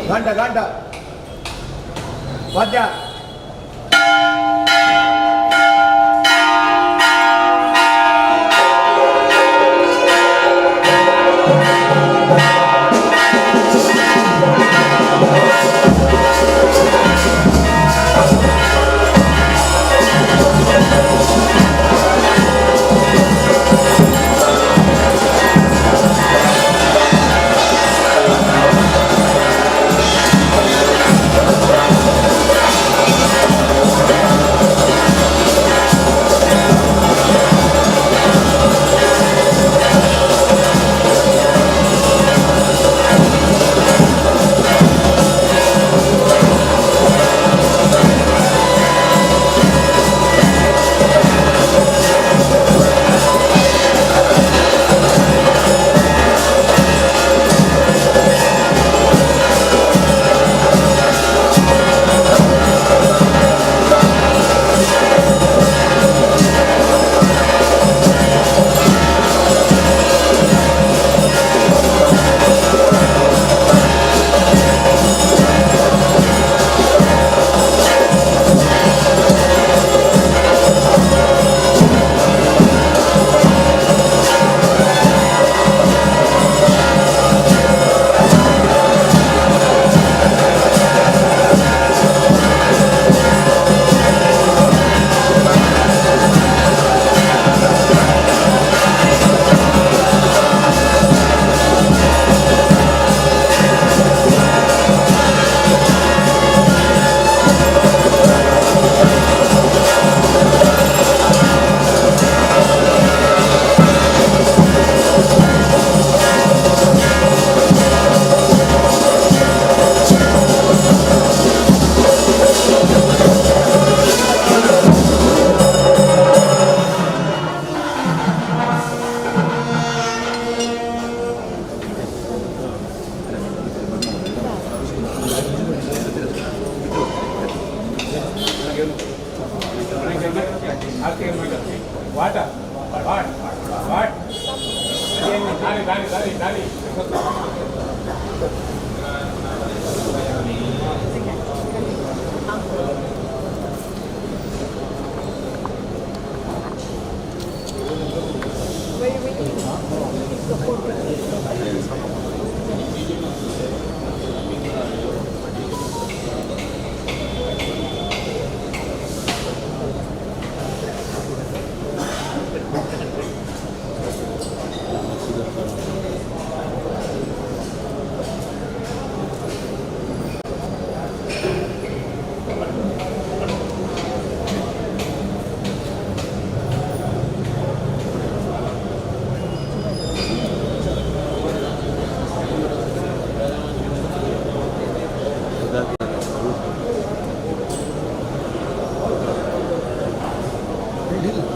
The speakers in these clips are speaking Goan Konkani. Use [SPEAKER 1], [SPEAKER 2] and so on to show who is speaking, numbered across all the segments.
[SPEAKER 1] ಗಂಟ ಗಂಟ ವಾದ್ಯ.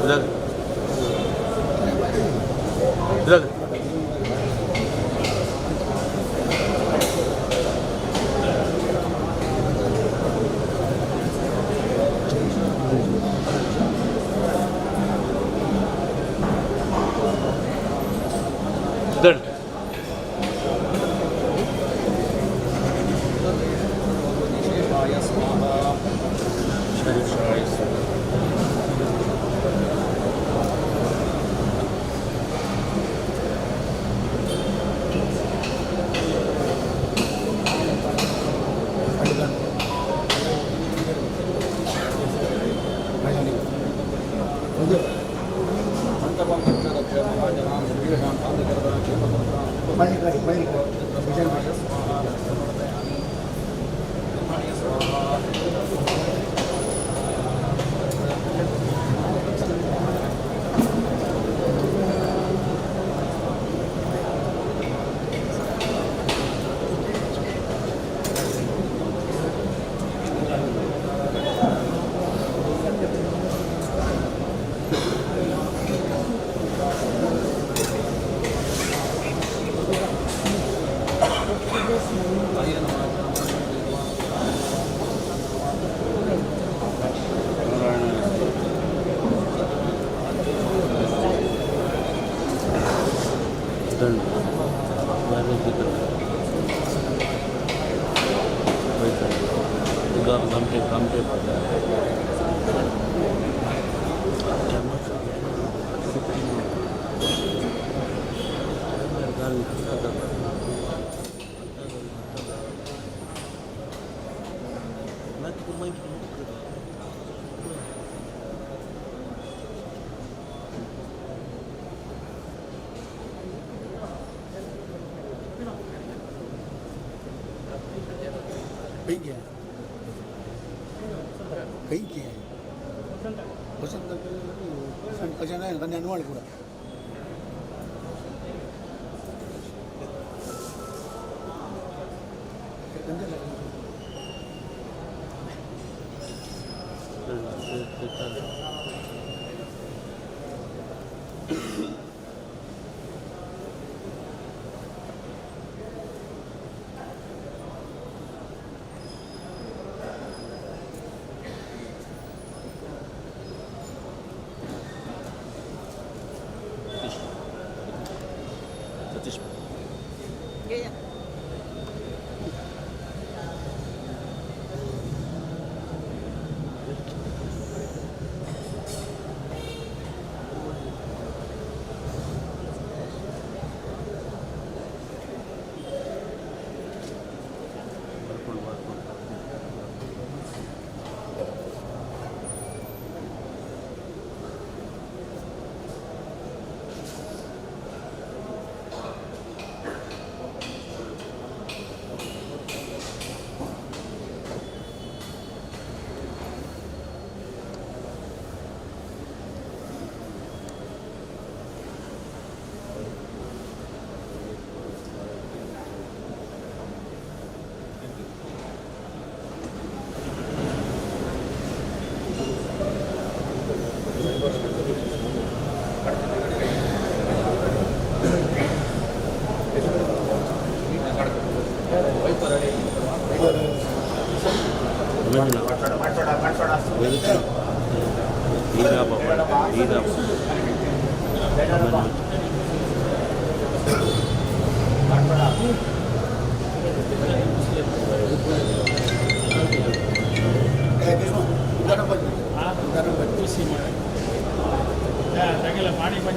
[SPEAKER 1] इधर इधर इधर।
[SPEAKER 2] ಅನ್ವಾಳು ಕೂಡ.
[SPEAKER 1] ಸತೀಶ್. ಬರ್ಕೊಂಡು ಬರ್ಕೊಂಡು.
[SPEAKER 3] पाणी पण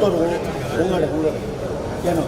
[SPEAKER 2] ಉಂಗಡೆ ಉಂಗಡೆ ಏನು?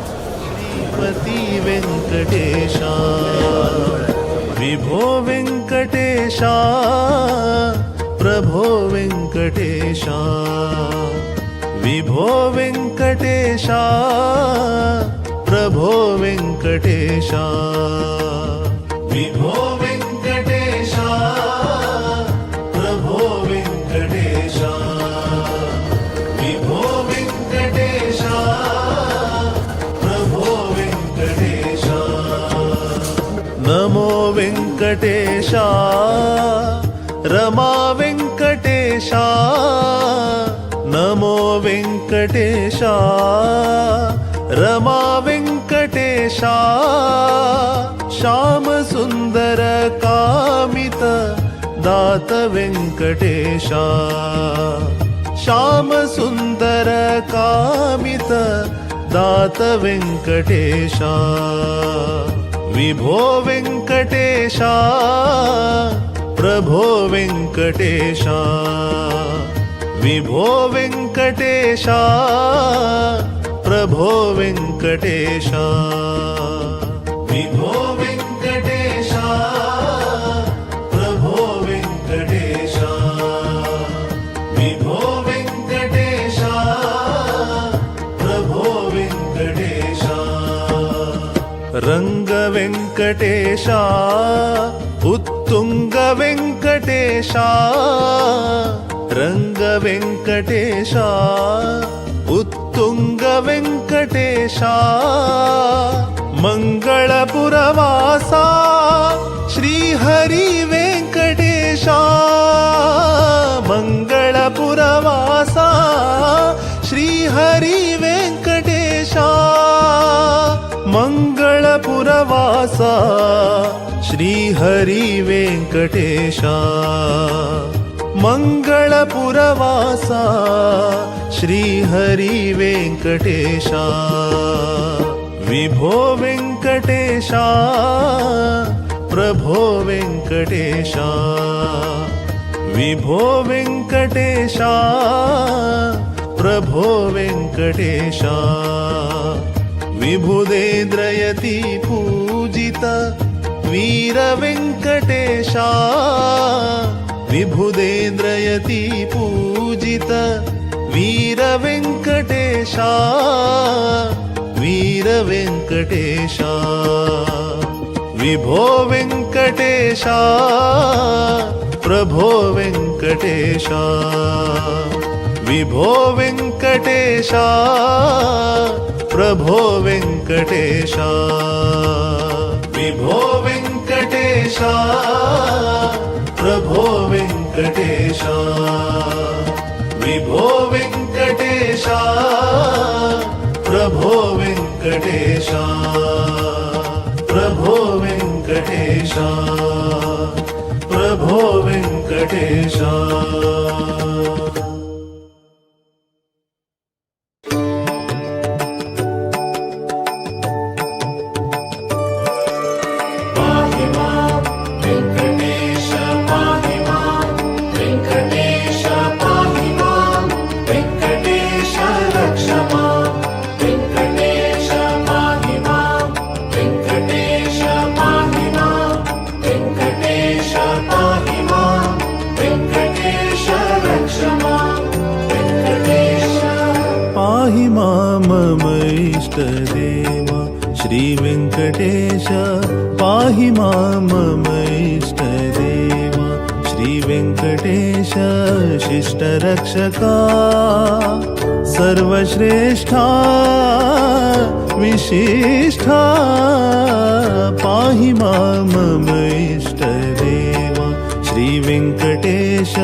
[SPEAKER 3] ಶ್ರೀಪತಿ ವೆಂಕಟೇಶ, ವಿಭೋ ವೆಂಕಟೇಶ, ಪ್ರಭೋ ವೆಂಕಟೇಶ, ವಿಭೋ ವೆಂಕಟೇಶ, ಪ್ರಭೋ ವೆಂಕಟೇಶ, ವಿಭೋ ವೆಂಕಟೇಶ, ಪ್ರಭೋ ವೆಂಕಟೇಶ, ವಿಭೋ ವೆಂಕಟೇಶ, ಪ್ರಭೋ ವೆಂಕಟೇಶ, ನಮೋ ವೆಂಕಟೇಶ, ರಮಾ ವೆಂಕಟೇಶ, ನಮೋ ವೆಂಕಟೇಶ, ರಮಾ ವೆಂಕಟೇಶ, ಶ್ಯಾಮ ಸುಂದರ ಕಾಮಿತ ದಾತ ವೆಂಕಟೇಶ, ಶ್ಯಾಮ ಸುಂದರ ಕಾಮಿತ ದಾತ ವೆಂಕಟೇಶ, ವಿಭೋ ವೆಂಕಟೇಶ, ಪ್ರಭೋ ವೆಂಕಟೇಶ, ವಿಭೋ ವೆಂಕಟೇಶ, ಪ್ರಭೋ ವೆಂಕಟೇಶ, ವಿಭೋ ವೆಂಕಟೇಶ, ಪ್ರಭೋ ವೆಂಕಟೇಶ, ವಿಭೋ ವೆಂಕಟೇಶ, ಪ್ರಭೋ ವೆಂಕಟೇಶ, ರಂಗ ವೆಂಕಟೇಶ, ಉತ್ತುಂಗ ವೆಂಕಟೇಶ, ರಂಗ ವೆಂಕಟೇಶ, ಉತ್ತುಂಗ ವೆಂಕಟೇಶ, ಮಂಗಳಪುರವಾಸ ಶ್ರೀಹರಿ ವೆಂಕಟೇಶ, ಮಂಗಳಪುರವಾಸ ಶ್ರೀಹರಿ ವೆಂಕಟೇಶ, ಮಂಗಳಪುರವಾಸ ಶ್ರೀಹರಿ ವೆಂಕಟೇಶ, ಮಂಗಳಪುರವಾಸ ಶ್ರೀಹರಿ ವೆಂಕಟೇಶ, ವಿಭೋ ವೆಂಕಟೇಶ, ಪ್ರಭೋ ವೆಂಕಟೇಶ, ವಿಭೋ ವೆಂಕಟೇಶ, ಪ್ರಭೋ ವೆಂಕಟೇಶ, ವಿಭುದೇಂದ್ರಯತಿ ಪೂಜಿತ ವೀರ ವೆಂಕಟೇಶ, ವಿಭುದೇಂದ್ರಯತಿ ಪೂಜಿತ ವೀರ ವೆಂಕಟೇಶ, ವೀರ ವೆಂಕಟೇಶ, ವಿಭೋ ವೆಂಕಟೇಶ, ಪ್ರಭೋ ವೆಂಕಟೇಶ, ವಿಭೋ ವೆಂಕಟೇಶ, ಪ್ರಭೋ ವೆಂಕಟೇಶ, ವಿಭೋ ವೆಂಕಟೇಶ, ಪ್ರಭೋ ವೆಂಕಟೇಶ, ವಿಭೋ ವೆಂಕಟೇಶ, ಪ್ರಭೋ ವೆಂಕಟೇಶ, ಪ್ರಭೋ ವೆಂಕಟೇಶ, ಪ್ರಭೋ ವೆಂಕಟೇಶ.
[SPEAKER 4] ಪಾಹಿ ಮಾಂ ವೆಂಕಟೇಶ, ಪಾಹಿ ಮಾಂ ವೆಂಕಟೇಶ, ಪಾಹಿ ಮಾಂ ವೆಂಕಟೇಶ, ರಕ್ಷ ಮಾಂ ವೆಂಕಟೇಶ, ಪಾಹಿ ಮಾಂ ವೆಂಕಟೇಶ, ಪಾಹಿ.
[SPEAKER 3] इष्टदेवा श्री वेङ्कटेश पाहि मां मम इष्टदेवा श्री वेङ्कटेश शिष्टरक्षका सर्वश्रेष्ठा विशिष्ठा पाहि मां मम इष्टदेवा श्री वेङ्कटेश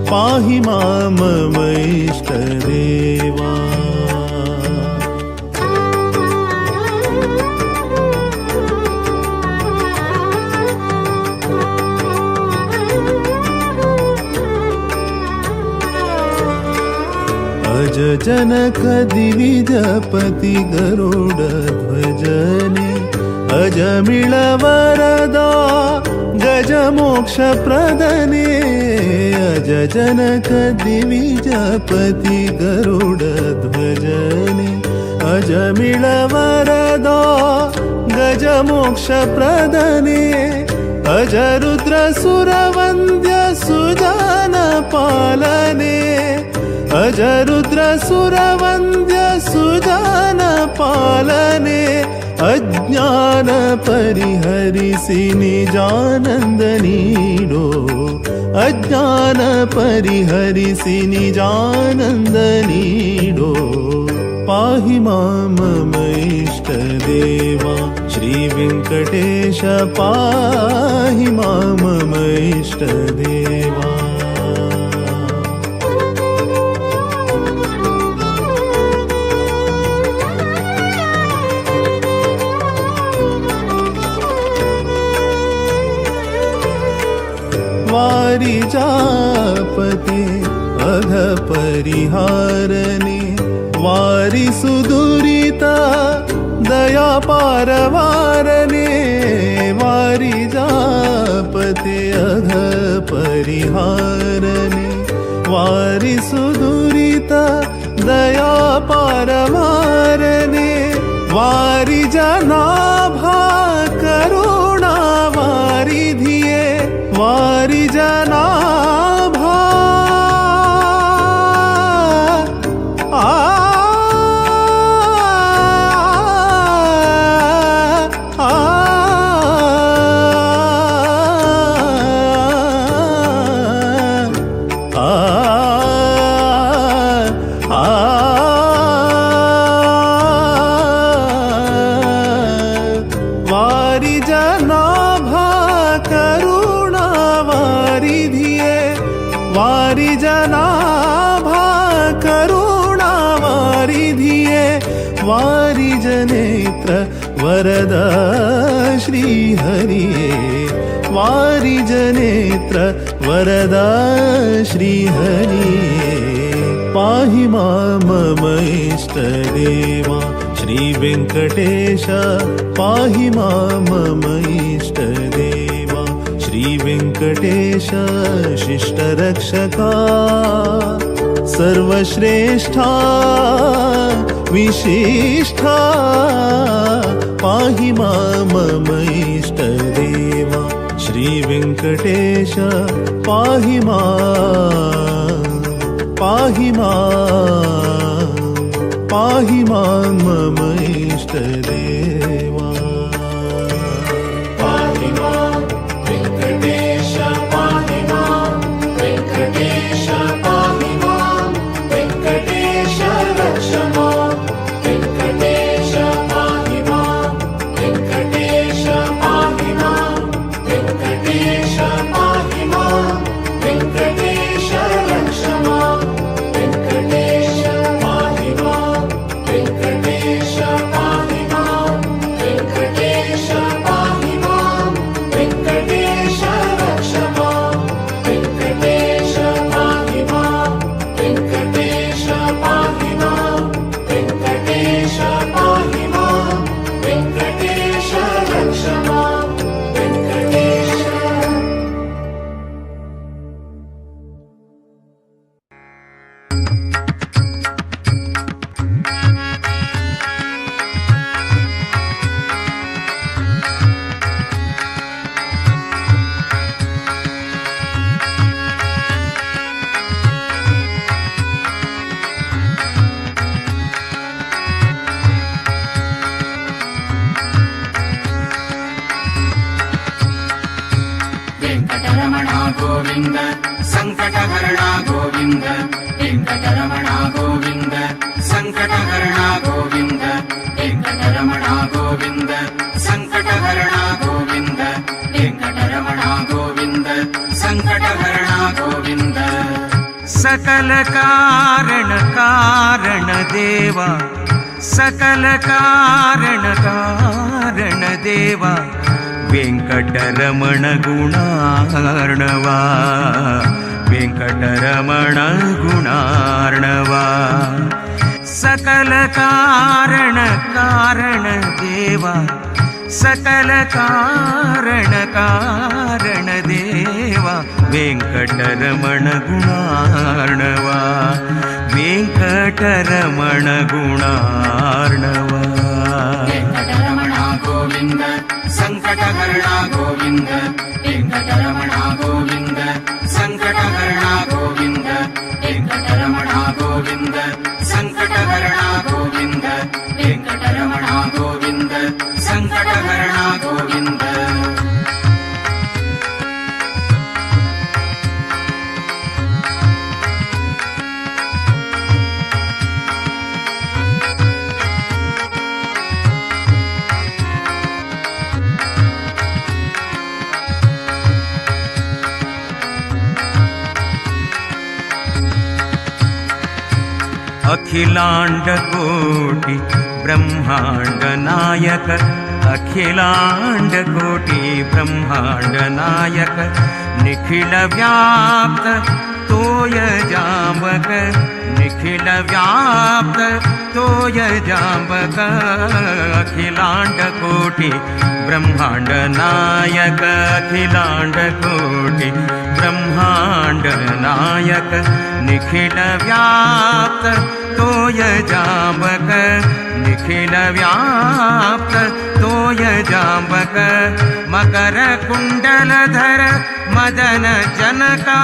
[SPEAKER 3] पाहि मां मम इष्टदेवा। अज जनक दिविजपति गरुड ध्वजने अजमिळ वरदा गज मोक्ष प्रदने अज जनक दिविजपति गरुड ध्वजने अजमिळ वरदा गज मोक्ष प्रदने अज रुद्र सुरवन्द्य सुजन पालने अज रुद्र सुरवन्द्य सुजन पालने अज्ञान परिहरिसि निजानन्द नीडो अज्ञान परिहरिसि निजानन्द नीडो पाहि मां मम इष्टदेवा श्री वेङ्कटेश पाहि मां मम इष्टदेवा। वारिजापते अघ परिहारने वारि सुदुरिता दया पारवारने वारिजापते अघ परिहारने वारि सुदुरिता दया पारवारने वारि जनाभा करुणा वारिधिये वारि जनाभा आ आ आ वारि जनाभा करुणा वारिधिये वारि जनाभा करुणा वारिधिये वारि जनेत्र वरद श्री हरिये वारि जनेत्र वरद श्री हरिये पाहि मां मम इष्टदेवा श्री वेङ्कटेश पाहि मां मम इष्टदेवा श्री वेङ्कटेश शिष्टरक्षका सर्वश्रेष्ठा विशिष्ठा पाहि मां मम इष्टदेवा श्री वेङ्कटेश पाहि मां पाहि मां पाहि मां मम इष्टदेवा।
[SPEAKER 4] पाहि मां वेङ्कटेश पाहि मां वेङ्कटेश पाहि मां वेङ्कटेश रक्ष मां वेङ्कटेश पाहि मां वेङ्कटेश पाहि मां वेङ्कटेश पाहि मां वेङ्कटेश रक्ष मां वेङ्कटेश पाहि मां वेङ्कटेश पाहि मां। गोविन्द सङ्कटहरण गोविन्द वेङ्कटरमण गोविन्द सङ्कटहरण गोविन्द वेङ्कटरमण गोविन्द सङ्कटहरण गोविन्द वेङ्कटरमण गोविन्द सङ्कटहरण गोविन्द
[SPEAKER 2] सकल कारण कारण देवा सकल कारण कारण देवा वेंकटरमण गुणार्णवा वेंकटरमण गुणार्णवा सकल कारण कारण देवा सकल कारण कारण देवा वेंकटरमण गुणार्णवा वेंकटरमण गुणार्णवा
[SPEAKER 4] वेङ्कटरमण गोविन्द सङ्कटहरण गोविन्द वेङ्कटरमण गोविन्द सङ्कटहरण गोविन्द वेङ्कटरमण गोविन्द सङ्कटहरण गोविन्द वेङ्कटरमण गोविन्द सङ्कटहरण गोविन्द
[SPEAKER 2] अखिलांड कोटि ब्रह्मांड नायक अखिलांड कोटि ब्रह्मांड नायक निखिल व्याप्त तोय जांबक निखिल व्याप्त तोय जांबक अखिलांड कोटि ब्रह्मांड नायक अखिलांड कोटि ब्रह्मांड नायक निखिल व्याप्त तोय जांबक निखिल व्याप्त तोय जांबक मकर कुंडलधर मदन जनका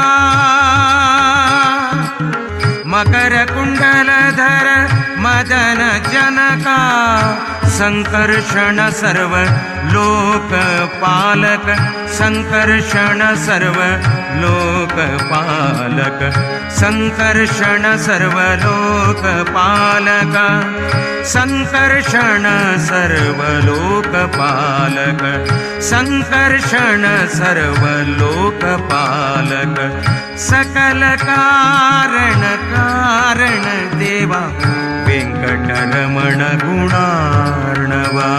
[SPEAKER 2] मकर कुंडलधर मदन जनका संकर्षण सर्व लोकपालक संकर्षण सर्व लोकपालक संकर्षण सर्व लोकपालक संकर्षण सर्व लोकपालक संकर्षण सर्व लोकपालक सकल कारण कारण देवा वेंकटरमण गुणार्णवा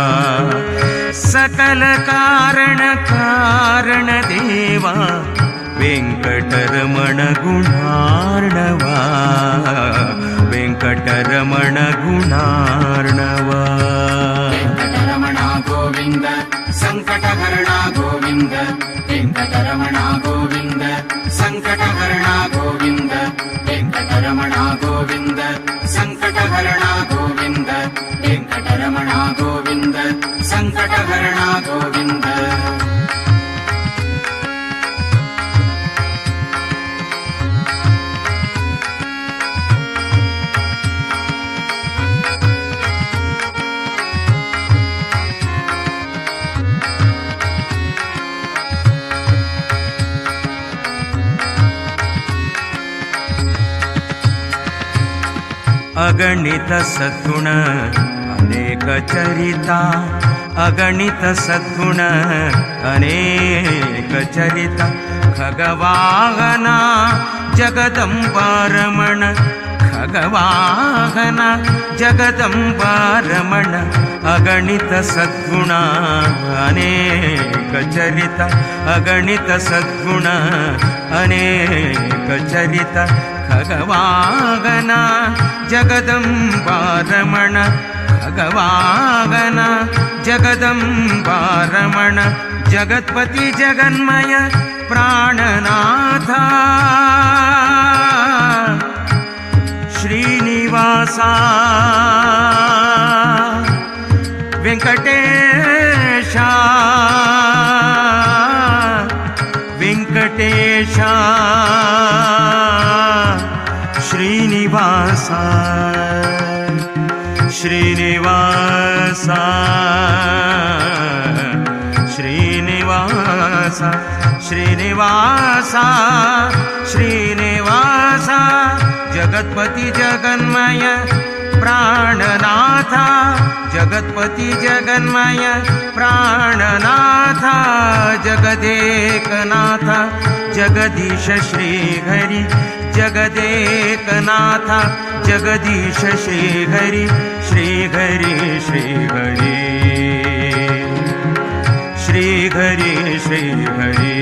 [SPEAKER 2] सकल कारण कारण देवा वेंकटरमण गुणार्णवा वेंकटरमण गुणार्णवा
[SPEAKER 4] वेङ्कटरमण गोविन्द सङ्कटहरण गोविन्द वेङ्कटरमण गोविन्द सङ्कटहरण गोविन्द वेङ्कटरमण गोविन्द सङ्कटहरण गोविन्द वेङ्कटरमण गोविन्द सङ्कटहरण गोविन्द
[SPEAKER 2] अगणित सद्गुण अनेक चरिता अगणित सद्गुण अनेक चरिता खगवाहना जगदम्बारमण खगवाहना जगदम्बारमण अगणित सद्गुण अनेक चरिता अगणित सद्गुण अनेक चरिता खगवाहना जगदम्बारमण खगवाहना जगदम्बारमण जगत्पति जगन्मय प्राणनाथा श्रीनिवासा वेंकटेशा वेंकटेशा श्रीनिवासा श्रीनिवासा श्रीनिवासा ಶ್ರೀನಿವಾಸ ಶ್ರೀನಿವಾಸ ಜಗತ್ಪತಿ ಜಗನ್ಮಯ ಪ್ರಾಣನಾಥ ಜಗತ್ಪತಿ ಜಗನ್ಮಯ ಪ್ರಾಣನಾಥ ಜಗದೇಕನಾಥ ಜಗದೀಶ ಶ್ರೀಹರಿ ಜಗದೇಕನಾಥ ಜಗದೀಶ ಶ್ರೀಹರಿ ಶ್ರೀಹರಿ ಶ್ರೀಹರಿ ಶ್ರೀಹರಿ ಶ್ರೀಹರಿ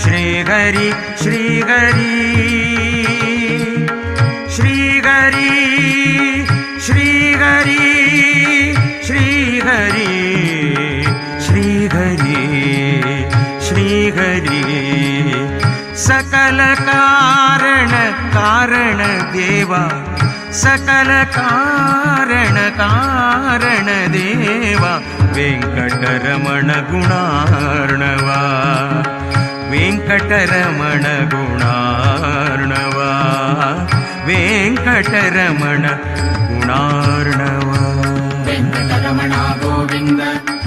[SPEAKER 2] ಶ್ರೀಹರಿ ಶ್ರೀಹರಿ ಶ್ರೀಹರಿ ಶ್ರೀಹರಿ ಶ್ರೀಹರಿ ಶ್ರೀಹರಿ ಶ್ರೀಹರಿ ಸಕಲ ಕಾರಣ ಕಾರಣ ದೇವ ಸಕಲ ಕಾರಣ ಕಾರಣ ದೇವ ವೆಂಕಟರಮಣ ಗುಣಾರ್ಣವ ವೆಂಕಟರಮಣ ಗುಣಾರ್ಣವ ವೆಂಕಟರಮಣ ಗುಣಾರ್ಣವ.
[SPEAKER 4] ವೆಂಕಟರಮಣ ಗೋವಿಂದ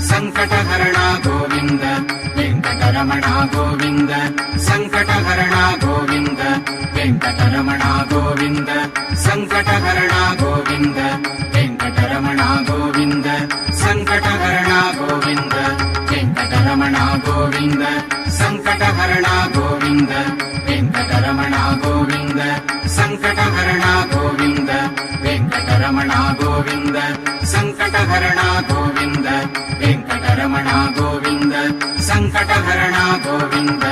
[SPEAKER 4] ಸಂಕಟಹರಣ ಗೋವಿಂದ ವೆಂಕಟರಮಣ ಗೋವಿಂದ ಸಂಕಟಹರಣ ಗೋವಿಂದ ವೆಂಕಟರಮಣ ಗೋವಿಂದ ಸಂಕಟಹರಣ ಗೋವಿಂದ ವೆಂಕಟರಮಣ ಗೋವಿಂದ ಸಂಕಟಹರಣ ಗೋವಿಂದ ವೆಂಕಟರಮಣ ಗೋವಿಂದ ಸಂಕಟಹರಣ ಗೋವಿಂದ ವೆಂಕಟರಮಣ ಗೋವಿಂದ ಸಂಕಟಹರಣ ಗೋವಿಂದ ವೆಂಕಟರಮಣ ಗೋವಿಂದ ಸಂಕಟಹರಣ ಗೋವಿಂದ ವೆಂಕಟರಮಣ ಗೋವಿಂದ ಸಂಕಟಹರಣ ಗೋವಿಂದ.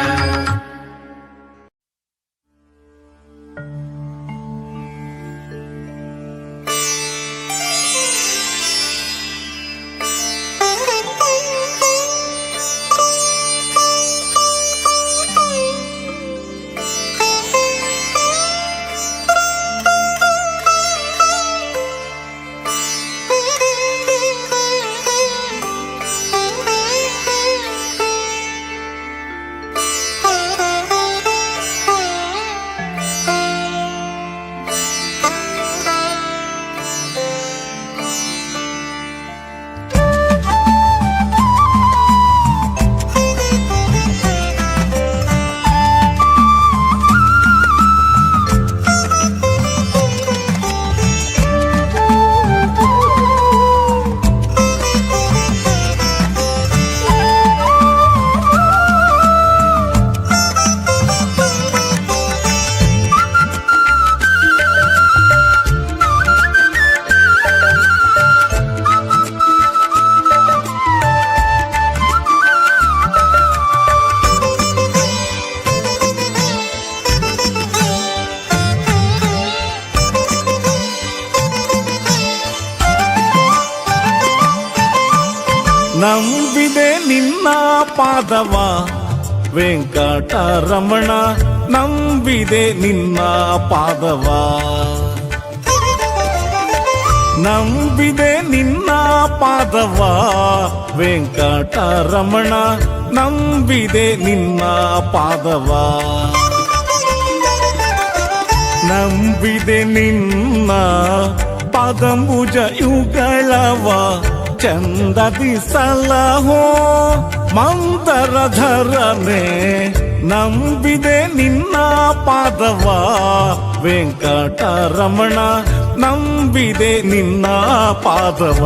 [SPEAKER 3] ನಂಬಿದೆ ನಿನ್ನ ಪಾದವ ವೆಂಕಟರಮಣ ನಂಬಿದೆ ನಿನ್ನ ಪಾದವ ನಂಬಿದೆ ನಿನ್ನ ಪಾದವ ವೆಂಕಟರಮಣ ನಂಬಿದೆ ನಿನ್ನ ಪಾದವ ನಂಬಿದೆ ನಿನ್ನ ಪಾದಂಬುಜ ಯುಗಳವ ಚಂದದಿ ಸಲಹೋ ಮಂದರಧರನೆ ನಂಬಿದೆ ನಿನ್ನ ಪಾದವ ವೆಂಕಟರಮಣ ನಂಬಿದೆ ನಿನ್ನ ಪಾದವ.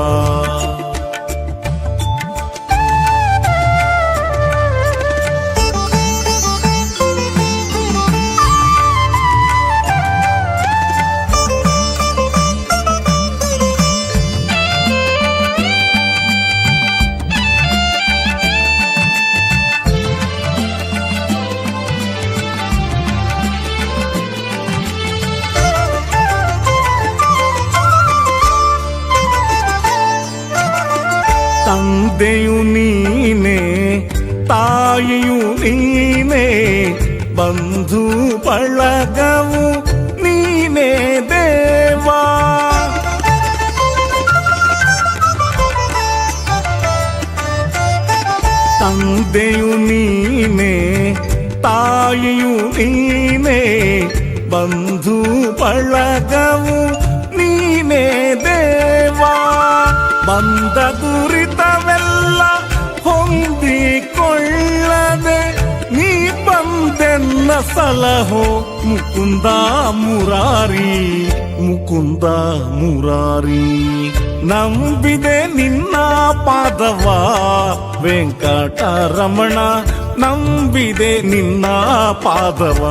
[SPEAKER 3] ತಂದೆಯು ನೀನೇ ತಾಯಿಯು ನೀನೇ ಬಂಧು ಬಳಗವು ನೀನೇ ದೇವಾ ತಂದೆಯು ನೀನೇ ತಾಯಿಯು ನೀನೇ ಬಂಧು ಬಳಗವು ನೀನೇ ದೇವಾ ಬಂದ ದುರಿತವೆಲ್ಲ ಹೊಂದಿಕೊಳ್ಳದೆ ನನ್ನ ಸಲಹೋ ಮುಕುಂದ ಮುರಾರಿ, ಮುಕುಂದ ಮುರಾರಿ. ನಂಬಿದೆ ನಿನ್ನ ಪಾದವ ವೆಂಕಟರಮಣ, ನಂಬಿದೆ ನಿನ್ನ ಪಾದವ.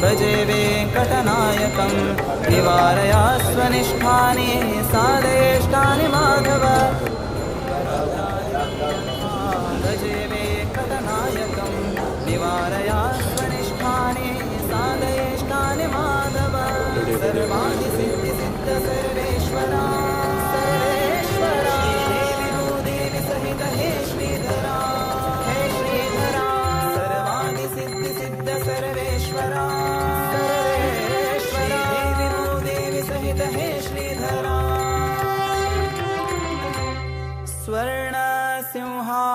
[SPEAKER 5] भजे वेङ्कटनायकं निवारया स्वनिष्ठानि साधयेष्टानि माधव। भजे वेङ्कटनायकं निवारया स्वनिष्ठानि साधयेष्टानि माधव। सर्वाणि सिद्धि सिद्ध सर्वेश्वरा सर्वेश्वरा देवि भूदेवि सहित हे श्रीधरा हे श्रीधरा। सर्वाणि सिद्धि सिद्ध सर्वेश्वरा सर्वेश्वरा देवि भूदेवि सहित हे श्रीधरा। स्वर्ण सिंहासनाधीशो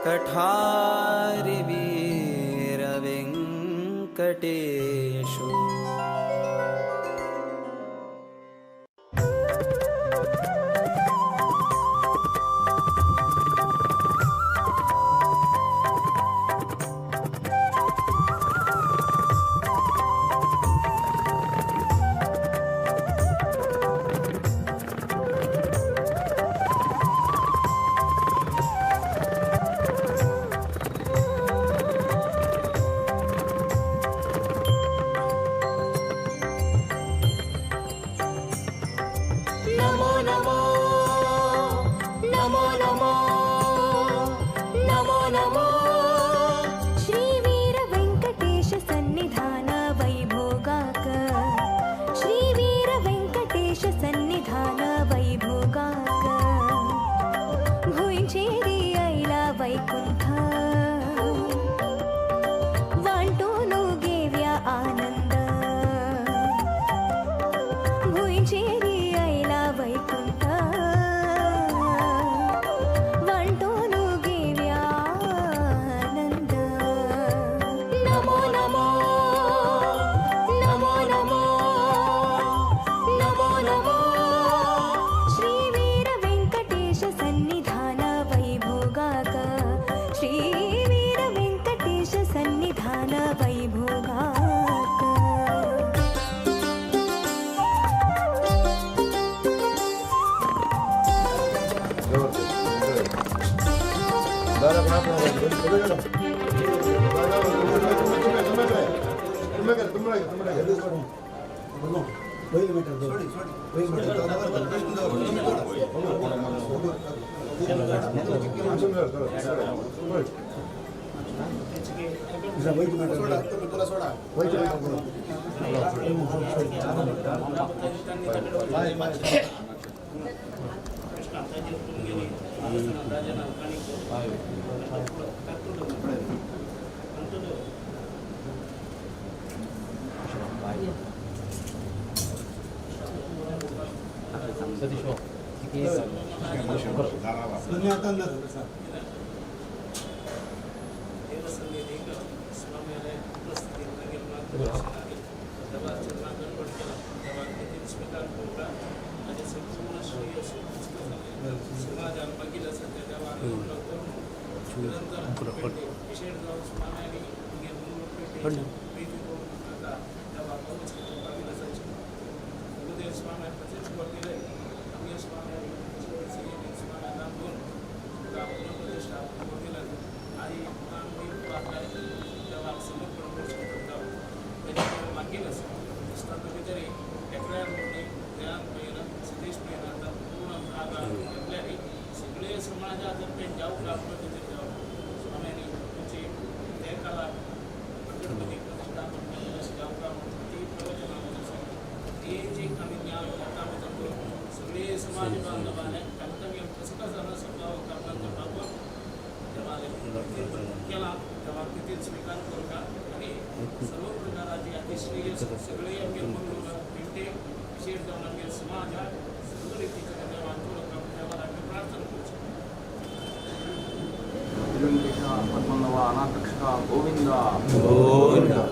[SPEAKER 5] कठारि वीर वेङ्कटेशो।
[SPEAKER 6] नमो नमो नमो नमो नमो नमो
[SPEAKER 7] श्री वीर वेंकटेश सन्निधान वैभोगाक। श्री वीर वेंकटेश सन्निधान वैभोगाक। भुंचेरी ऐला वैकुंठ वांटूनु गेव्या आनंद। भुंचेरी ऐला वैकुंठ वांटूनु गेव्या आनंद।
[SPEAKER 6] नमो नमो नमो नमो नमो नमो
[SPEAKER 7] श्री वीर वेंकटेश सन्निधान वैभोगाक। श्री वीर वेंकटेश सन्निधान वैभोगाक।
[SPEAKER 1] Govinda Govinda.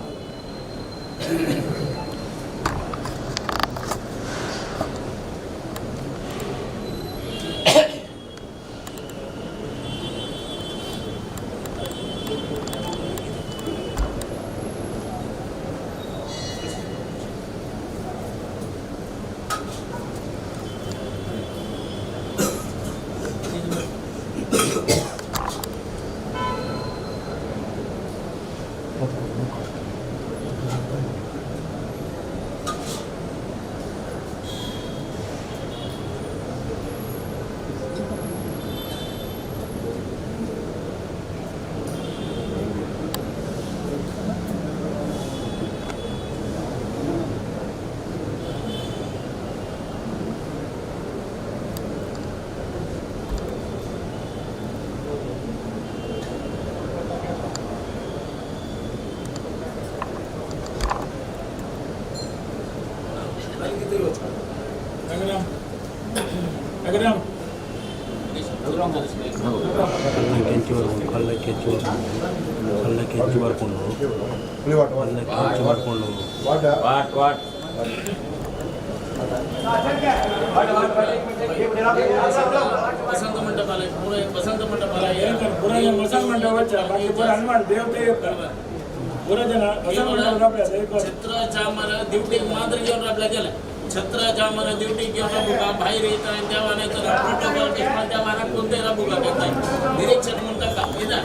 [SPEAKER 8] छत्र चामर दिवटी मात्र घेऊन राबला गेला. छत्र चामर दिवटी घेऊन राबू का बाहेर येत आहे तेव्हा नाही तर प्रोटोकॉल त्या मानात कोणते राबू का करताय निरीक्षक म्हणतात का इथं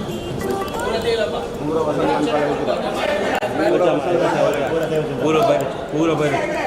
[SPEAKER 1] पूरा बाहेर पूरा बाहेर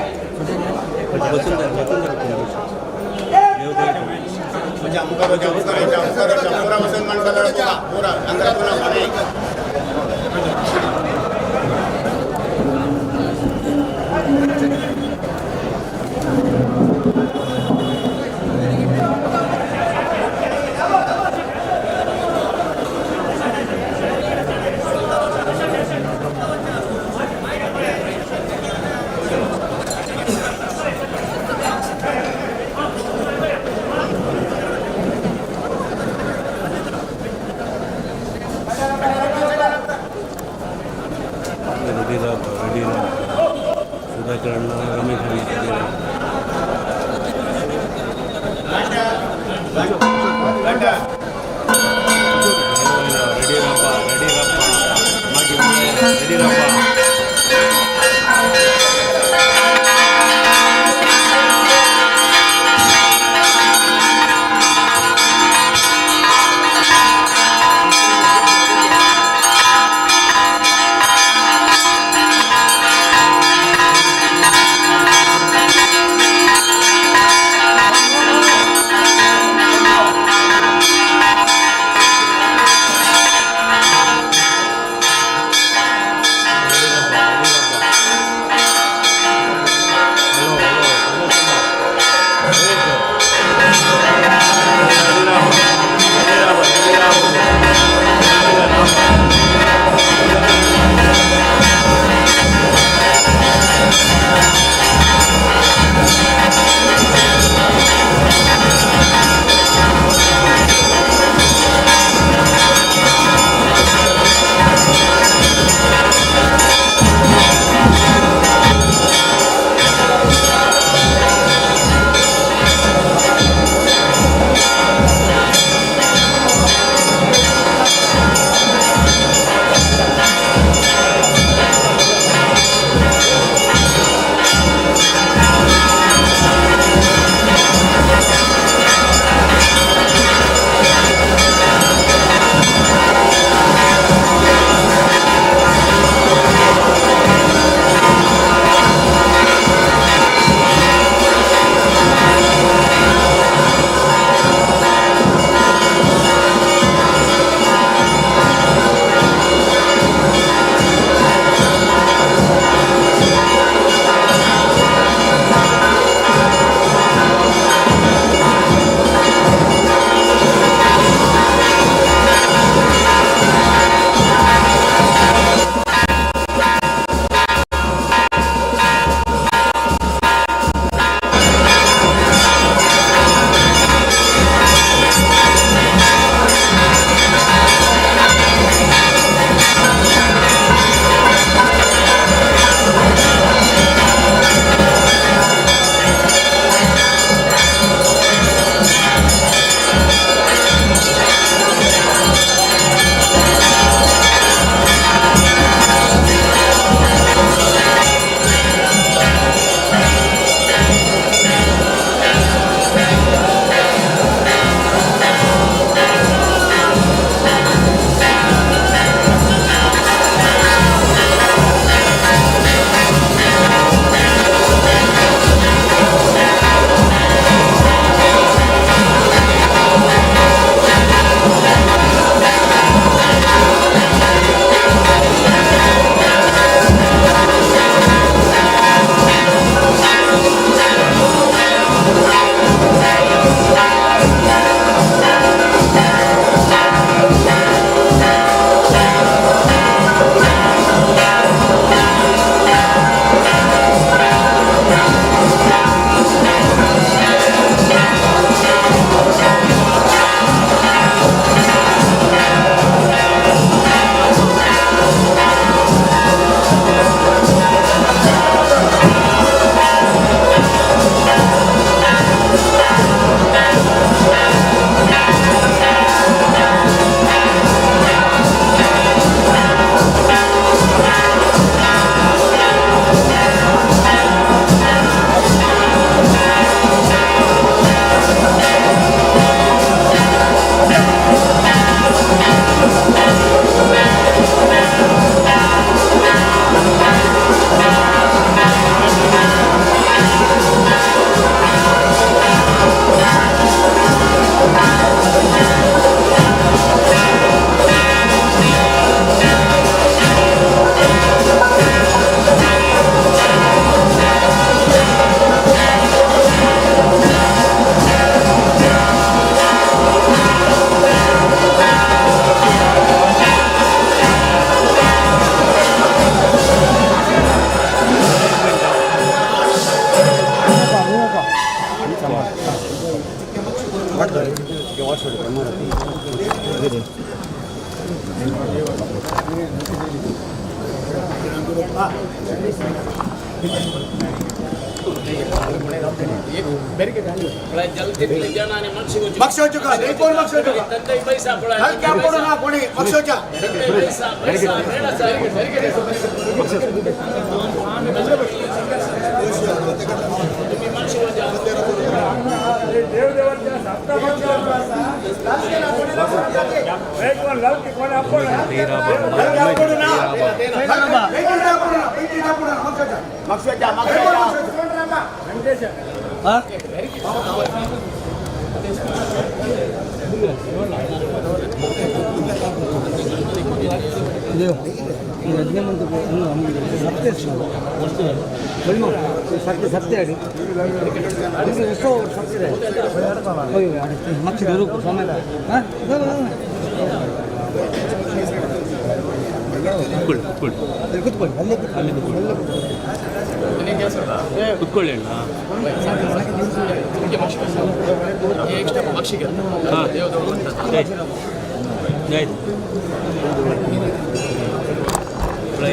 [SPEAKER 1] ಕುತ್ಕೊಳ್ಳಿ ಅಣ್ಣ.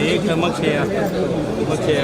[SPEAKER 1] एक मक्षय मक्षय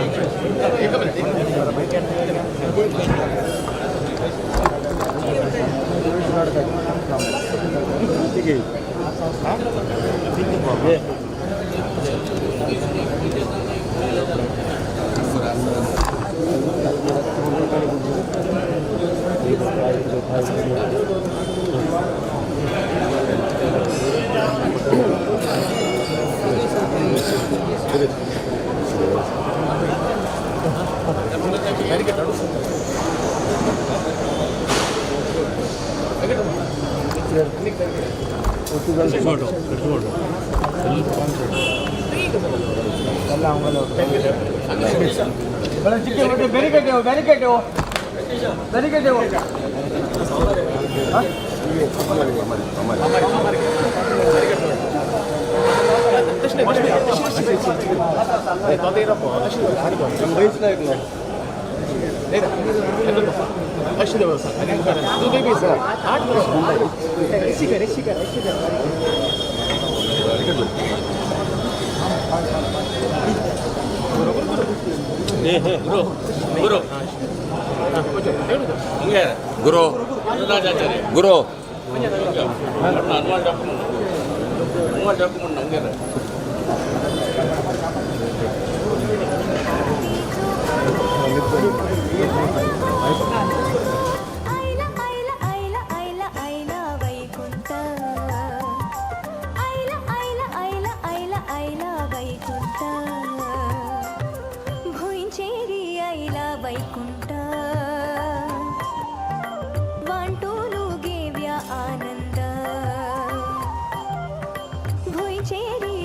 [SPEAKER 1] ಗುರು
[SPEAKER 9] ಗುರು ಗುರು
[SPEAKER 7] ಐಲ ಐಲ ಐಲ ಐಲ ಐಲ ವೈಕುಂಠ ಐಲ ಐಲ ಐಲ ಐಲ ಐಲ ವೈಕುಂಠ ಭುಂಚೇರಿ ಐಲ ವೈಕುಂಠ ವಾಂಟೋಲು ಗೇವ್ಯ ಆನಂದ ಭುಂಚೇರಿ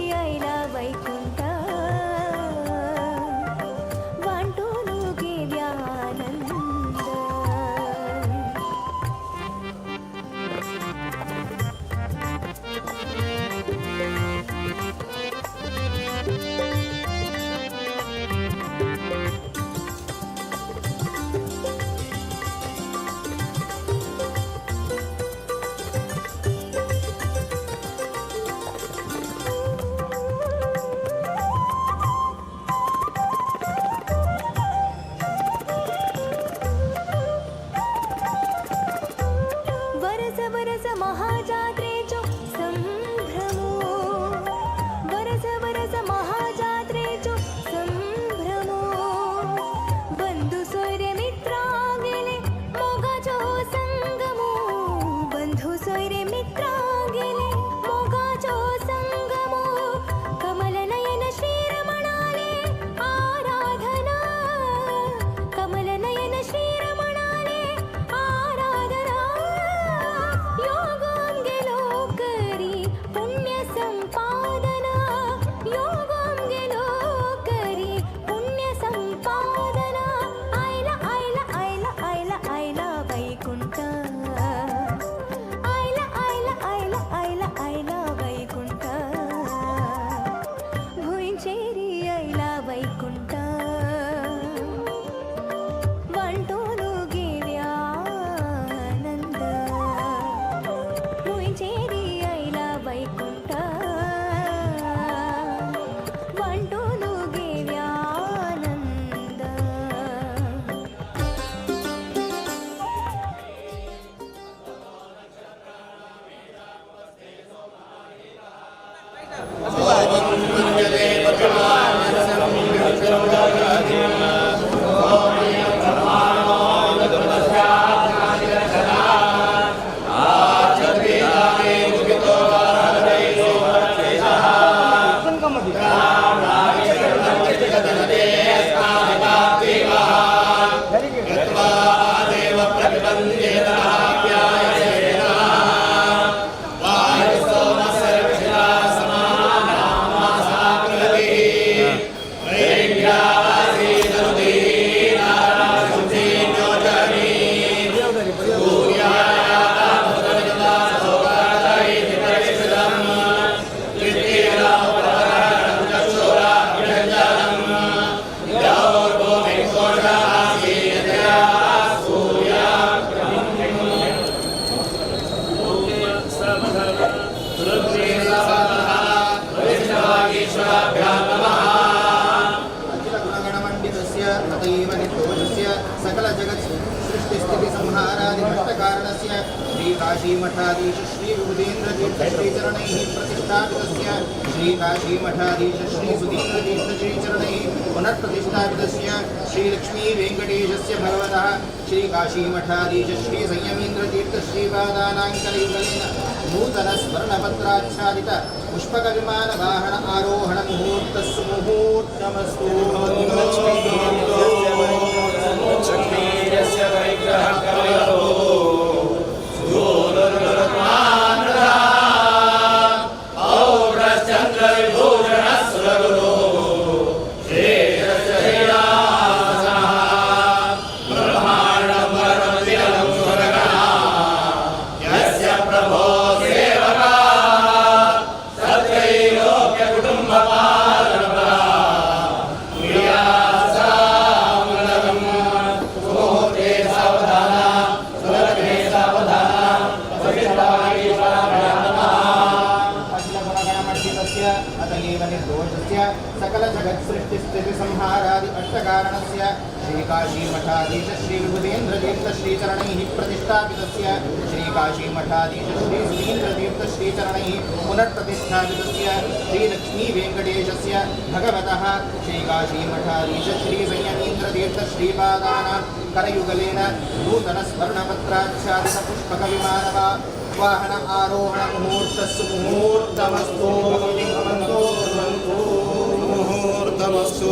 [SPEAKER 4] श्रीकाशीमठाधीश श्रीविबुधेन्द्रतीर्थश्रीचरणैः प्रतिष्ठापितस्य श्रीकाशीमठाधीश श्रीसुधीन्द्रतीर्थश्रीचरणैः पुनर्प्रतिष्ठापितस्य श्रीलक्ष्मीवेङ्कटेशस्य भगवतः श्रीकाशीमठाधीश श्रीसंयमीन्द्रतीर्थश्रीपादानाङ्करयुगलेन नूतनस्वर्णपत्राच्छादित पुष्पकविमानवाहन आरोहण मुहूर्तस्सु मुहूर्तमस्तु. अखिलगुणगणमण्डितस्य अतएव निर्दोषस्य सकलजगत्सृष्टिस्थितिसंहारादि अष्टकारणस्य श्रीकाशीमठाधीश श्रीविबुधेन्द्रतीर्थश्रीचरणैः प्रतिष्ठापितस्य श्रीकाशीमठाधीश श्रीसुधीन्द्रतीर्थश्रीचरणैः पुनर्प्रतिष्ठापितस्य श्रीलक्ष्मीवेङ्कटेशस्य भगवतः श्रीकाशीमठाधीश श्रीसंयमीन्द्रतीर्थश्रीपादानां करयुगलेन नूतनस्वर्णपत्राच्छादित पुष्पकविमानवा वाहन आरोहण मुहूर्तस्सु मुहूर्तमस्तु.
[SPEAKER 3] ಮುಹೂರ್ತಮಸ್ತು.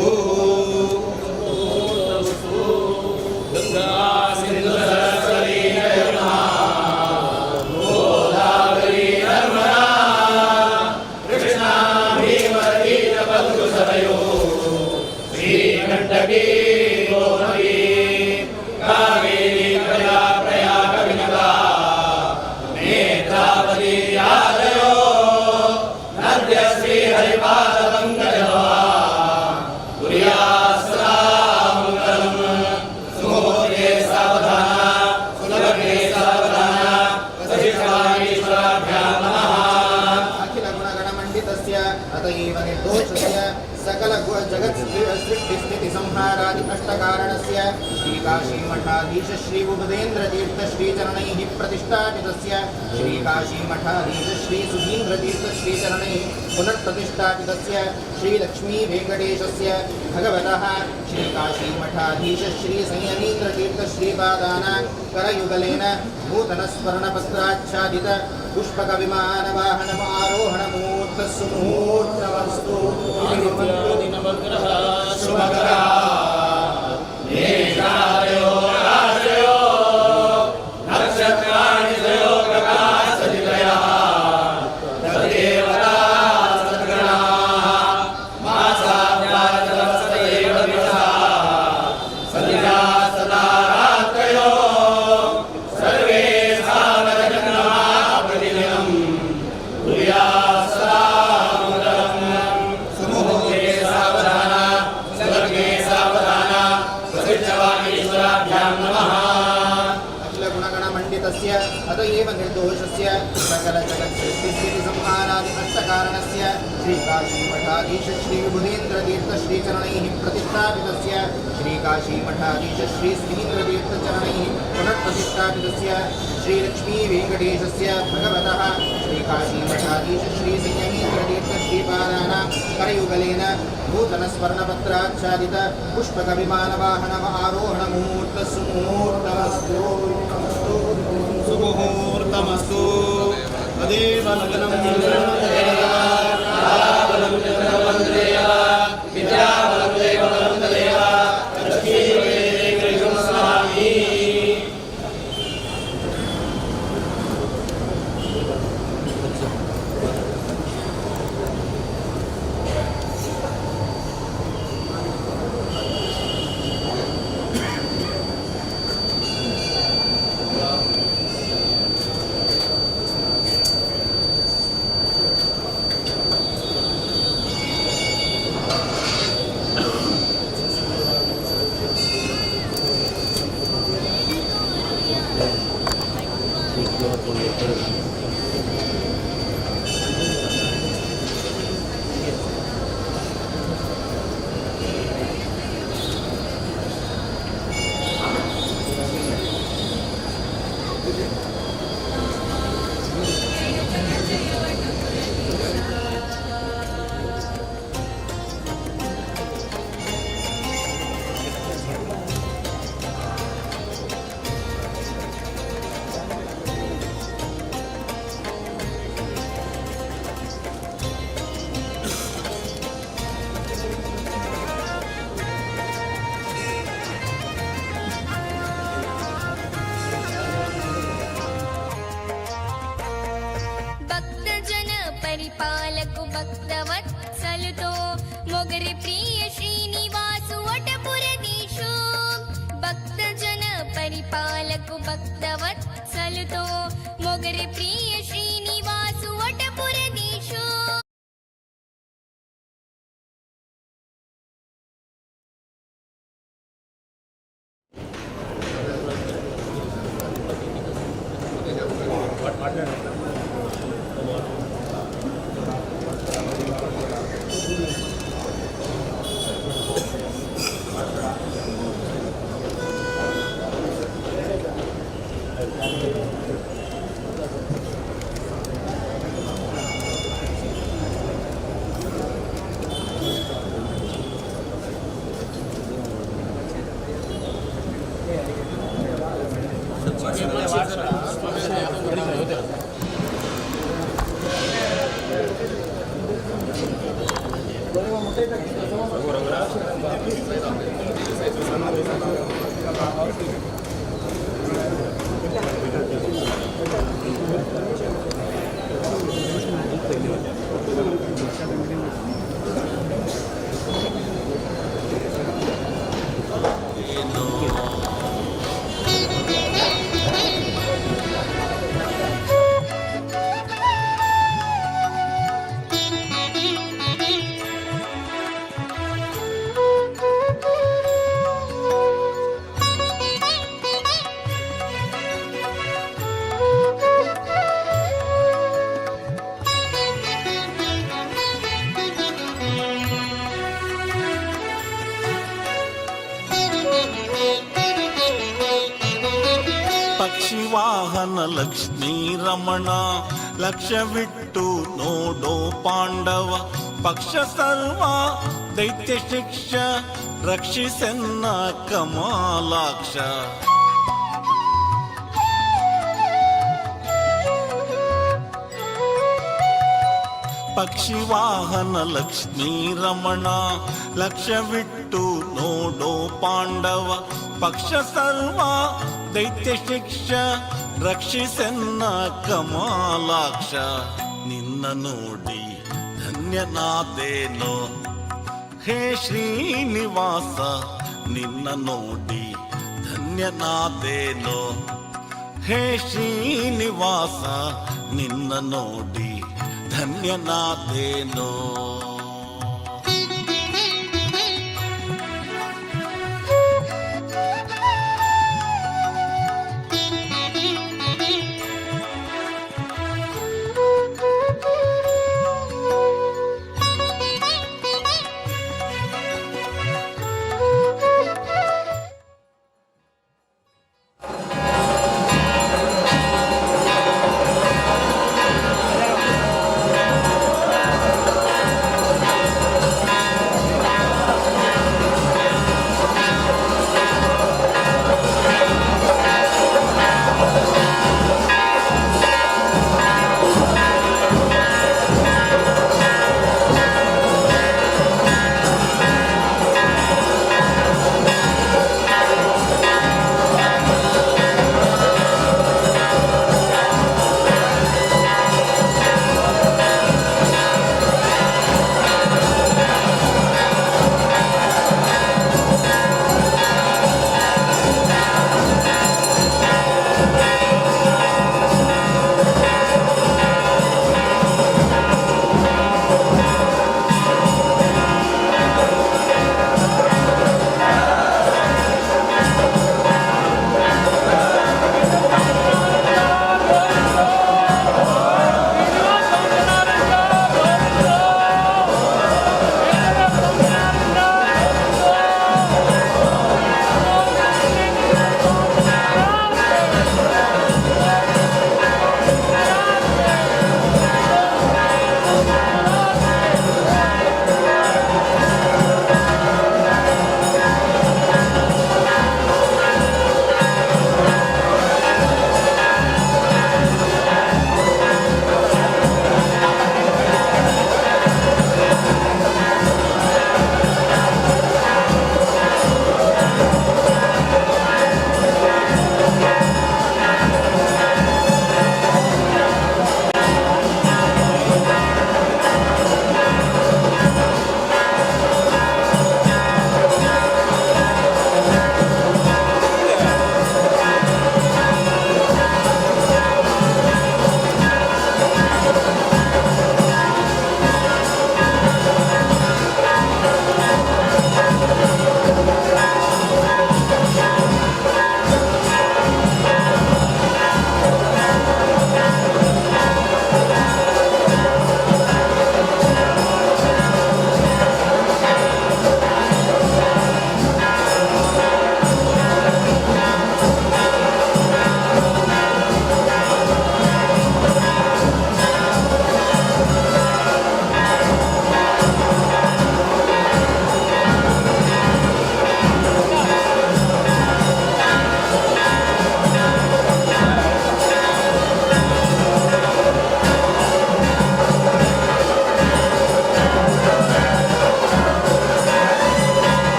[SPEAKER 4] अखिलगुणगणमण्डितस्य अतएव निर्दोषस्य सकल जगत् सृष्टिस्थितिसंहारादि अष्टकारणस्य श्रीकाशीमठाधीश श्रीबुबुधेन्द्रतीर्थश्रीचरणैः प्रतिष्ठापितस्य श्रीकाशीमठाधीश श्रीसुधीन्द्रतीर्थश्रीचरणैः पुनर्प्रतिष्ठापितस्य श्रीलक्ष्मीवेङ्कटेशस्य भगवतः श्रीकाशीमठाधीश श्रीसंयमीन्द्रतीर्थश्रीपादानां करयुगलेन नूतनस्वर्णपत्राच्छादित पुष्पकविमानवाहनम् आरोहणमुहूर्तस्सु मुहूर्तमस्तु. अखिलगुणगणमण्डितस्य अत एव निर्दोषस्य सकलजगत्सृष्टिस्थितिसंहारादि अष्टकारणस्य श्रीकाशीमठाधीश श्रीविबुधेन्द्रतीर्थश्रीचरणैः प्रतिष्ठापितस्य श्रीकाशीमठाधीश श्रीसुधीन्द्रतीर्थचरणैः पुनर्प्रतिष्ठापितस्य श्रीलक्ष्मीवेङ्कटेशस्य भगवतः श्रीकाशीमठाधीश श्रीसंयमीन्द्रतीर्थश्रीपादानां करयुगलेन नूतनस्वर्णपत्राच्छादित पुष्पकविमानवाहनम आरोहणमुहूर्तस्सु मुहूर्तमस्तु.
[SPEAKER 3] ಸುಮುಹೂರ್ತಮಸ್ತು. ತದೇವ ಲಗ್ನಂ
[SPEAKER 7] ಮೊಗರೆ ಪ್ರಿಯ ಶ್ರೀನಿವಾಸು ವಟಪುರದೀಶು ಭಕ್ತ ಜನ ಪರಿಪಾಲಕು ಭಕ್ತವತ್ಸಲುತೋ ಮೊಗರೆ ಪ್ರಿಯ ಶ್ರೀನಿವಾಸು ವಟಪುರದೀಶು.
[SPEAKER 3] ಪಕ್ಷಿವಾಹನ ಲಕ್ಷ್ಮೀ ರಮಣ, ಲಕ್ಷ್ಯವಿಟ್ಟು ನೋಡೋ ಪಾಂಡವ, ಪಕ್ಷ ಸರ್ವ ದೈತ್ಯ ಶಿಕ್ಷ ರಕ್ಷಿಸೆನ್ನ ಕಮಲಾಕ್ಷ. ಪಕ್ಷಿವಾಹನ ಲಕ್ಷ್ಮೀ ರಮಣ, ಲಕ್ಷ್ಯವಿಟ್ಟು ನೋಡೋ ಪಾಂಡವ, ಪಕ್ಷ ಸರ್ವ ದೈತ್ಯ ಶಿಕ್ಷ ರಕ್ಷಿಸೆನ್ನ ಕಮಲಾಕ್ಷ. ನಿನ್ನ ನೋಡಿ ಧನ್ಯನಾದೇನೋ ಹೇ ಶ್ರೀನಿವಾಸ, ನಿನ್ನ ನೋಡಿ ಧನ್ಯನಾದೇನೋ ಹೇ ಶ್ರೀನಿವಾಸ, ನಿನ್ನ ನೋಡಿ ಧನ್ಯನಾದೇನೋ.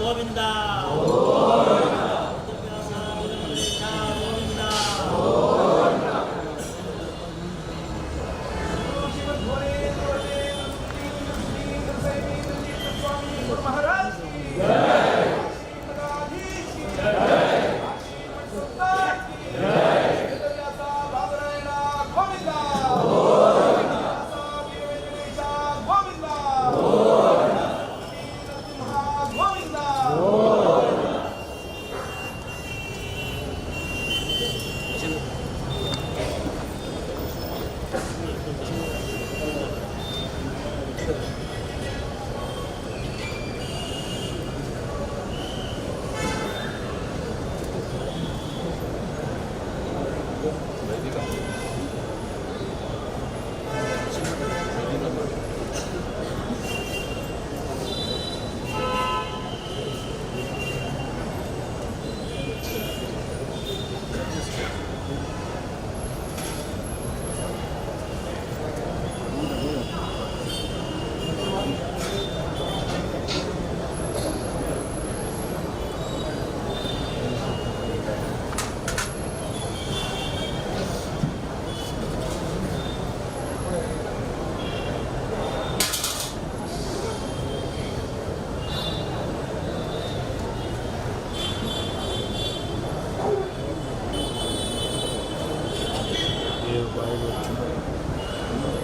[SPEAKER 8] गोविंदा.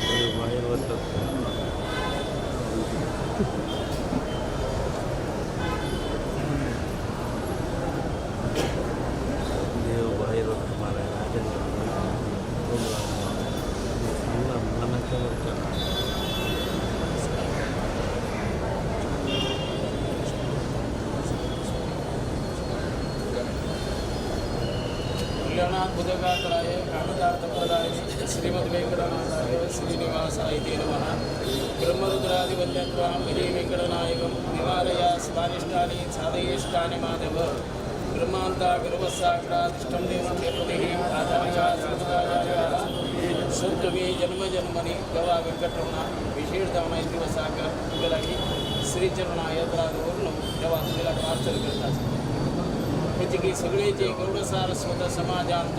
[SPEAKER 1] देव बाहेर वतात. देव बाहेर वता मारायला. मनाच्या वरच्या.
[SPEAKER 8] कल्याणाद्भुतगात्राय कामदार्थप्रदायिने श्रीमद्वेङ्कटनाथाय श्रीनिवासाय ते नमः. ब्रह्मरुद्रादिवन्द्यत्वां विजयवेङ्कटनायकं निवारया स्वानिष्टानि साधयेष्टानि माधव. ब्रह्मान्ता गुरुवस्साक्षादिष्टं देवं देवपतिः आचार्याः सुत्तमे जन्म जन्मनि गवा वेंकटरमण विशेष जावन आयज दिवसाक तुगे लागीं श्रीचरणा यात्रा दवरून देवा तुगे लागीं प्रार्थना करता. खंयची सगळे जे गौड सारस्वत समाजांत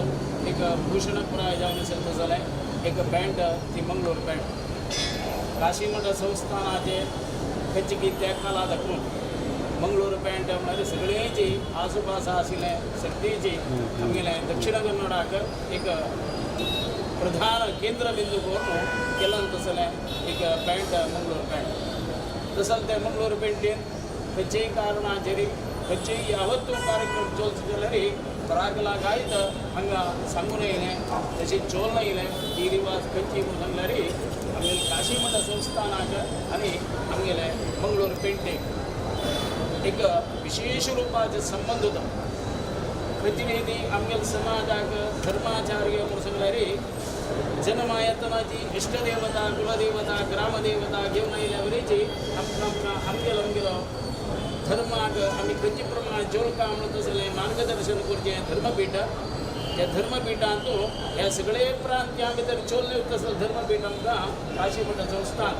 [SPEAKER 8] एक भूषणप्राय जावन आशिल्लें जाल्यार एक बँड, ती मंगळूर बँड. काशीमठ संस्थानाचे खंयची की त्या काला दाखोवन मंगळूर बँड म्हळ्यार सगळेची आसुपास आशिल्ले सगळेची आमगेले दक्षिण कन्नडाक एक प्रधान केंद्रबिंदू करून केलं तसलें एक बँड मंगळूर बँड. तसंच ते मंगळूर बँडीन खंयचेय कारणाचेर खंयचेय यावत्तू कार्यक्रम चोलचो जाल्यार परागला गायत हांगा सांगून येयलें, तशें चोल येयलें. ही रिवाज खंयची म्हणून सांगल्यार आमगेले काशीमठ संस्थानाक आनी आमगेले मंगळूर पेंटेक एक विशेष रुपाचो संबंद होता. खंयची न्ही ती आमगेले समाजाक धर्माचार्य म्हणून सांगल्यार जनमायतनाची इष्टदेवता, कुलदेवता, ग्रामदेवता घेवन आयिल्ल्या वरीची आमकां आमकां आमगेलो आमगेलो धर्माक आमी खंयचे प्रमाणे जोळका म्हणून तसलें मार्गदर्शन करचें धर्मपीठ. त्या धर्मपीठांत ह्या सगळे प्रांत्या भितर चोल्ले तसलो धर्मपीठ आमकां काशीमठ संस्थान.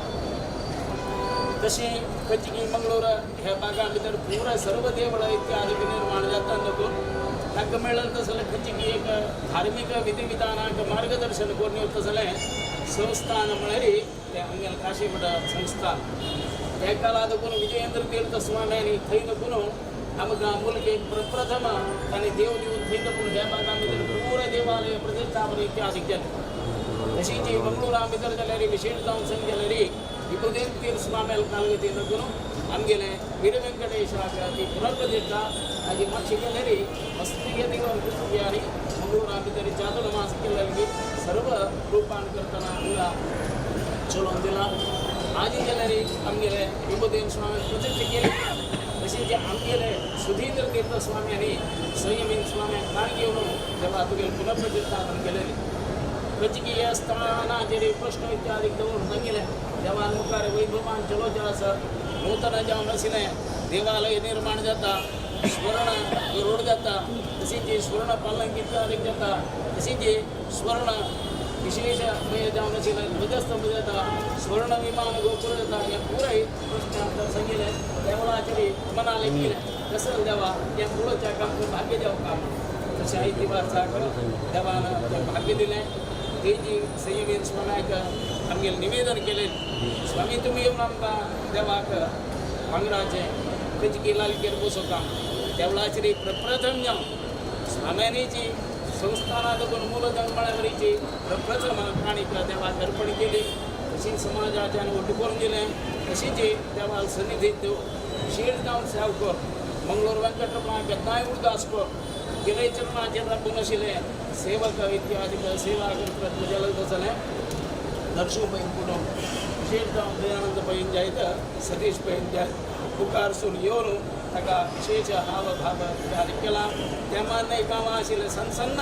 [SPEAKER 8] तशें खंयची की मंगळूर ह्या भागा भितर पुरा सर्व देवळां इत्यादी निर्माण जाता नको ताका मेळ्ळें तसलें खंयची की एक धार्मीक विधिविधानाक मार्गदर्शन करून तसलें संस्थान म्हळ्यार तें आमगेलें काशीमठ संस्थान. त्या काळा देखून विजयेंद्र तीर्थ स्वाम्यांनी थंय देखून आमकां मुलगे प्रप्रथम तांणी देव दिवन थंय देखून ह्या भागा भितर पुरा देवालय प्रतिष्ठापन इतिहासीक जालें. तशी जी मंगळूरा भितर जाल्यार विशेष जावन सांग जाल्यार विबुधेंद्र तीर्थ स्वाम्याल कालगती देखून आमगेले वीरवेंकटेश्वराक ती पुनर्प्रतिष्ठा आजी मातशी केल्यार मस्ती घेती आनी मंगळूरा भितर चातुर्मास केल्ली सर्व रूपान करतना हांगा चलोवन दिला. आजी जाल्यार आमगेले विबुधेंद्र स्वामी प्रतिष्ठा केली. तशें जे आमगेले सुधींद्र तीर्थ स्वामी आनी संयमीन स्वाम्यांक काण घेवन जेव्हा तुगेले पुनर्प्रतिष्ठापन केलेली खंयची की ह्या स्थानाचेर प्रश्न इत्यादी दवरून सांगिल्लें. देवान मुखार वैभवान चलोवचें आसा. नूतन जावन आशिल्लें देवालय निर्माण जाता, स्वर्ण रोड जाता, तशीच जी स्वर्ण पालंक इत्यादी जाता, तशीच जी स्वर्ण विशेष जावन आशिल्लें ध्वजस्तंभ जाता, स्वर्ण विमान गोपुर जाता. हे पुराय प्रश्न आमकां सांगिल्लें देवळाचेर मना लेखिल्लें. कसल देवा तें पळोवच्याक आमकां भाग्य जावका म्हूण. तशें आयती वर्साक देवान तें भाग्य दिलें. तेजी संयमीन स्वाम्याक आमगेलें निवेदन केलें, स्वामी तुमी येवन आमकां देवाक भांगराचें कचकी लालकेर बसोवका. देवळाचेर प्रप्रथम जावन स्वाम्यांनी जी संस्थानां देखून मूलधन म्हळ्यावरीची प्रप्रथम काणीक देवाक अर्पण केली. तशी समाजाच्यान ओटू करून दिलें. तशीच देवाक सन्निधी विशेश जावन सेव कर मंगळूर वेंकटरमणाक केन्नाय उडगास कर गेले चरणाचेर राबून आशिल्लें सेवक इत्यादी सेवा करतात म्हज्या तसलें नरशिंव पैन कुटुंब विशेश जावन दयानंद पैन जायत सतीश पैन जायत मुखारसून येवन ताका विशेश हाव भाव कार्य केला. त्या मान्य गांवां आशिल्लें सन्न सन्न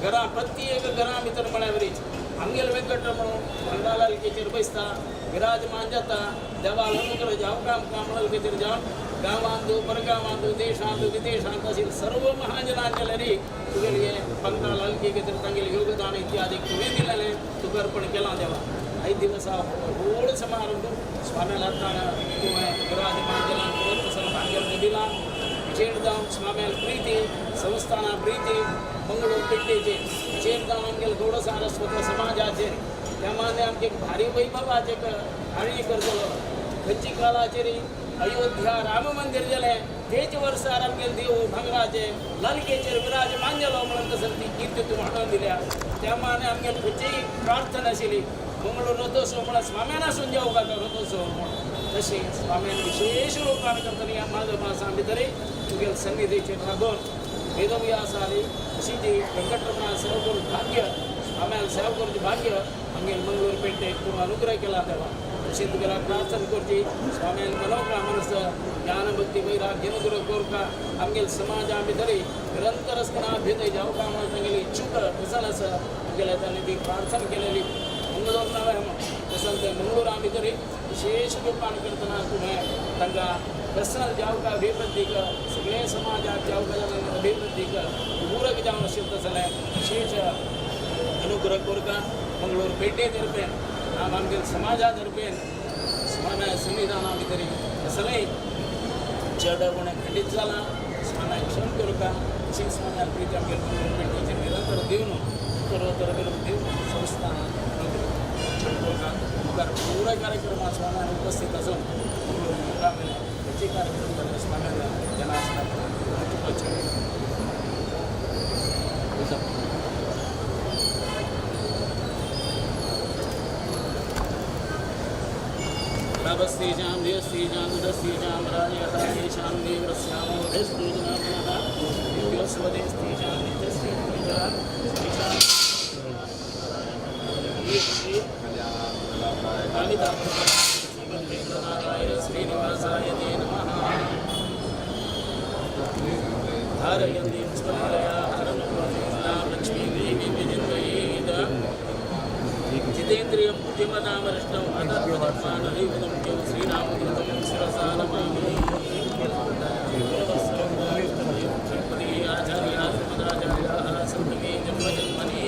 [SPEAKER 8] घरां प्रत्येक घरां भितर म्हळ्यावरीच आमगेले वेंकटरमण भांगरालालकेचेर बसता विराजमान जाता. देवाक अनुग्रह जावका आमकां म्हणल्यार जावन गांवांत परगांवांत देशांत विदेशांत आशिल्ले सर्व महाजनांचे तुगेले भांगरालालके खातीर तांगेलें योगदान इत्यादी तुवें दिलेलें तुका अर्पण केलां देवा. आयज दिवसा व्हड समारंभ स्वाम्याला तुवें विराजमान केलां तसो भाग्य दिलां. विशेश जावन स्वाम्याल प्रिती संस्थाना प्रिती मंगळूर पेट्टेचे विशेष जावन आमगेले गौड सारस्वत समाजाचेर त्या माने आमचे भारी वैभवाचे हाणी करतलो. खंयची काळाचेर अयोध्या राम मंदिर जालें तेच वर्सार आमगेले देव भांगराचे लालकेचेर विराजमान जालो म्हणून तसं ती कीर्ती तूं हाडून दिल्या. त्या माने आमगेले खंयचीय प्रार्थना आशिल्ली मंगळूर रथोत्सव म्हळ्यार स्वाम्यान आसून जावं काका रथोत्सव म्हणून. तशें स्वाम्यान विशेष रुपान करतली ह्या माघ मासा भितर तुगेले सन्निधीचेर लागून वेदव्यास आली अशी जी वेंकटरमणा सेवा करून भाग्य स्वाम्यान सेवा करचें भाग्य आमगेले मंगळूर पेट्टेक तूं अनुग्रह केला देवा. तशें तुगेल्या प्रार्थना करची स्वाम्यान मनोकामनस ज्ञान भक्ती वैराग्य अनुग्रह करका आमगेले समाजा भितर निरंतर आसतना अभ्युदय जावका म्हणून तांगेली इच्छूक प्रसन्न आसा आमगेल्या तांणी ती प्रार्थना केलेली. मंगळूर नांव तशें तें मंगळूरा भितर विशेष रुपान करतना तुवें तांकां पर्सनल जावका अभिवृद्धीक सगळे समाजाक जावका जाल्यार अभिवृद्धीक पूरक जावन आशिल्लें तसलें विशेष अनुग्रह करका मंगळूर पेटे तर्फेन आमगेले समाजा तर्फेन स्वाम्या संविधाना भितर कसलेंय चड उणें खंडीत जालां स्वाम्या क्षम करका. तशीच स्वाम्या प्रिती आमगेले मंगळूर पेटेचेर निरंतर दिवन उत्तरोत्तर दिवन संस्थान अनुग्रह करका. मुखार पुराय कार्यक्रमात स्वाम्यान उपस्थित आसून मंगळूर मुखावेले खंयचे कार्यक्रम जाल्यार स्वाम्यान जनासनाक चुकोवचें. नभस्तेषां देवस्तेषां दुधस्तेषां राजयतायेषां देवस्यामोधस्तूजनामनः दिव्योस्वदेस्तेषां नित्यस्तेषां श्रीनिवासाय ते नमः. धारयन्तीं स्मरया हरं लक्ष्मीं देवीं विचिन्तयेत्. जितेन्द्रियं बुद्धिमतामरिष्टम् अतत्पदमानदैवतं श्रीरामदूतं शिरसा नमामि. षट्पदी आचार्या श्रीमदाचार्याः सन्तमे जन्म जन्मनि.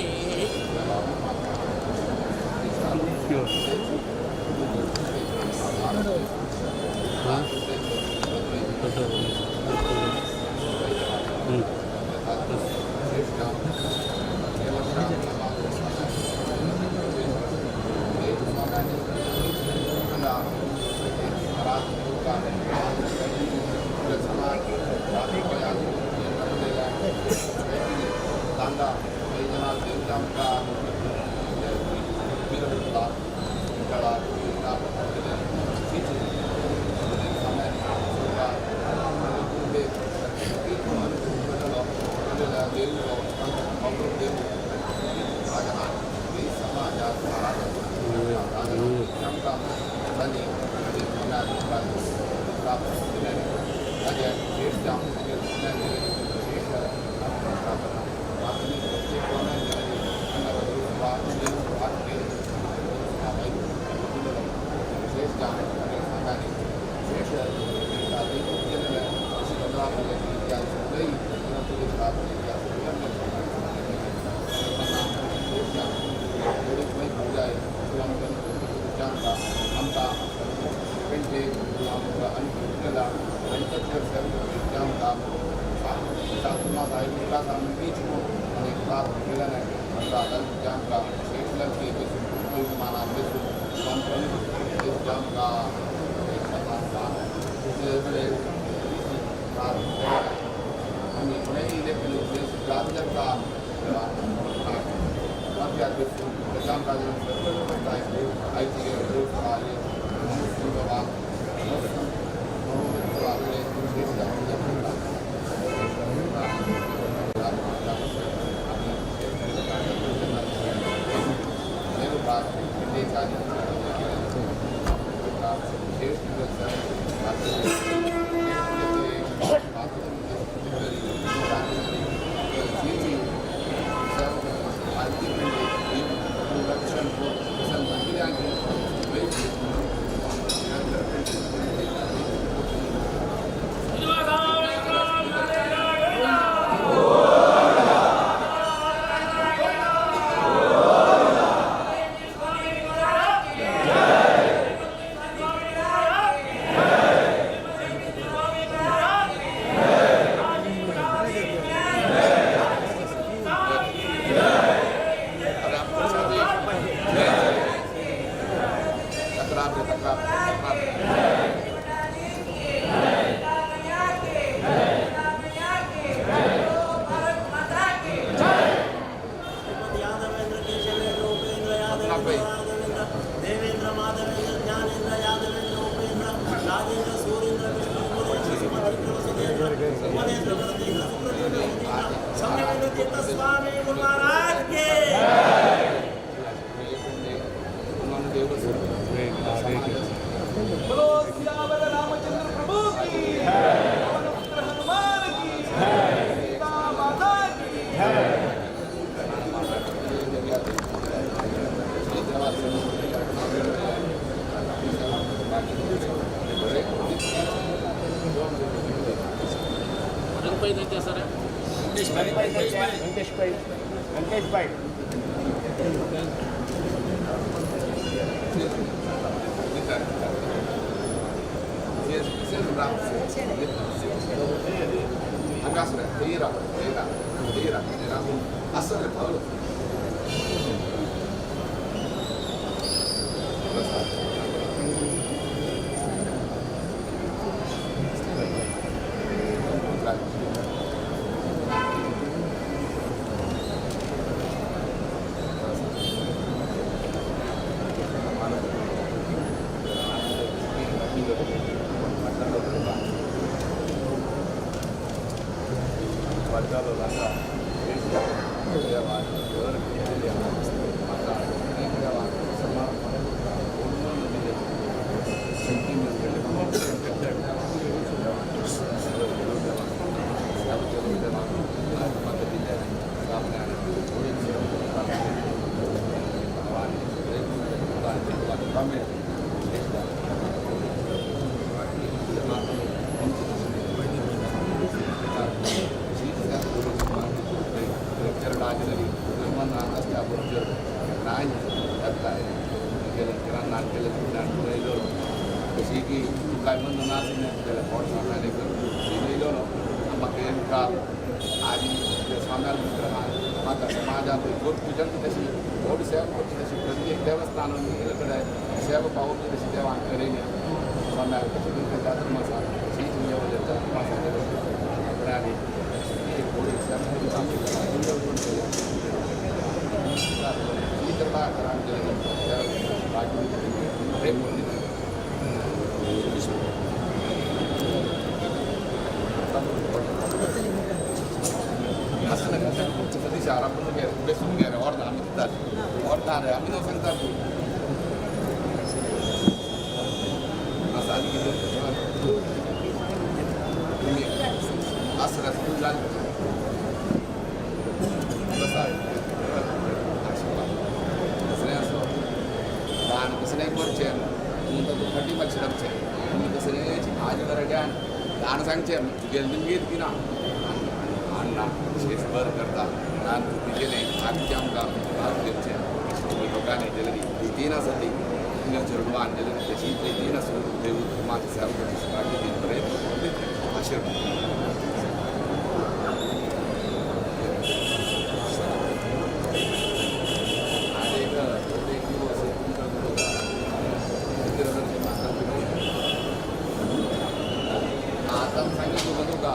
[SPEAKER 9] सांगितलं तुका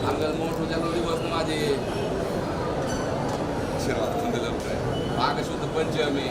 [SPEAKER 9] आमकां मोठो जालो दिवस माझे माघ शुद्ध पंचमी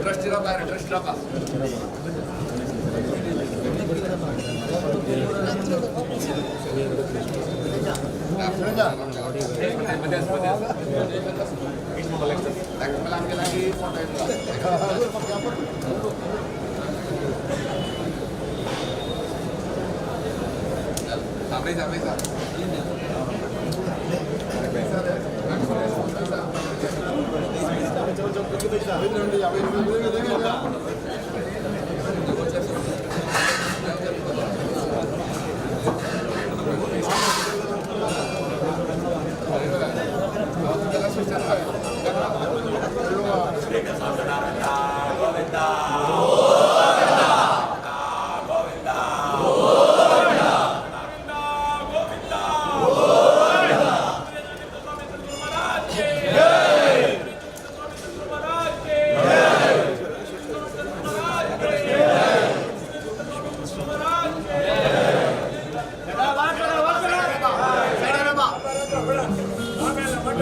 [SPEAKER 9] ट्रस्टी राव काय ट्रस्टी राव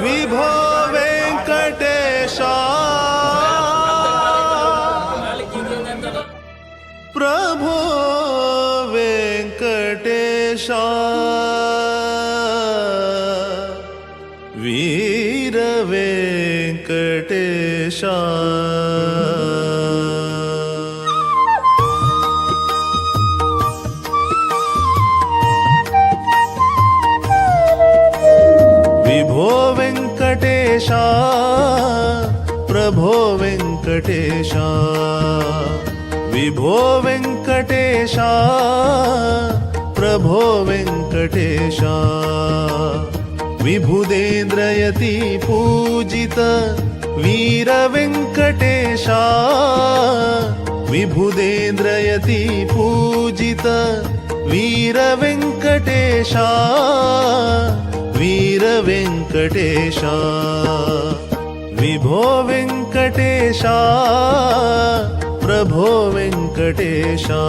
[SPEAKER 10] विभो वेंकटेशा प्रभो वेंकटेशा वीर वेंकटेशा विभो वेंकटेशा प्रभो वेंकटेशा विभो वेंकटेशा प्रभो वेंकटेशा विभुदेन्द्रयति पूजित वीर वेंकटेशा विभुदेन्द्रयति पूजित वीर वेंकटेशा वीर वेंकटेशा विभो वेंकटेशा प्रभो वेंकटेशा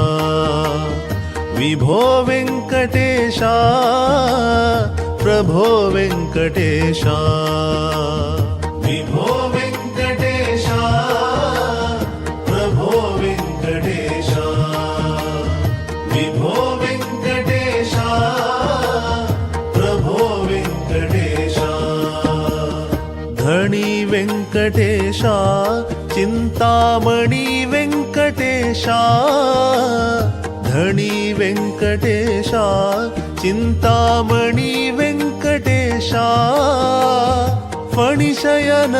[SPEAKER 10] विभो वेंकटेशा प्रभो वेंकटेशा विभो वेंकटेशा प्रभो वेंकटेशा विभो वेंकटेशा प्रभो वेंकटेशा धणी वेंकटेशा चिंतामणी वेंकटेशा धणी वेंकटेशा चिंतामणी वेंकटेशा फणिशयन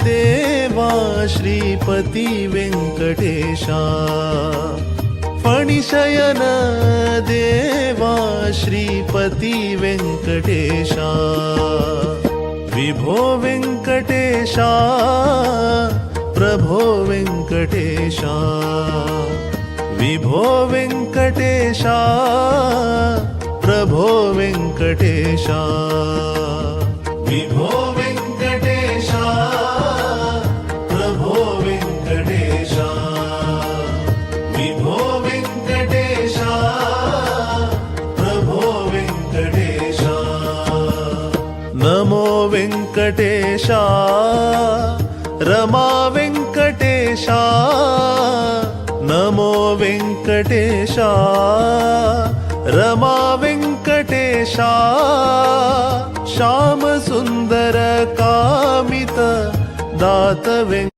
[SPEAKER 10] देवा श्रीपती वेंकटेशा फणिशयन देवा श्रीपती वेंकटेशा विभो वेंकटेशा प्रभो वेंकटेशा विभो वेंकटेशा प्रभो वेंकटेशा विभो वेंकटेशा प्रभो वेंकटेशा विभो वेंकटेशा प्रभो वेंकटेशा नमो वेंकटेशा रमा वेंकटेशा नमो वेंकटेशा रमा वेंकटेशा श्याम सुंदर कामित दात वेंकटेशा।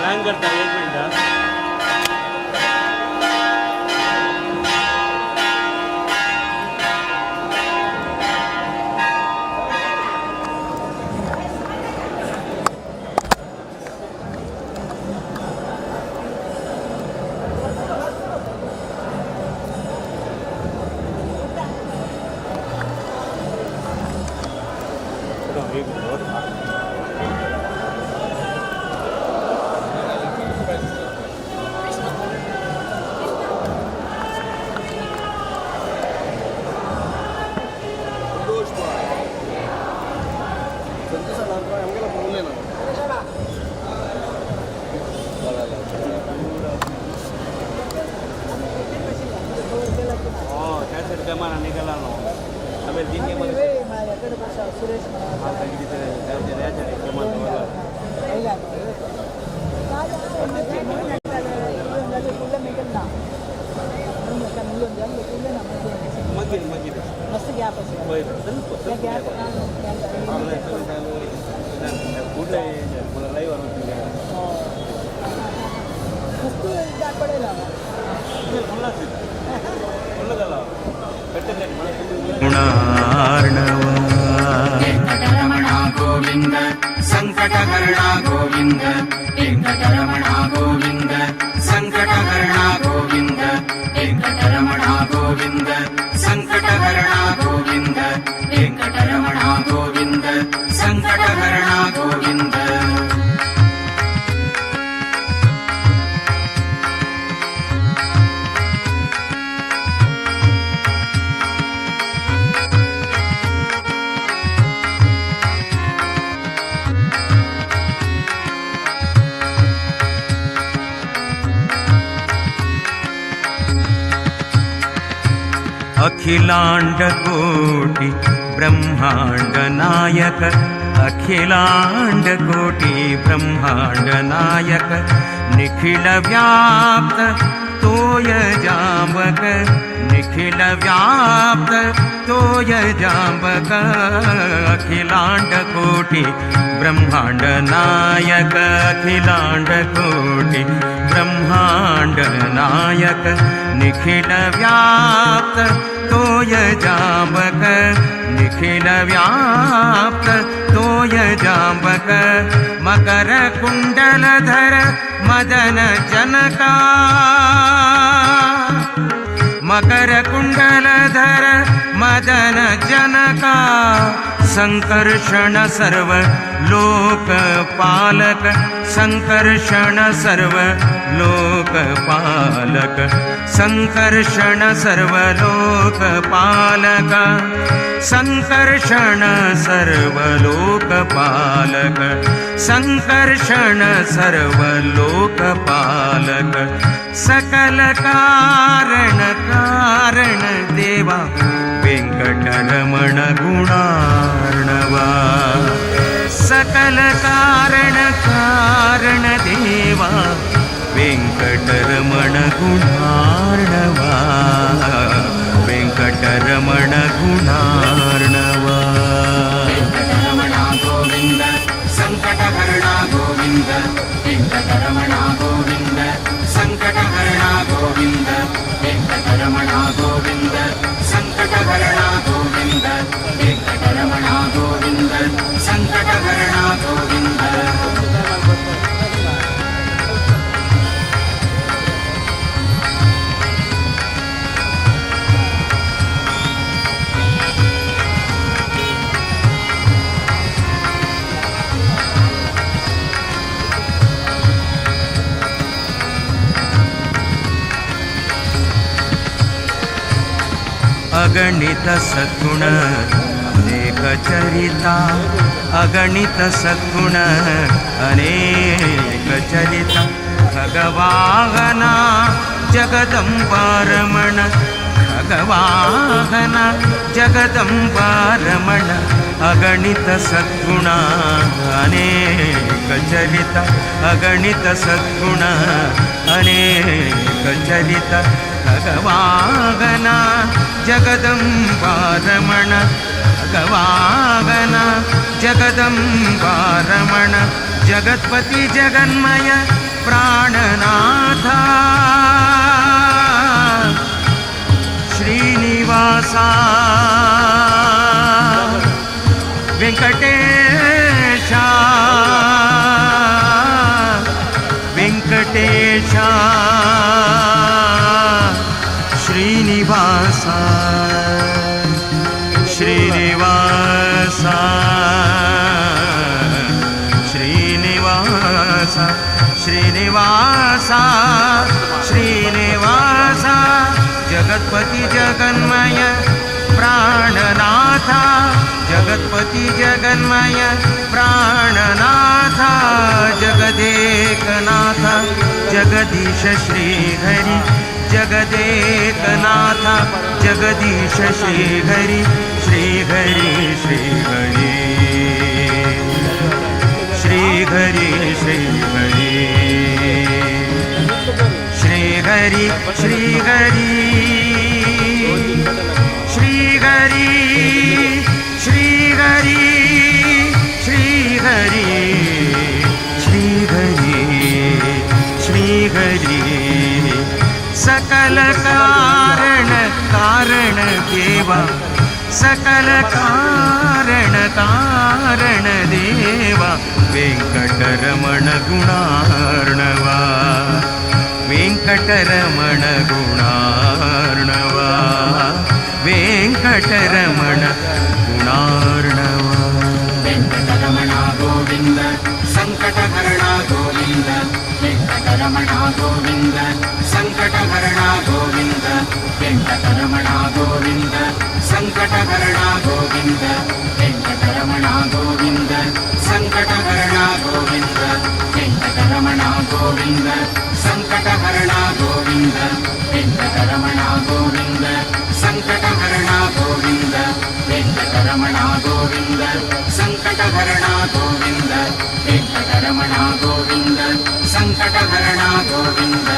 [SPEAKER 1] प्लॅन करता एक मिनट हा. हो त्या साईड कमान निघाला न्हू आम्ही तीन गेम मागीर मागीर पळय ಸ್ವಲ್ಪ ಕೂಡಲೇ ಲೈವ್
[SPEAKER 2] ಗುಣಾರ್ಣವ.
[SPEAKER 11] ವೆಂಕಟರಮಣ ಗೋವಿಂದ ಸಂಕಟಹರಣ ಗೋವಿಂದ, ವೆಂಕಟರಮಣ ಗೋವಿಂದ ಸಂಕಟಹರಣ ಗೋವಿಂದ, ವೆಂಕಟರಮಣ ಗೋವಿಂದ ಸಂಕಟಹರಣ ಗೋವಿಂದ, ವೆಂಕಟರಮಣ ಗೋವಿಂದ ಸಂಕಟಹರಣ ಗೋವಿಂದ.
[SPEAKER 2] अखिलांड कोटि ब्रह्मांड नायक, अखिलांड कोटि ब्रह्मांड नायक, निखिल व्याप्त तोय जांबक, निखिल व्याप्त तोय जांबक, अखिलांड कोटि ब्रह्मांड नायक, अखिलांड कोटि ब्रह्मांड नायक, निखिल व्याप्त तोय जांबक, निखिल व्याप्त तोय जांबक, मकर कुंडलधर मदन जनका, मकर कुंडलधर मदन जनका, संकर्षण सर्व लोक पालक, संकर्षण सर्व लोक पालक, संकर्षण सर्व लोक पालक, संकर्षण सर्व लोक पालक, संकर्षण सर्व लोक पालक, सकल कारण कारण देवा, वेंकटरमण गुणार्णवा, सकल कारण कारण देवा, वेंकटरमण गुणार्णवा, वेंकटरमण गुणार्णवा.
[SPEAKER 11] ವೆಂಕಟರಮಣ ಗೋವಿಂದ ಸಂಕಟಹರಣ ಗೋವಿಂದ, ವೆಂಕಟರಮಣ ಗೋವಿಂದ ಸಂಕಟಹರಣ ಗೋವಿಂದ, ವೆಂಕಟರಮಣ ಗೋವಿಂದ ಸಂಕಟಹರಣ ಗೋವಿಂದ, ವೆಂಕಟರಮಣ ಗೋವಿಂದ ಸಂಕಟಹರಣ ಗೋವಿಂದ.
[SPEAKER 2] अगणित सद्गुण अनेक चरिता, अगणित सद्गुण अनेक चरिता, खगवाहना जगदंबारमण, खगवाहना जगदंबारमण, अगणित सद्गुण अनेक चरिता, अगणित सद्गुण अनेक चरिता, खगवाहना जगदंबारमण, खगवाहना जगदंबारमण, जगत्पति जगन्मय श्रीनिवास श्रीनिवास श्रीनिवास श्रीनिवास जगत्पति जगन्मय प्राणनाथ जगत्पति जगन्मय प्राणनाथ जगदेकनाथ जगदीश श्रीहरि जगदेकनाथ जगदीश श्रीहरि श्रीहरि श्रीहरि श्रीहरि श्रीहरि श्रीहरि श्रीहरि श्रीहरि श्रीहरि श्रीहरि श्रीहरि श्रीहरि सकल कारण कारण देवा सकल कारण कारण देवा वेंकटरमण गुणार्णवा वेंकटरमण गुणार्णवा वेंकटरमण गुणार्णवा.
[SPEAKER 11] वेङ्कटरमण गोविन्द सङ्कटहरण गोविन्द वेङ्कटरमण गोविन्द सङ्कटहरण गोविन्द वेङ्कटरमण गोविन्द सङ्कटहरण गोविन्द वेङ्कटरमण गोविन्द सङ्कटहरण गोविन्द वेङ्कटरमण गोविन्द सङ्कटहरण गोविन्द वेङ्कटरमण गोविन्द सङ्कटहरण गोविन्द वेङ्कटरमण गोविन्द सङ्कटहरण गोविन्द वेङ्कटरमण गोविन्द सङ्कटहरण गोविन्द.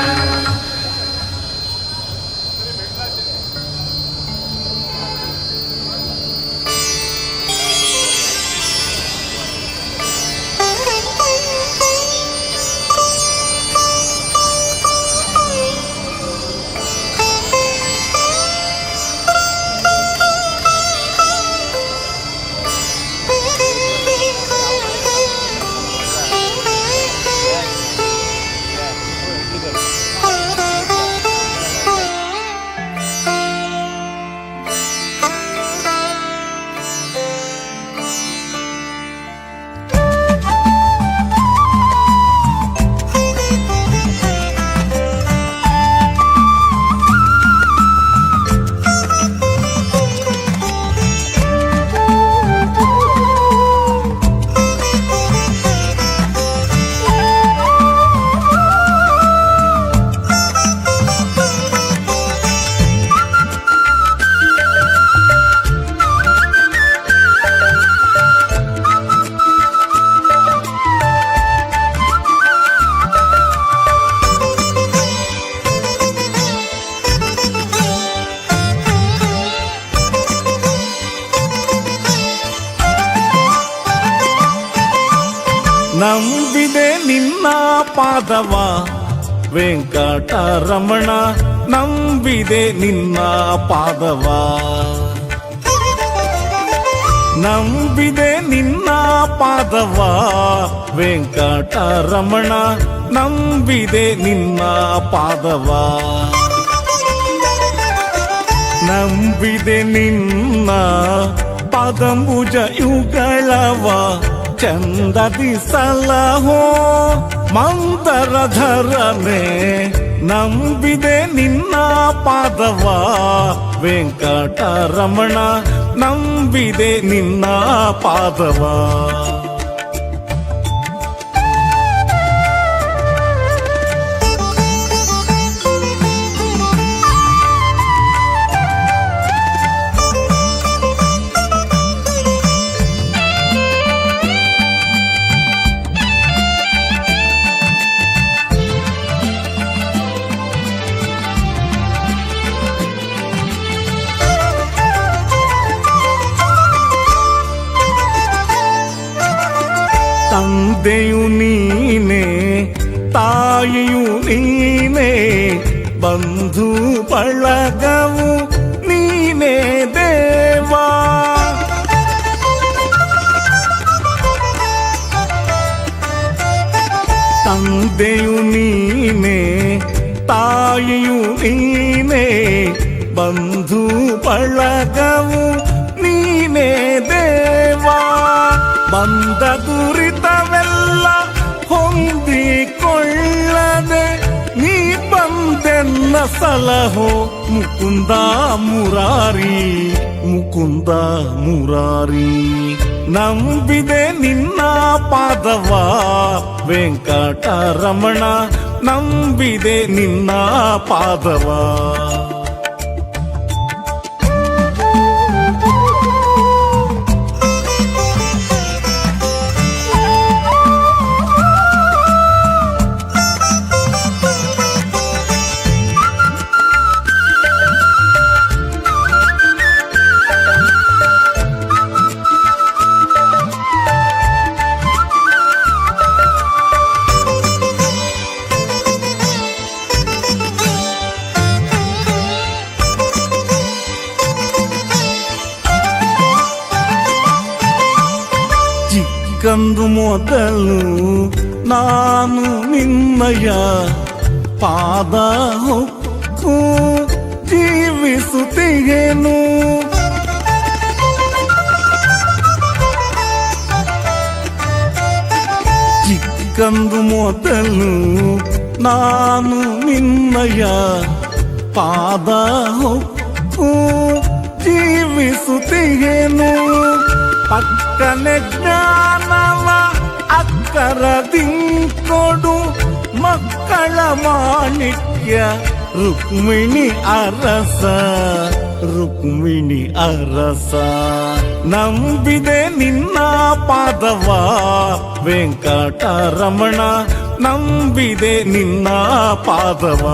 [SPEAKER 3] ನಂಬಿದೆ ನಿನ್ನ ಪಾದವ ವೆಂಕಟರಮಣ, ನಂಬಿದೆ ನಿನ್ನ ಪಾದವ, ನಂಬಿದೆ ನಿನ್ನ ಪಾದವ ವೆಂಕಟರಮಣ, ನಂಬಿದೆ ನಿನ್ನ ಪಾದವ, ನಂಬಿದೆ ನಿನ್ನ ಪಾದಂಬುಜ ಯುಗಳವ ಚಂದದಿ ಸಲಹೋ ಮಂದರಧರನೆ, ನಂಬಿದೆ ನಿನ್ನ ಪಾದವ ವೆಂಕಟರಮಣ, ನಂಬಿದೆ ನಿನ್ನ ಪಾದವ. ತಂದೆಯು ನೀನೇ, ತಾಯಿಯು ನೀನೇ, ಬಂಧು ಬಳಗವು ನೀನೇ ದೇವಾ. ತಂದೆಯು ನೀನೇ, ತಾಯಿಯು ನೀನೇ, ಬಂಧು ಬಳಗವು ನೀನೇ ದೇವಾ. ಬಂದ ದುರಿತವೆಲ್ಲ ಹೊಂದಿಕೊಳ್ಳದೆ ನೀ ಬಂದೆನ್ನ ಸಲಹೋ ಮುಕುಂದ ಮುರಾರಿ, ಮುಕುಂದ ಮುರಾರಿ. ನಂಬಿದೆ ನಿನ್ನ ಪಾದವ ವೆಂಕಟರಮಣ, ನಂಬಿದೆ ನಿನ್ನ ಪಾದವ. ಚಿಕ್ಕಂದು ಮೊದಲು ನಾನು ನಿನ್ನಯ ಪಾದ ಹೊಕ್ಕು ಜೀವಿಸುತ್ತಿಗೆನು. ಚಿಕ್ಕಂದು ಮೊದಲು ನಾನು ನಿನ್ನಯ ಪಾದ ಹೊಕ್ಕು ಜೀವಿಸುತ್ತಿಗೆನು. ಪಕ್ಕನೆ ಜ್ಞಾನವ ಅಕ್ಕರದಿಂಕೊಡು ಮಕ್ಕಳ ಮಾಣಿಕ್ಯ ರುಕ್ಮಿಣಿ ಅರಸ, ರುಕ್ಮಿಣಿ ಅರಸ. ನಂಬಿದೆ ನಿನ್ನ ಪಾದವ ವೆಂಕಟರಮಣ, ನಂಬಿದೆ ನಿನ್ನ ಪಾದವ.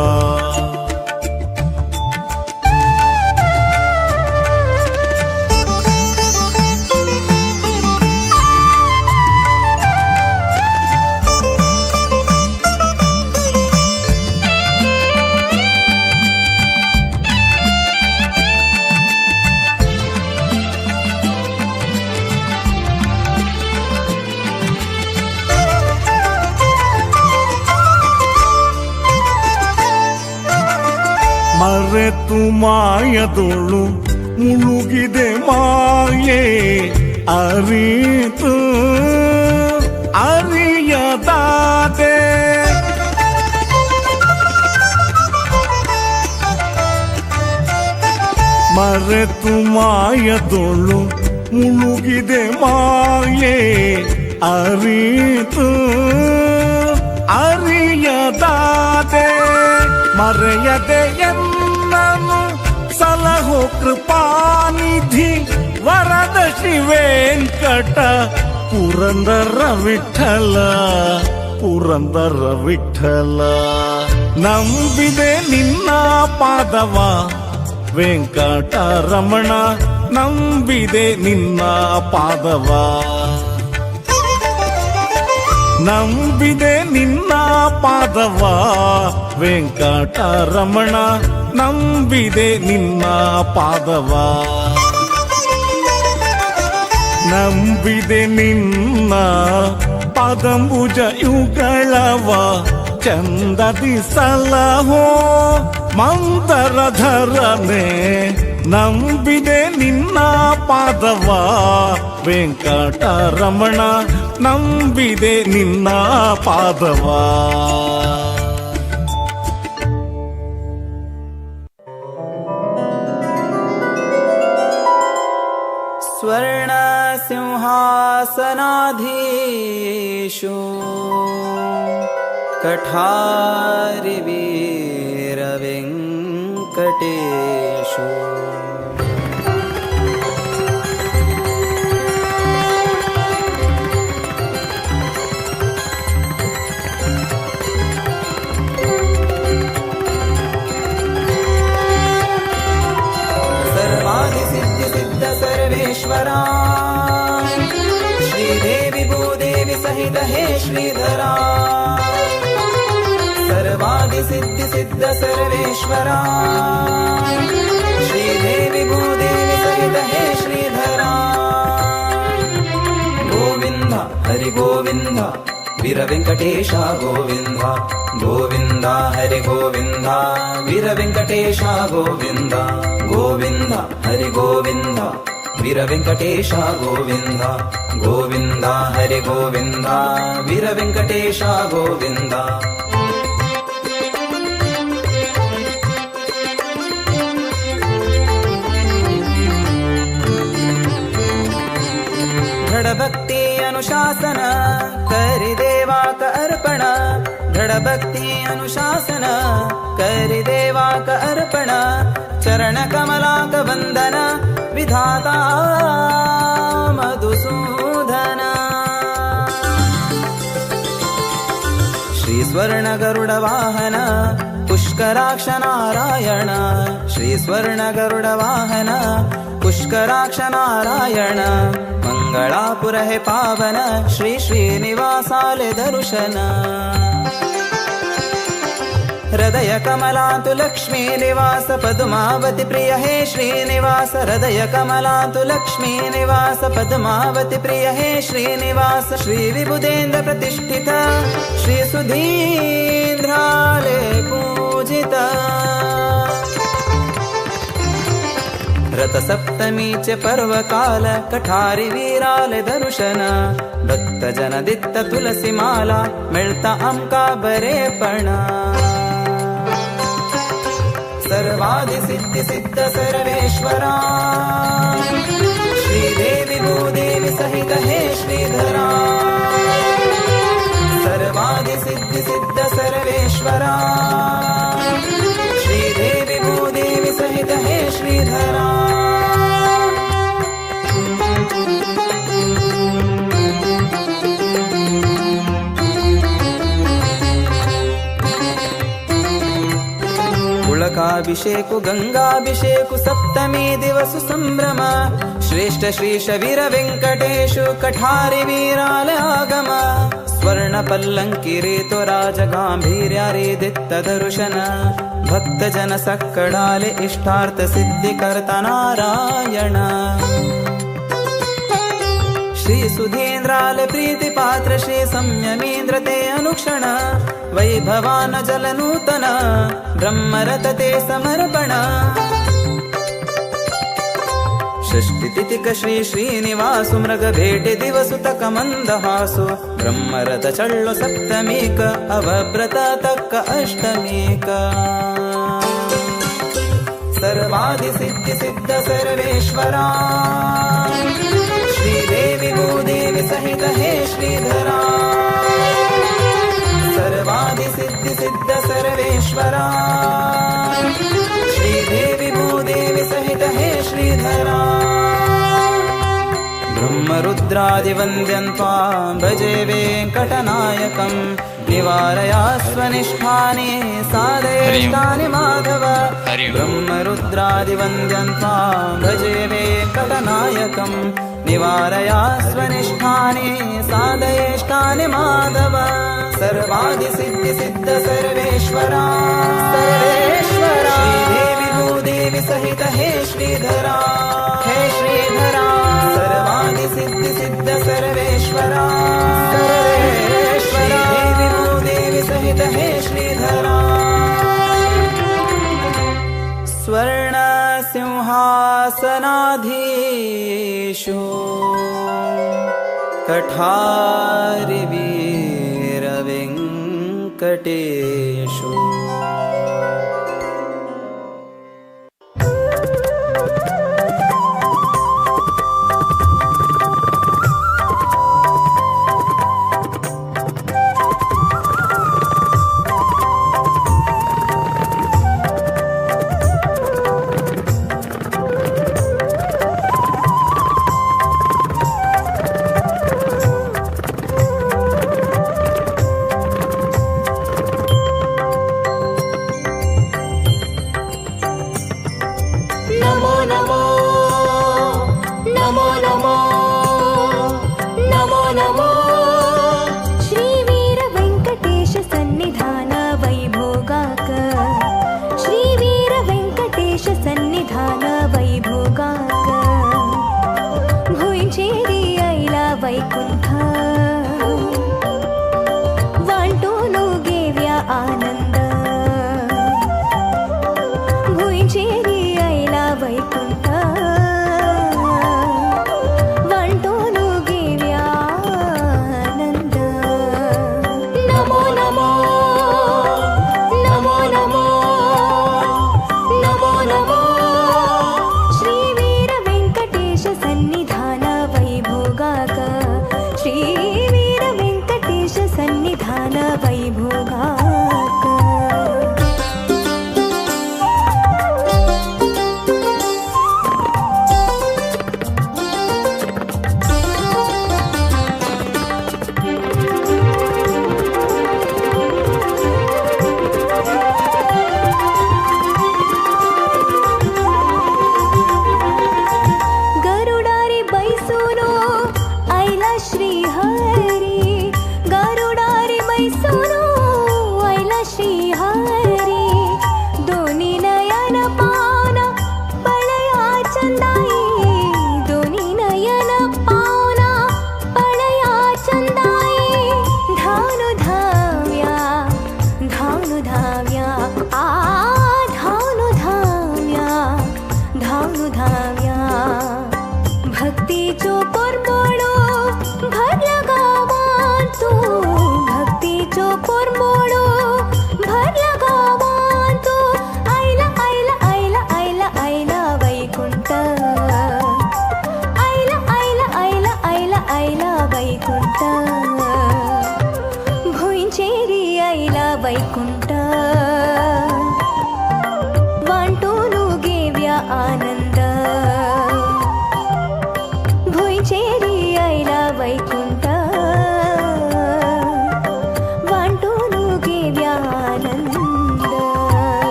[SPEAKER 3] ಮರೆತು ಮಾಯದೊಳು ಮುಳುಗಿದೆ ಮಾಯೆ ಅರಿತು ಅರಿಯದಾದೆ. ಮರೆತು ಮಾಯದೊಳು ಮುಳುಗಿದೆ ಮಾಯೆ ಅರಿತು ಅರಿಯದಾದೆ. ಮರೆಯದೆ ಎನ್ನನು ಸಲಹು ಕೃಪಾನಿಧಿ ವರದ ಶ್ರೀ ವೆಂಕಟ ಪುರಂದರ ವಿಠಲ, ಪುರಂದರ ವಿಠಲ. ನಂಬಿದೆ ನಿನ್ನ ಪಾದವ ವೆಂಕಟರಮಣ, ನಂಬಿದೆ ನಿನ್ನ ಪಾದವ. ನಂಬಿದೆ ನಿನ್ನ ಪಾದವ ವೆಂಕಟರಮಣ, ನಂಬಿದೆ ನಿನ್ನ ಪಾದವ. ನಂಬಿದೆ ನಿನ್ನ ಪದಂಬುಜ ಯುಗಳವ ಚಂದದಿ ಸಲಹೋ ಮಂದರ ಧರನೆ. ನಂಬಿದೆ ನಿನ್ನ ಪಾದವ ವೆಂಕಟರಮಣ, ನಂಬಿದೆ ನಿನ್ನ ಪಾದವ.
[SPEAKER 5] ಸ್ವರ್ಣ ಸಿಂಹಾಸನಾಧೀಶೋ ಕಠಾರಿ ವೀರ ವೆಂಕಟೇಶೋ. सर्वेश्वरा श्रीदेवी भूदेवी सहित हे श्रीधरा. सर्वादि सिद्धि सिद्ध सर्वेश्वरा श्रीदेवी भूदेवी सहित हे श्रीधरा. गोविंद हरि गोविंद वीर वेंकटेश गोविंद गोविंद हरे गोविंद वीर वेंकटेश गोविंद गोविंद हरे गोविंद वीर वेंकटेश गोविंद गोविंद हरे गोविंद वीर वेंकटेश गोविंद। भक्ति अनुशासन करि देवाक अर्पण दृढ़ भक्ति अनुशासन करि देवाक अर्पण चरण कमलाक वंदन विधाता मधुसूदन। श्री स्वर्ण गरुड़ वाहन पुष्कराक्ष नारायण श्री स्वर्ण गरुड़ वाहन पुष्कराक्ष नारायण मंगलापुर हे पावन श्री श्रीनिवासाले दर्शन। हृदय कमलांतु लक्ष्मी निवास पद्मावती प्रिय हे श्रीनिवास हृदय कमलांतु लक्ष्मी निवास पद्मावती प्रिय हे श्रीनिवास श्री विबुधेन्द्र प्रतिष्ठित श्री सुधीन्द्राले पूजित। रथसप्तमीचे पर्वकाल कठारी वीराले दर्शन भक्तजन दित्त तुलसी माला मिळता आमका बरेपण। सर्वादि सिद्धि सिद्ध सर्वेश्वरा श्रीदेवी भूदेवी सहित हे श्रीधरा सर्वादि सिद्धि सिद्ध सर्वेश्वरा श्रीदेवी भूदेवी सहित हे श्रीधरा। पुलकाभिषेक गंगाभिषेक सप्तमी दिवस संभ्रम श्रेष्ठ श्रीश वीर वेंकटेशु कठारी वीराल आगम स्वर्ण पल्लंकी रेतो राज गांभीर्या रे दित्त दर्शन भक्तजन सक्कडाले इष्टार्थ सिद्धि करता नारायण। श्री सुधीन्द्राले प्रीति पात्र श्री संयमीन्द्र ते अनुक्षण वैभवान जल नूतन ब्रह्मरथ ते समर्पण। षष्ठी तिथिक श्री श्रीनिवासु मृग भेटे दिवसु तक मंदहासु ब्रह्मरथ चळ्ळो सप्तमीक अवव्रत तक्क अष्टमीक। सर्वादि सिद्धि सिद्ध सर्वेश्वरा श्रीदेवी भूदेवी सहित हे श्रीधरा सर्वादि सिद्धि सिद्ध सर्वेश्वरा श्रीदेवी भूदेवी सहित हे श्रीधरा। ब्रह्मरुद्रादिवन्द्यं त्वां भजे वेङ्कटनायकं निवारया स्वनिष्ठानि साधयेष्टानि माधव ब्रह्मरुद्रादिवन्द्यं त्वां भजे वेङ्कटनायकं निवारया स्वनिष्ठानि साधयेष्टानि माधव। सर्वादि सिद्धि सिद्ध सर्वेश्वरा सर्वेश्वरा श्रीदेवी भूदेवी सहित हे श्रीधरा हे श्रीधरा सर्वादि सिद्धि सिद्ध सर्वेश्वरा सर्वेश्वरा देवी भूदेवी सहित हे श्रीधरा। स्वर्ण सिंहासनाधीशो कठारी वीर वेंकटेशो।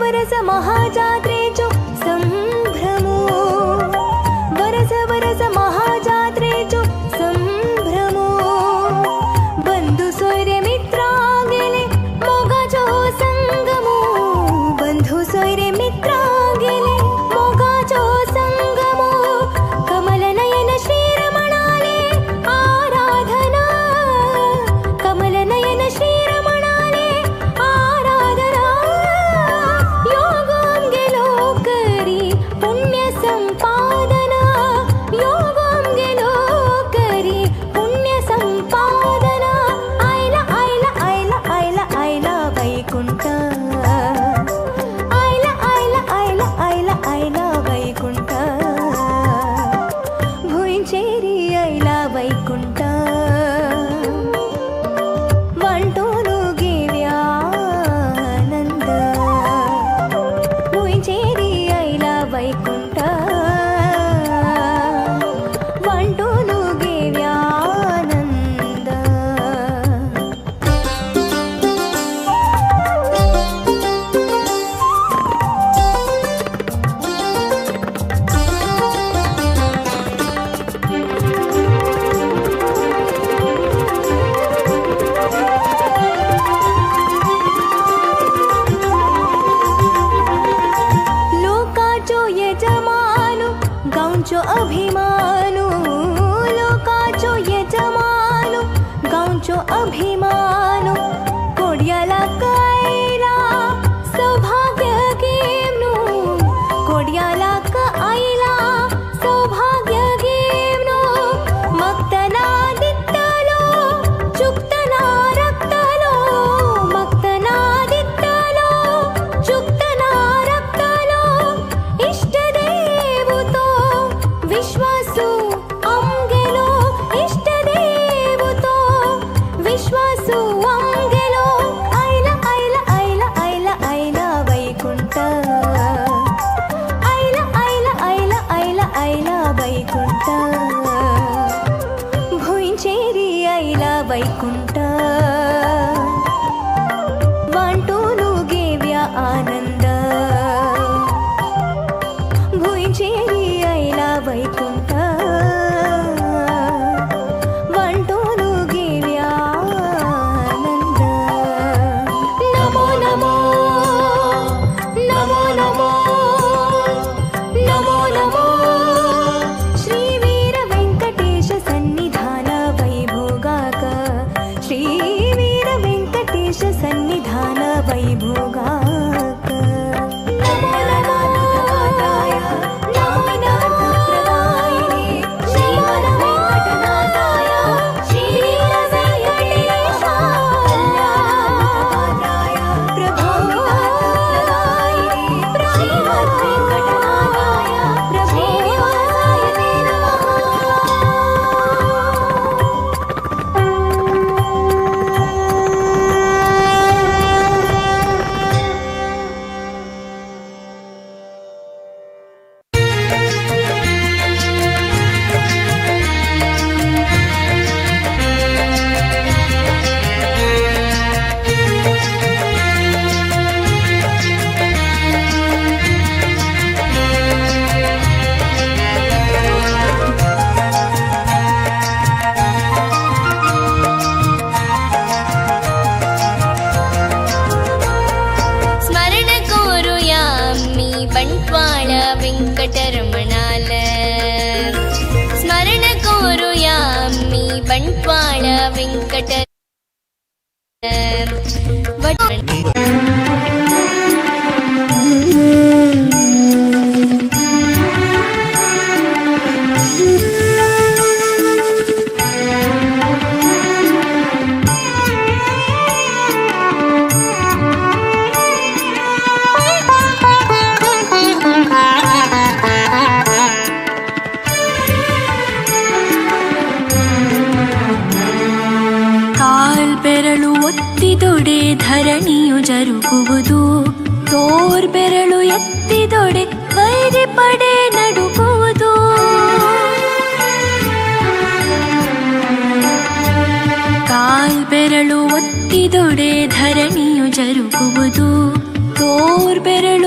[SPEAKER 7] वरस महाजात्रेचो संभ्रमो, वरस वरस महाजात्रेचो संभ्रमो. बंधु सोयरे मित्रांगेले मोगाचो संगमो, बंधु सोयरे मित्रांगेले मोगाचो संगमो. कमल नयन श्रीरमणाले आराधना, कमल नयन श्रीरमणाले आराधना. योगं गेलो करी पुण्य संपादना, योगं गेलो करी पुण्य संपादना. आयला आयला आयला आयला आयला वैकुंठ, आयला आयला आयला आयला आयला वैकुंठ. भुंयचेरी आयला वैकुंठ, वांटोनु घेव्या आनंद. भुंयचेरी आयला वैकुंठ, वांटोनु घेव्या आनंद. लोकाचो यजमानु गांवचो अभिमानु, लोकाचो यजमानु गांवचो अभिमानु. कोड्याला कायला सौभाग्य घेवनु, कोड्याला आयला सौभाग्य घेवनु. मगतना दित्तलो चुकतना रक्तलो, मगतना दित्तलो चुकतना रक्तलो. इष्ट देव तो विश्वासू आमगेलो, इष्ट देव तो विश्वासू आमगेलो. आयला आयला आयला आयला आयला वैकुंठ, आयला आयला आयला आयला आयला वैकुंठ. भुंयचेरी आयला वैकुंठ, वांटोनु घेव्या आनंद. भुंयचेरी आयला वैकुंठ, वांटोनु घेव्या आनंद. नमो नमो नमो नमो नमो नमो श्री वीर वेंकटेश सन्निधान वैभोगाक, श्री वीर वेंकटेश सन्निधान वैभोगाक. नमो नमो नमो नमो श्रीमद्वेङ्कटनाथाय श्रीवेङ्कटेशाय प्रभोदाय श्रीमद्वेङ्कटनाथाय श्रीनिवासाय ते नमः.
[SPEAKER 12] स्मरण कोरुया मी बंटवाळ वेंकटरमणाल, स्मरण कोरुया मी बंटवाळ वेंकट.
[SPEAKER 7] ಕಾಲ್ಬೆರಳು ಒತ್ತಿದೊಡೆ ಧರಣಿಯು ಜರುಗುವುದು, ತೋರ್ಬೆರಳು ಎತ್ತಿದೊಡೆ ವೈರಿ ಪಡೆ ನಡುಗುವುದು. ಕಾಲ್ಬೆರಳು ಒತ್ತಿದೊಡೆ ಧರಣಿಯು ಜರುಗುವುದು, ತೋರ್ಬೆರಳು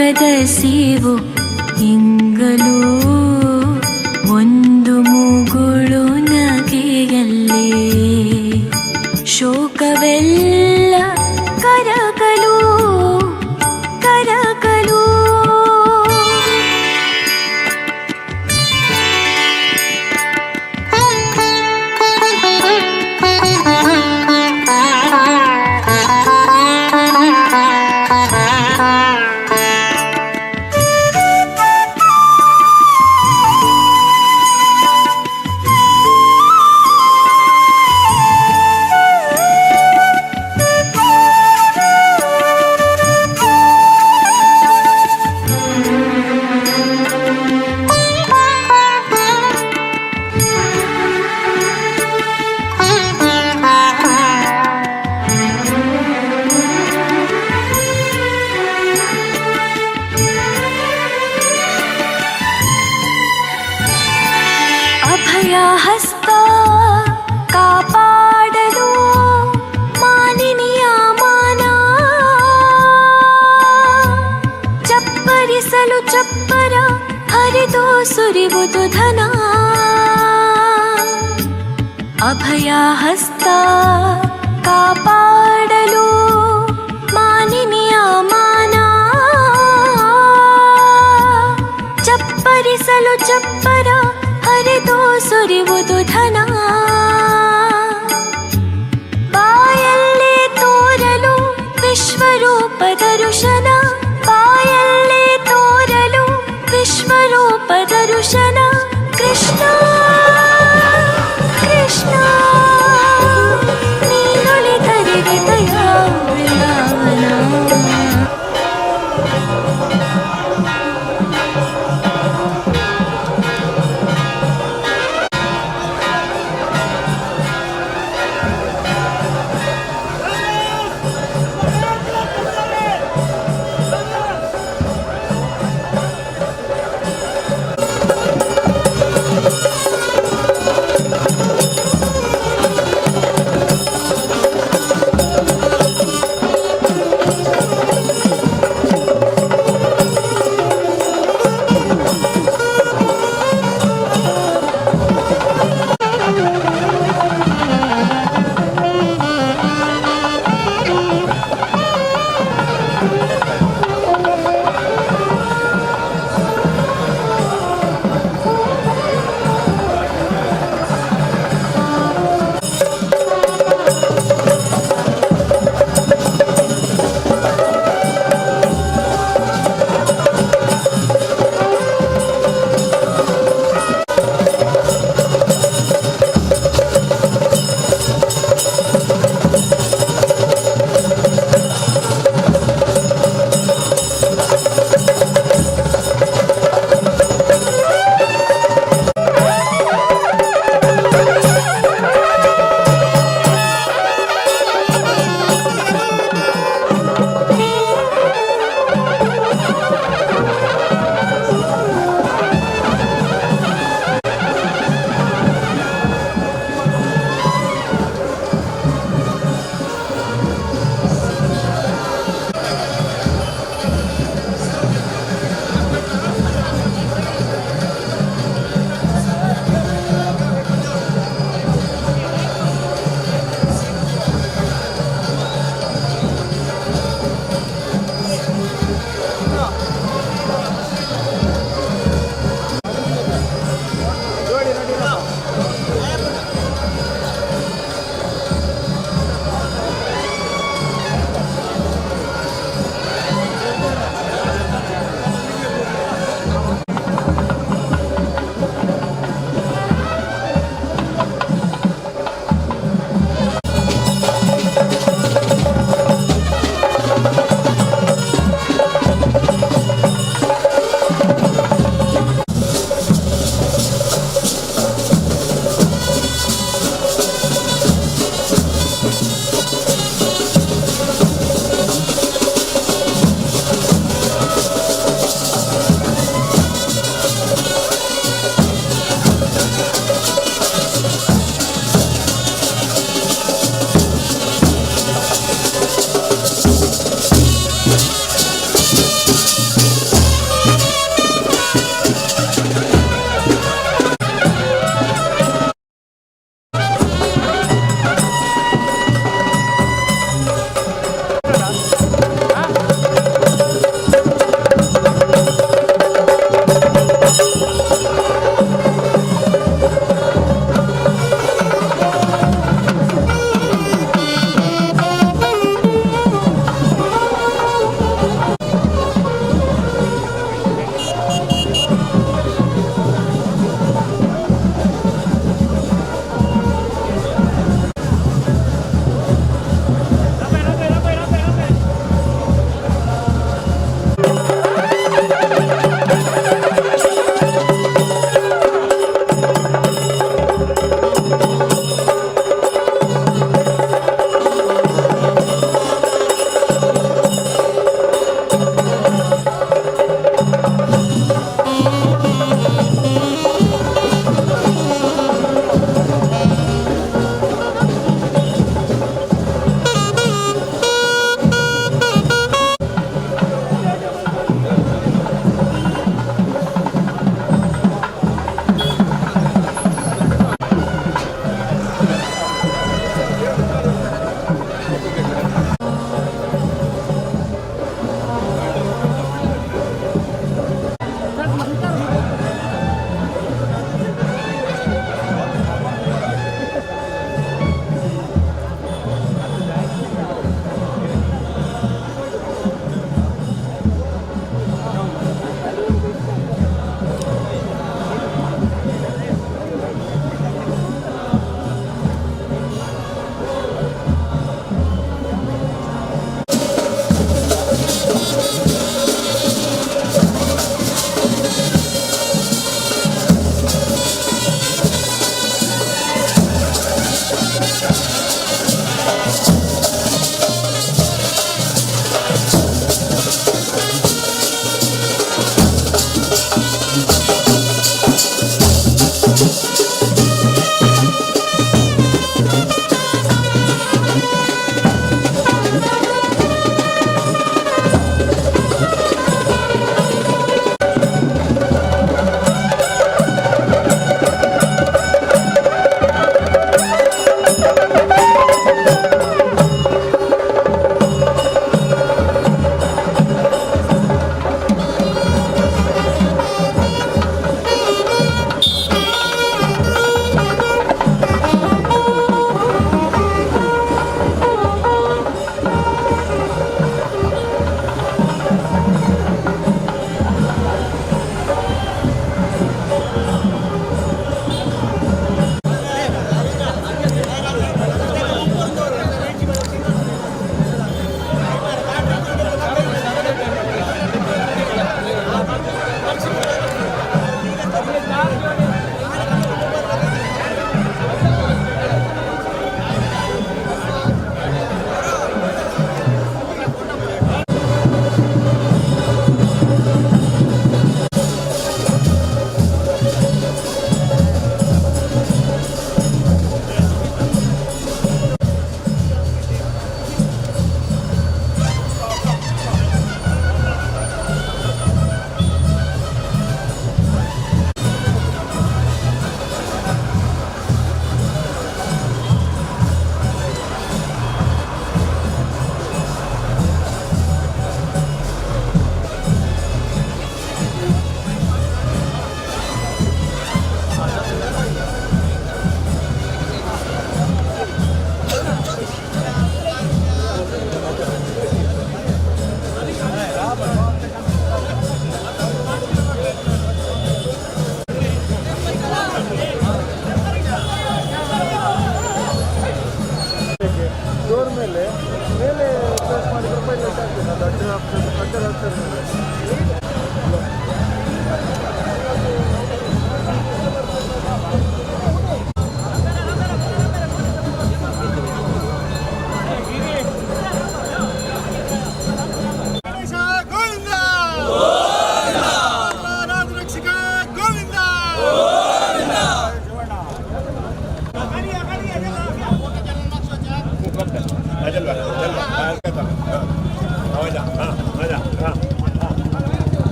[SPEAKER 7] ಲೋಕದ ಸೇವು ಇಂಗಲೂ ಒಂದು ಮುಗುಳು ನಗೆಯಲ್ಲೇ ಶೋಕವೆಲ್ಲ ಕರಗಲು ಕರಗಲು. ಅಭಯ ಹಸ್ತ ಕಾಪಾಡಲು ಮಾನಿನಿಯ ಮಾನ, ಚಪ್ಪರಿಸಲು ಚಪ್ಪರ ಹರಿದು ಸುರಿವುದು ಧನ. ಅಭಯ ಹಸ್ತ ಕಾಪಾಡಲು ಮಾನಿನಿಯ ಮಾನ, ಚಪ್ಪರಿಸಲು ಚಪ್ಪರ ಹರಿದು ಸುರಿವುದು ಧನ. ಬಾಯಲ್ಲೇ ತೋರಲು ವಿಶ್ವರೂಪ ದರುಶನ, ಬಾಯಲ್ಲೇ ತೋರಲು ವಿಶ್ವರೂಪ ದರುಶನ. ಕೃಷ್ಣ ಕೃಷ್ಣ ನೀನುಳಿದರೆ ದಯಾ ವೃಂದಾವನ.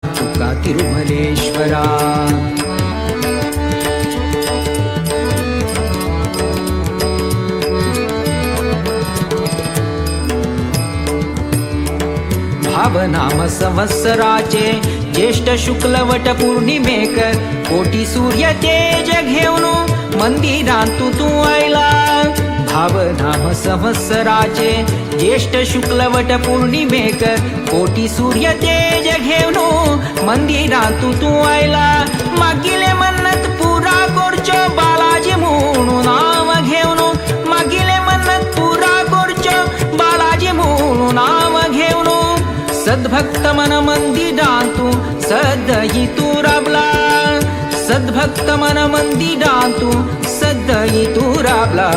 [SPEAKER 11] तुका तिरुमलेश्वरा. भावनाम संवत्सराचे ज्येष्ठ शुक्ल वट पौर्णिमेक कोटी सूर्य तेज घेऊन मंदिरांतु तू आयला. भावनाम संवत्सराचे ज्येष्ठ शुक्ल वट पौर्णिमेक कोटी सूर्य तेज घेऊन मंदिरांतु तू आयला. मागिले मन्नत पुरा करचो बालाजी म्हणून नाव घेऊन, मागिले मन्नत पुरा करचो बालाजी म्हणून नाव घेऊन सद्भक्त मन मंदिरांतु सदयी तू राबला. सद्भक्त मन मंदिरांतु सदयी तू राबला.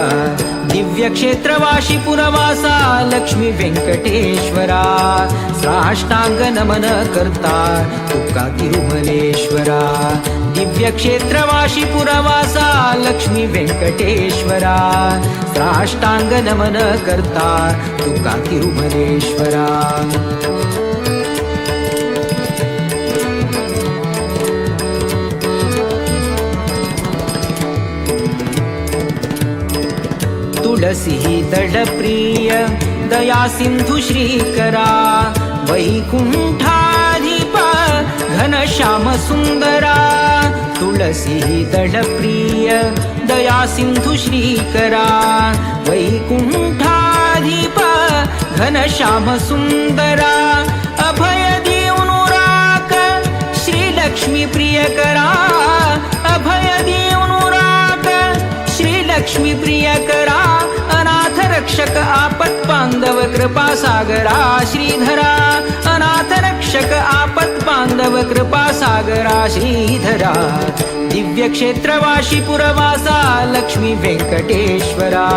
[SPEAKER 11] दिव्य क्षेत्रवाशी पुरवासा लक्ष्मी व्यंकटेश्वरा. साष्टांग नमन करता तुका तिरुमलेश्वरा. दिव्य क्षेत्रवाशी पुरवासा लक्ष्मी व्यंकटेश्वरा. साष्टांग नमन करता तुका तिरुमलेश्वरा. तुलसी दळप्रिय दया सिंधु श्रीकरा. वैकुंठाधिप घनश्याम सुंदरा. तुलसी दळप्रिय दया सिंधु श्रीकरा. वैकुंठाधिप घनश्याम सुंदरा. अभय देऊन राक श्रीलक्ष्मी प्रियकरा. अभय देऊन राक श्रीलक्ष्मी प्रियकरा. अनाथ रक्षक आपत बांधव कृपा सागरा श्रीधरा. अनाथ रक्षक आपत बांधव कृपा सागरा श्रीधरा. दिव्य क्षेत्रवाशी पुरवासा लक्ष्मी व्यंकटेश्वरा.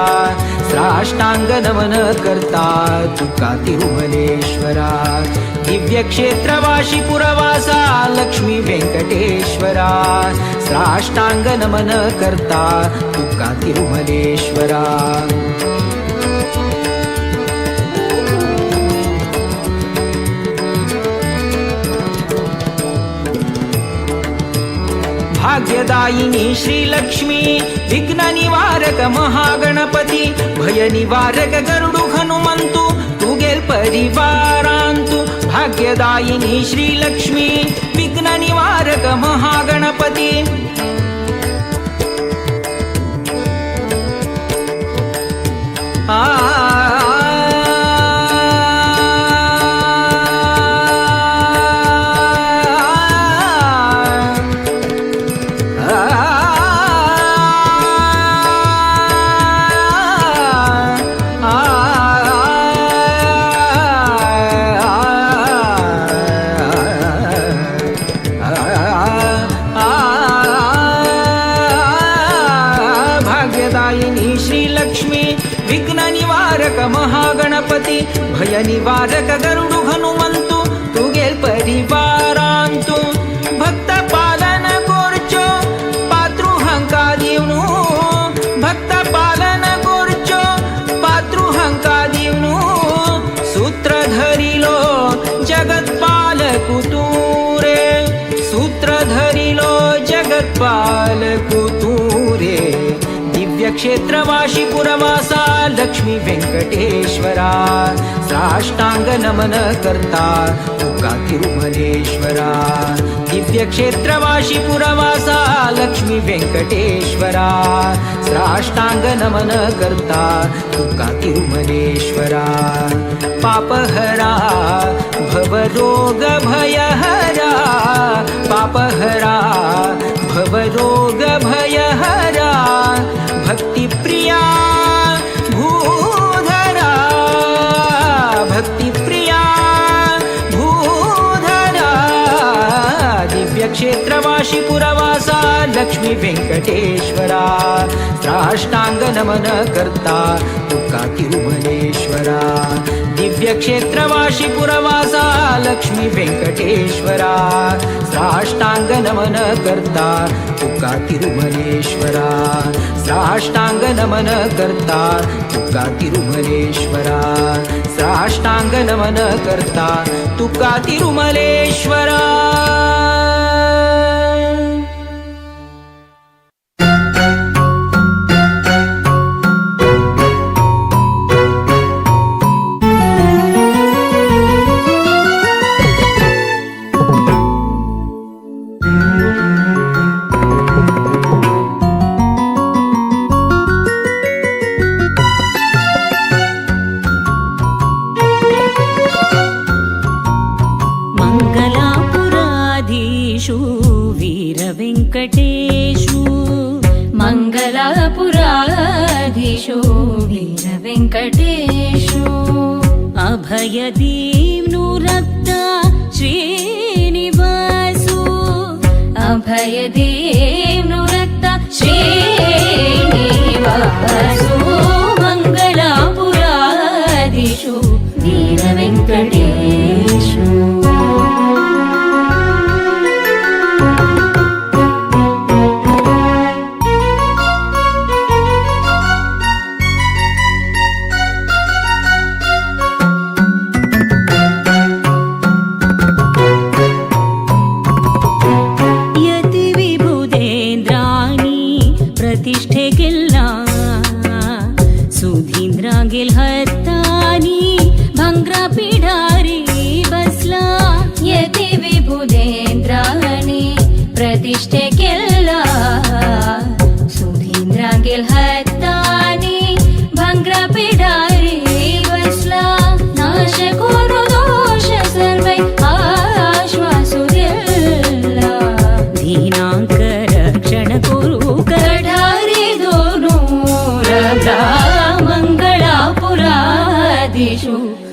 [SPEAKER 11] साष्टांग नमन करता तुका तिरुमलेश्वरा. दिव्य क्षेत्रवाशी पुरवासा लक्ष्मी व्यंकटेश्वरा. साष्टांग नमन करता तुका तिरुमलेश्वरा. भाग्यदायिनी श्रीलक्ष्मी विघ्न निवारक महागणपती भय निवारक गरुडु हनुमंतु तुगेल परिवारांतु. भाग्यदायिनी श्रीलक्ष्मी विघ्न निवारक महागणपती. आ महागणपती भय निवारक गरुडु हनुमंतु तुगेल परिवारांतु. भक्त पालन कोरचो पात्रु हंका दिवनु. भक्त पालन कोरचो पात्रु हंका दिवनु. सूत्र धरिलो जगत्पाल कुतूरे. सूत्र धरिलो जगत्पाल कुतूरे. दिव्य क्षेत्रवाशी पुरवासा लक्ष्मी व्यंकटेश्वरा. साष्टांग नमन करता तुका तिरुमलेश्वरा. दिव्य क्षेत्रवाशी पुरवासा लक्ष्मी व्यंकटेश्वरा. साष्टांग नमन करता तुका तिरुमलेश्वरा. पापहरा भवरोग भयहरा. पापहरा भवरोग भयहरा. भक्तिप्रिया भूधरा. लक्ष्मी वेंकटेश्वरा साष्टांग नमन करता तुका तिरुमलेश्वरा दिव्य क्षेत्रवाशी पुरवासा लक्ष्मी वेंकटेश्वरा साष्टांग नमन करता तुका तिरुमलेश्वरा साष्टांग नमन करता तुका तिरुमलेश्वरा साष्टांग नमन करता तुका तिरुमलेश्वरा।
[SPEAKER 13] वीरवेङ्कटेशु मङ्गलापुराधीशु वीरवेङ्कटेशु अभयदीम्नुरक्ता श्रीनिवासु अभयदीम्नुरक्ता श्रीनिवासु मङ्गलापुराधीशु वीरवेङ्कटेशु।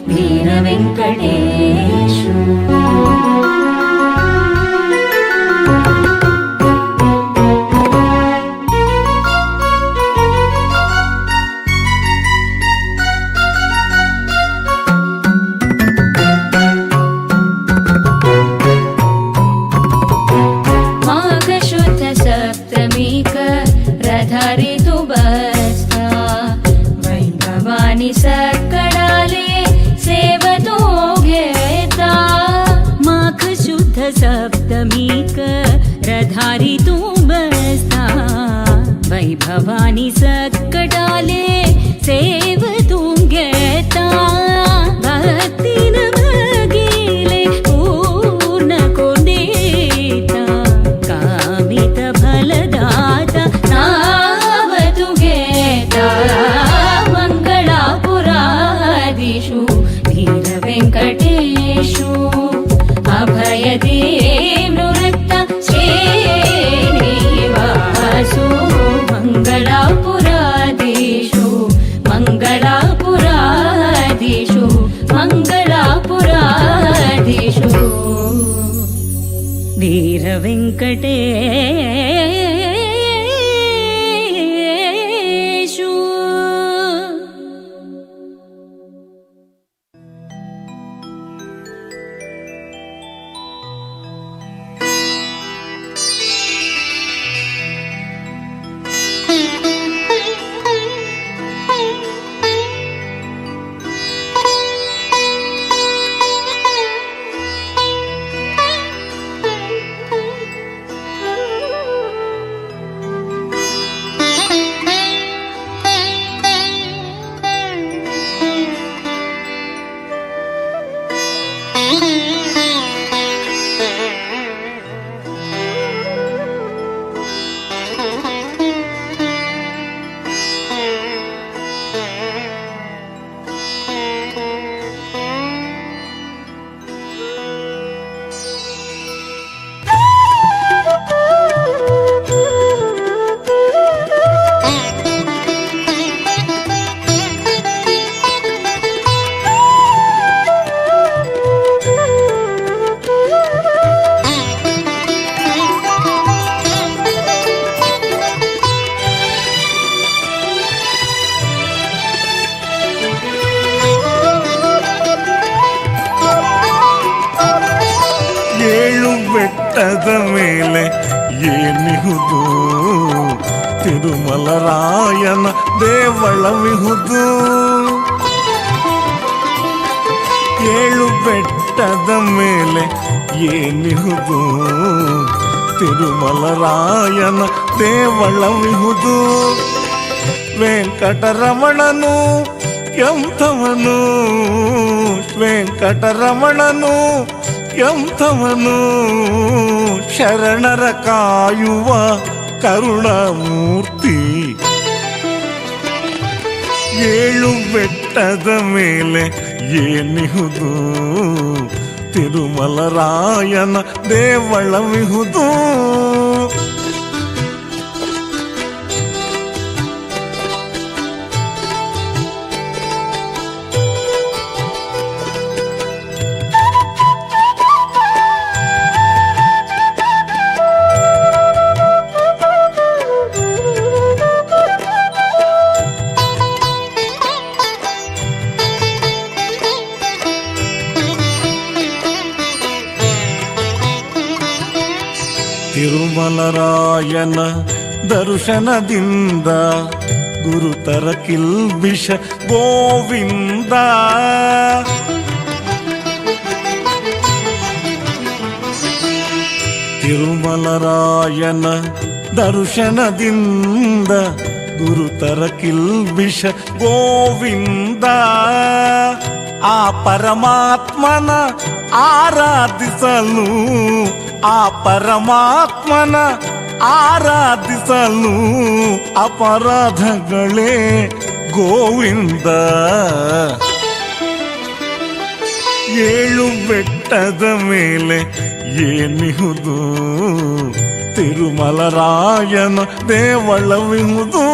[SPEAKER 13] वीरवेङ्कटेशु। माघशुद्ध सप्तमीक रधारी तु बसता वैभवानी सकडाले सेवतो घेता
[SPEAKER 14] माघ शुद्ध सप्तमीक रधारी तू बसता वैभवानी सकटाले सेव तू घेता भक्तीन गेले पूर्ण कोंदेता कामित फलदाता
[SPEAKER 13] नाव तू घेता मंगळापुराधीशु वीरवेङ्कटेशु अभयदेम्नुरक्ता श्रीनिवासु मङ्गलापुराधीशु मङ्गलापुराधीशु मङ्गलापुराधीशु
[SPEAKER 14] वीरवेङ्कटेशु।
[SPEAKER 6] Thank you.
[SPEAKER 3] ಬೆಟ್ಟದ ಮೇಲೆ ಏನಿಹುದು? ತಿರುಮಲರಾಯನ ದೇವಳವಿಹುದು. ಏಳು ಬೆಟ್ಟದ ಮೇಲೆ ಏನಿಹುದು? ತಿರುಮಲರಾಯನ ದೇವಳವಿಹುದು. ವೆಂಕಟರಮಣನು ಎಂಥವನು, ವೆಂಕಟರಮಣನು ಎಂಥವನು, ಶರಣರ ಕಾಯುವ ಕರುಣಾಮೂರ್ತಿ. ಏಳು ಬೆಟ್ಟದ ಮೇಲೆ ಏನಿಹುದು? ತಿರುಮಲರಾಯನ ದೇವಳವಿಹುದು. ತಿರುಮಲರಾಯನ ದರ್ಶನದಿಂದ ಗುರುತರ ಕಿಲ್ಬಿಷ ಗೋವಿಂದ. ತಿರುಮಲರಾಯನ ದರ್ಶನದಿಂದ ಗುರುತರ ಕಿಲ್ಬಿಷ ಗೋವಿಂದ. ಆ ಪರಮಾತ್ಮನ ಆರಾಧಿಸಲು, ಆ ಪರಮಾತ್ಮನ ಆರಾಧಿಸಲು ಅಪರಾಧಗಳೇ ಗೋವಿಂದ. ಏಳು ಬೆಟ್ಟದ ಮೇಲೆ ಏನಿಹುದು? ತಿರುಮಲರಾಯನ ದೇವಳವಿಹುದು.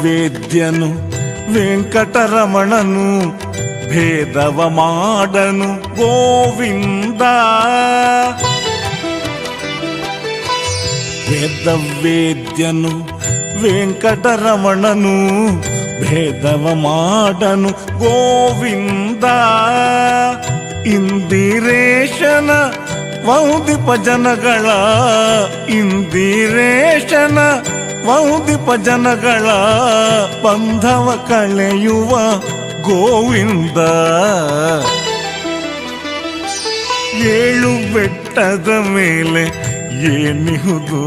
[SPEAKER 3] ವೇದ್ಯನು ವೆಂಕಟರಮಣನು ಭೇದವ ಮಾಡನು ಗೋವಿಂದ. ವೇದವೇದ್ಯನು ವೆಂಕಟರಮಣನು ಭೇದವ ಮಾಡನು ಗೋವಿಂದ. ಇಂದಿರೇಶನ ವಂದಿಪ ಜನಗಳ, ಇಂದಿರೇಶನ ವಂದಿಪ ಜನಗಳ ಬಂಧವ ಕಳೆಯುವ ಗೋವಿಂದ. ಏಳು ಬೆಟ್ಟದ ಮೇಲೆ ಏನಿಹುದು?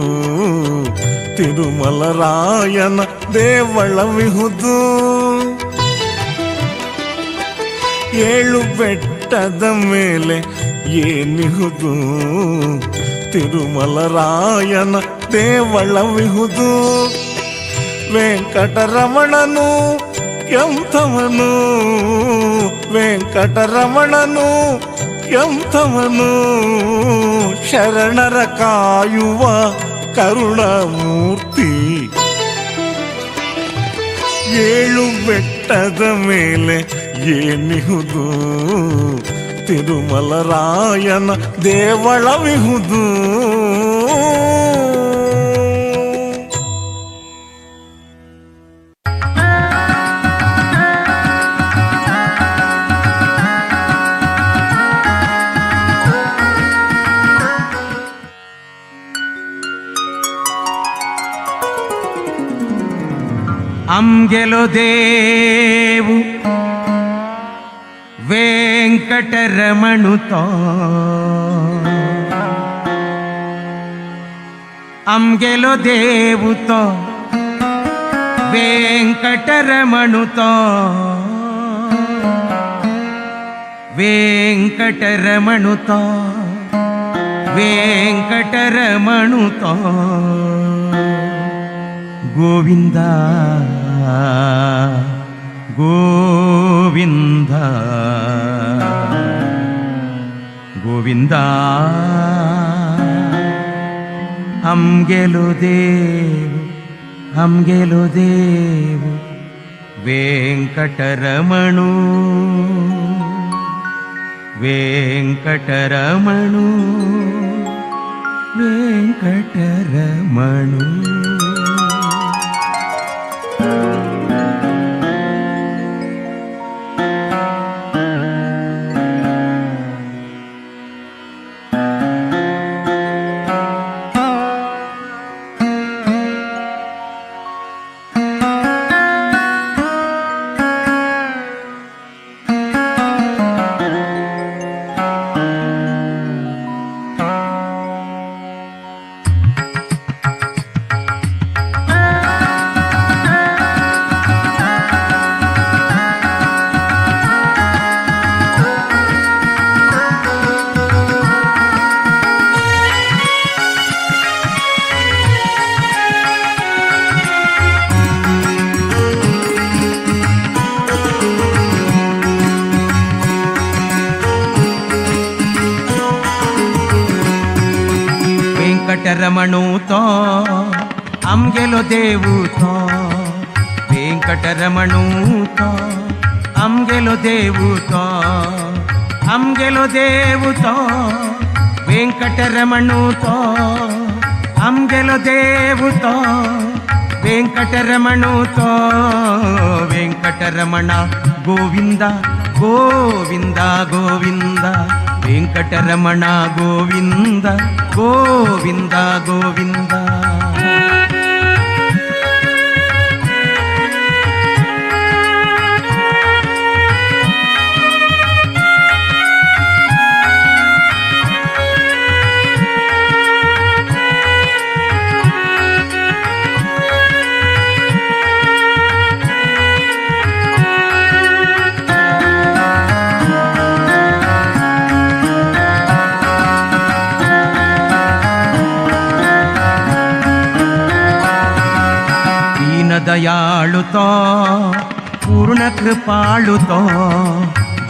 [SPEAKER 3] ತಿರುಮಲರಾಯನ ದೇವಳವಿಹುದು. ಏಳು ಬೆಟ್ಟದ ಮೇಲೆ ಏನಿಹುದು? ತಿರುಮಲರಾಯನ ದೇವಳವಿಹುದು. ವೆಂಕಟರಮಣನು ಎಂಥವನು, ವೆಂಕಟರಮಣನು ಎಂಥವನು, ಶರಣರ ಕಾಯುವ ಕರುಣಾಮೂರ್ತಿ. ಏಳು ಬೆಟ್ಟದ ಮೇಲೆ ಏನಿಹುದು? ತಿರುಮಲರಾಯನ ದೇವಳವಿಹುದು.
[SPEAKER 2] ಅಂಗೆಲೋ ದೇವು ವೆಂಕಟರಮಣುತೋ, ಅಂಗೆಲೋ ದೇವುತೋ ವೆಂಕಟರಮಣುತೋ, ವೆಂಕಟರಮಣುತೋ ವೆಂಕಟರಮಣುತೋ ಗೋವಿಂದ ಗೋವಿಂದ ಗೋವಿಂದ. आमगेलो देव आमगेलो देव वेंकटरमणू वेंकटरमणू वेंकटरमणू. वेंकटरमणू तो आमगेलो देवू तो वेंकटरमणू तो आमगेलो देवू तो आमगेलो देवू तो वेंकटरमणू तो आमगेलो देवू तो वेंकटरमणू तो वेंकटरमण गोविंद गोविंद गोविंद वेंकटरमण गोविंद गोविंद गोविंद. दयाळुतो पूर्ण कृपाळुतो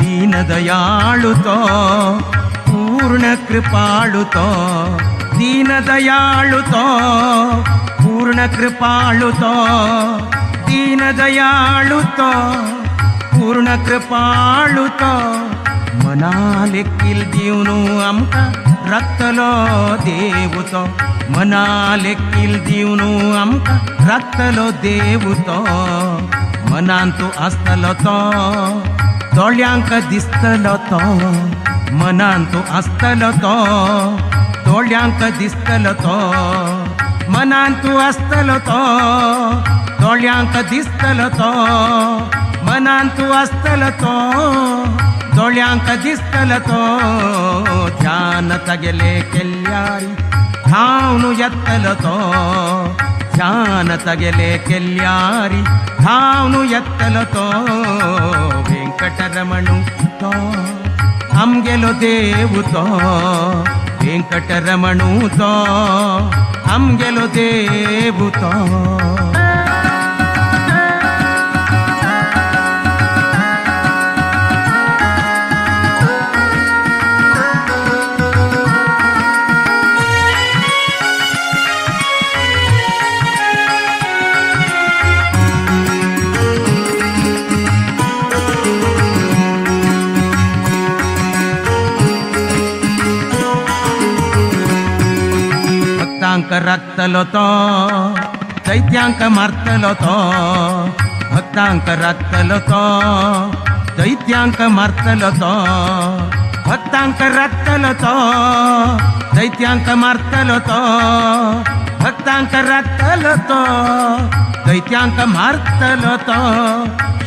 [SPEAKER 2] दीनदयाळुतो पूर्ण कृपाळुतो दीनदयाळुतो पूर्ण कृपाळुतो दीनदयाळुतो पूर्ण कृपाळुतो. मनालेकील दिवनु आमकां राखतलो देव तो मनालेकील दिवनु आमकां राखतलो देव तो मनांतू आसतलो तो दोळ्यांक दिसतलो तो मनांतू आसतलो तो दोळ्यांक दिसतलो तो मनांतू आसतलो तो दोळ्यांक दिसतलो तो मनांतू आसतलो तो दोळ्यांक दिसतलो तो. ध्यान तागेले केल्यारी धांवनु येतलो तो ध्यान तागेले केल्यारी धांवनु येतलो तो वेंकटरमणू तो आमगेलो देव तो वेंकटरमणू तो आमगेलो देव तो. भक्तांक राखतलो तो दैत्यांक मारतलो तो भक्तांक राखतलो तो दैत्यांक मारतलो तो भक्तांक राखतलो तो दैत्यांक मारतलो तो भक्तांक राखतलो तो दैत्यांक मारतलो तो.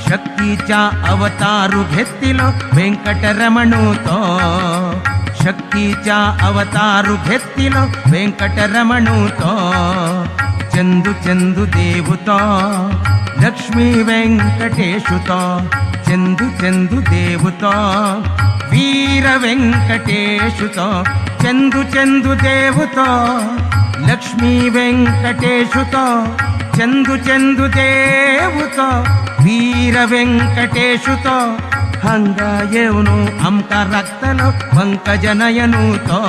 [SPEAKER 2] शक्तीच्या अवतारू घेतिलो वेंकटरमणू तो शक्तीच्या अवतारू घेतिलो वेंकटरमणू तो चंदू चंदू देव तो लक्ष्मी वेंकटेशु तो चंदू चंदू देव तो वीर वेंकटेशु तो चंदू चंदू देव तो लक्ष्मी वेंकटेशु तो चंदू चंदू देव तो वीर वेंकटेशु तो. हांगा येवनु आमकां राखतलो पंकजनयनू तो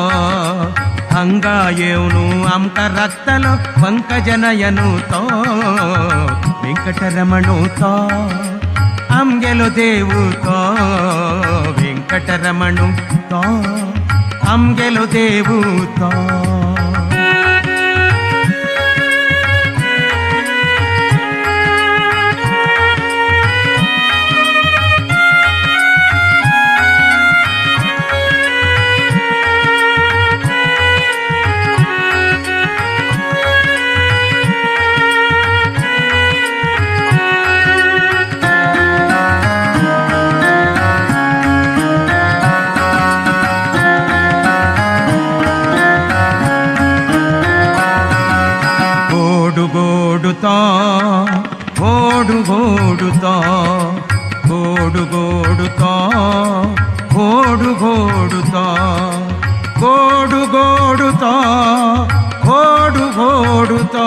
[SPEAKER 2] हांगा येवन आमकां राखतलो पंकजनयनू तो वेंकटरमणू तो आमगेलो देव तो वेंकटरमणू तो आमगेलो देव तो. गोडु गोडु तो गोडु गोडु तो गोडु गोडु तो गोडु गोडु तो गोडु गोडु तो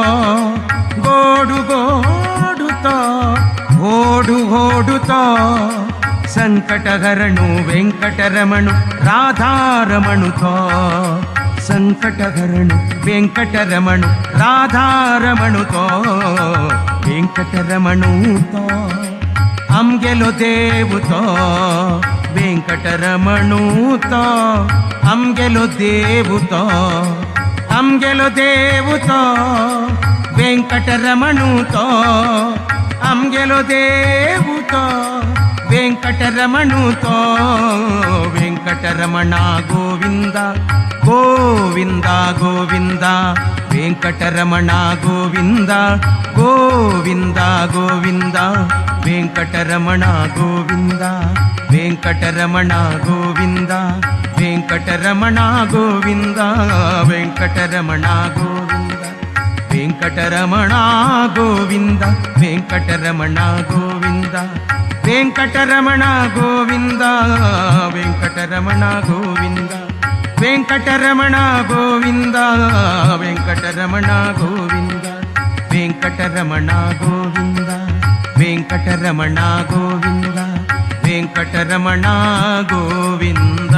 [SPEAKER 2] गोडु गोडु तो गोडु गोडु तो संकटहरणु वेंकटरमणु राधारमणु तो संकटहरणु वेंकटरमणु राधारमणु तो वेंकटरमणु तो आमगेलो देव तो वेंकटरमणु तो आमगेलो देव तो आमगेलो देव तो वेंकटरमणु तो आमगेलो देव तो वेंकटरमणु तो वेंकटरमण गोविंद गोविंद गोविंद वेंकटरमण गोविंद गोविंद गोविंद वेंकटरमण गोविंद वेंकटरमण गोविंद वेंकटरमण गोविंद वेंकटरमण गोविंद वेंकटरमण गोविंद वेंकटरमण गोविंद वेंकटरमण गोविंद वेंकटरमण गोविंद वेंकटरमण गोविंद वेंकटरमण गोविंद वेंकटरमण गोविंद वेंकटरमण गोविंद वेंकटरमण गोविंद.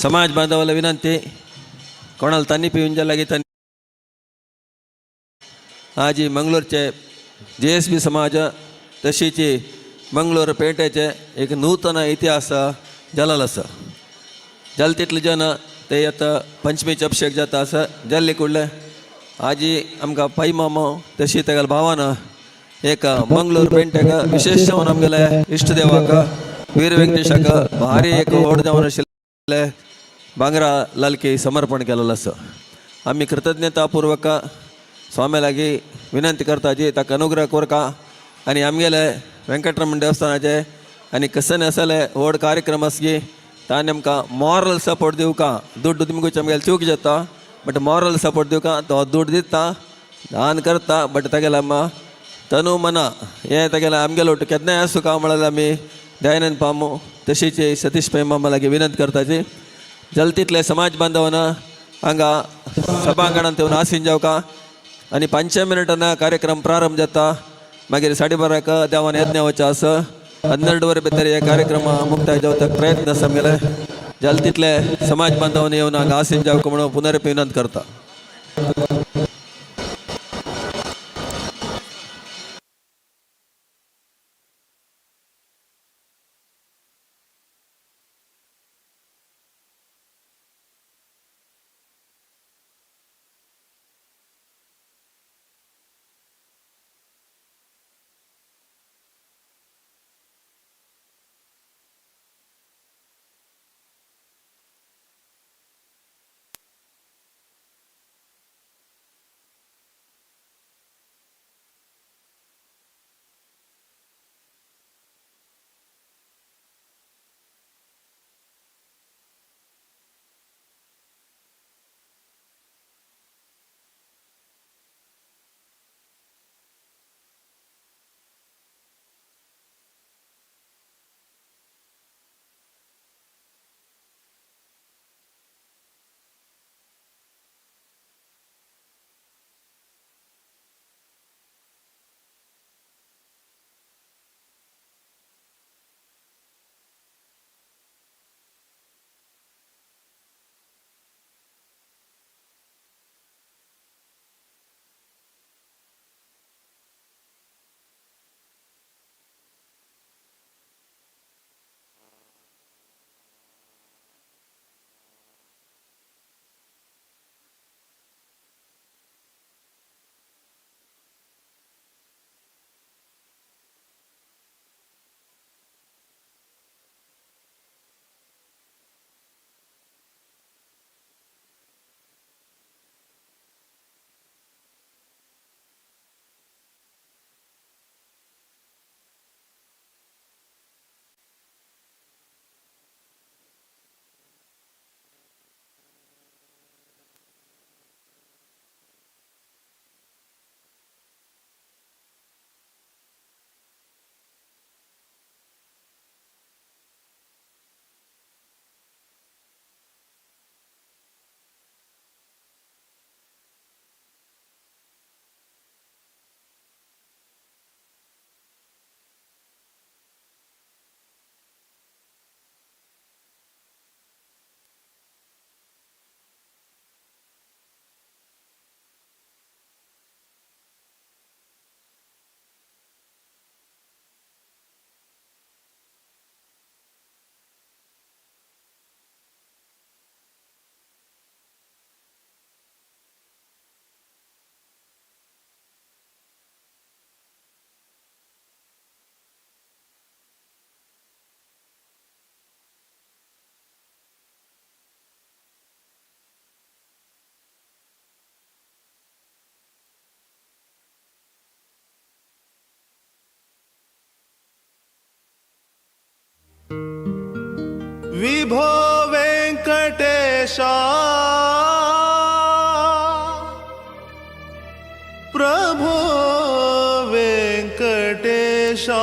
[SPEAKER 15] समाज बांधवाला विनंती, कोणाला तांनी पिवन जे लागीं तांनी आजी मंगळूरचे JSB समाज तशीची मंगळूर पेटेचे एक नूतन इतिहास जालेलो आसा. जाले तितले जन ते आतां पंचमीचे अभिषेक जाता आसा. जाल्ले कुडले आजी आमकां पै मामो तशी तेगेले भावान एक मंगळूर पेंटेक विशेष जावन आमगेले इश्ट देवाक वीर वेंकटेशाक भारी एक व्हड जावन आशिल्ले भांगरा लालकी समर्पण केलेलो आसा. आमी कृतज्ञतापूर्वक स्वामी लागीं विनंती करता जी ताका अनुग्रह कोरका आनी आमगेले वेंकटरमण देवस्थानाचे आनी कसन आसले व्हड कार्यक्रम आसगी ताणें आमकां मॉरल सपोर्ट दिवका. दुड्ड तुमकां आमगेले चूक जाता बट मॉरल सपोर्ट दिवका तो दुड्ड दिता दान करता बट तागेले आमकां तनु मना हें तागेलें आमगेलो केन्नाय आसूं का म्हळ्यार आमी दयानंद पामू तशीच सतीश पै मामा लागीं विनंती करताची. जाले तितले समाज बांधवान हांगा सभांगणांत येवन आसीन जावका आनी 5 मिनटान कार्यक्रम प्रारंभ जाता. मागीर 12:30 देवान यज्ञ वचचें आसा. 12:30 भितर हे कार्यक्रम मुक्ताय जावपाक प्रयत्न आसा आमगेले. जाले तितले समाज बांधवान येवन हांगा आसीन जावका म्हणून पुनरपी विनंती करता.
[SPEAKER 10] विभो वेंकटेशा प्रभो वेंकटेशा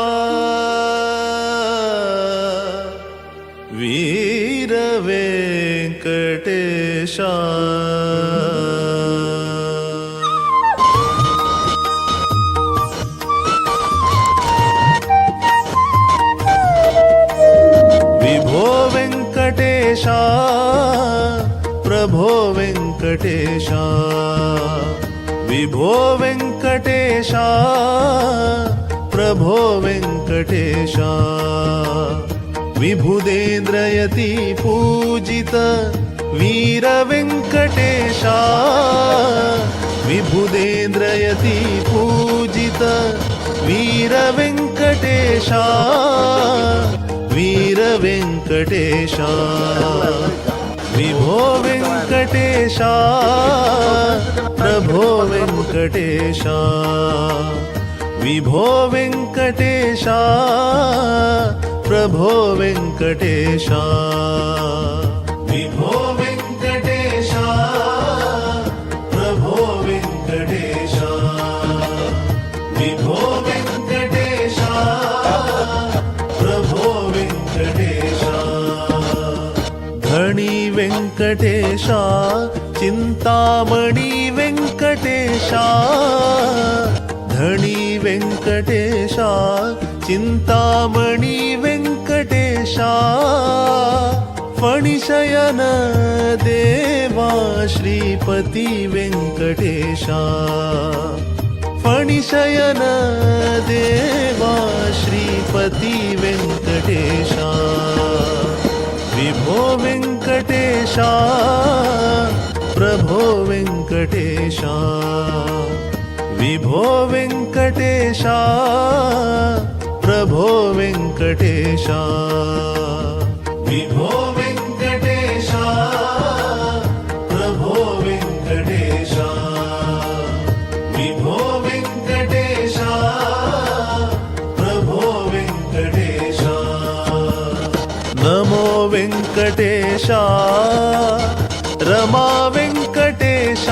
[SPEAKER 10] वीर वेंकटेशा। विभो वेंकटेशा वेङ्कटेश, विभो वेङ्कटेश, प्रभो वेङ्कटेश। विभुदेन्द्रयति पूजित वीर वेङ्कटेश, विभुदेन्द्रयति पूजित वीर वेङ्कटेश, वीर वेङ्कटेश। विभो वेङ्कटेश, प्रभो वेङ्कटेश, विभो वेङ्कटेश, प्रभो वेङ्कटेश। विभो वेङ्कटेश, प्रभो वेङ्कटेश, विभो वेङ्कटेश, प्रभो वेङ्कटेश। धणी वेङ्कटेश, चिन्तामणि वेङ्कटेश, धणी वेङ्कटेश, चिन्तामणि वेङ्कटेश। फणिशयन देवा श्रीपति वेङ्कटेश, फणिशयन देवा श्रीपति वेङ्कटेश। विभो वेङ्कटेश, प्रभो वेङ्कटेश, विभो वेङ्कटेश, प्रभो वेङ्कटेश। विभो वेङ्कटेश, प्रभो वेङ्कटेश, विभो वेङ्कटेश, प्रभो वेङ्कटेश। नमो वेङ्कटेश, रमा वेङ्कटेश,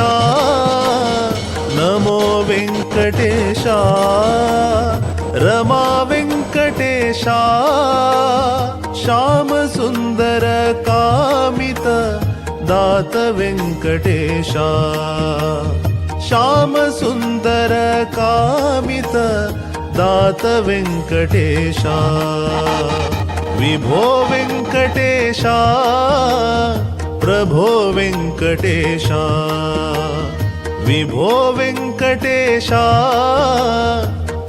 [SPEAKER 10] नमो वेङ्कटेश, रमा वेङ्कटेश। श्याम सुन्दर कामित दात वेङ्कटेश, श्याम सुन्दर कामित दात वेङ्कटेश। विभो वेङ्कटेश, प्रभो वेङ्कटेश, विभो वेङ्कटेश,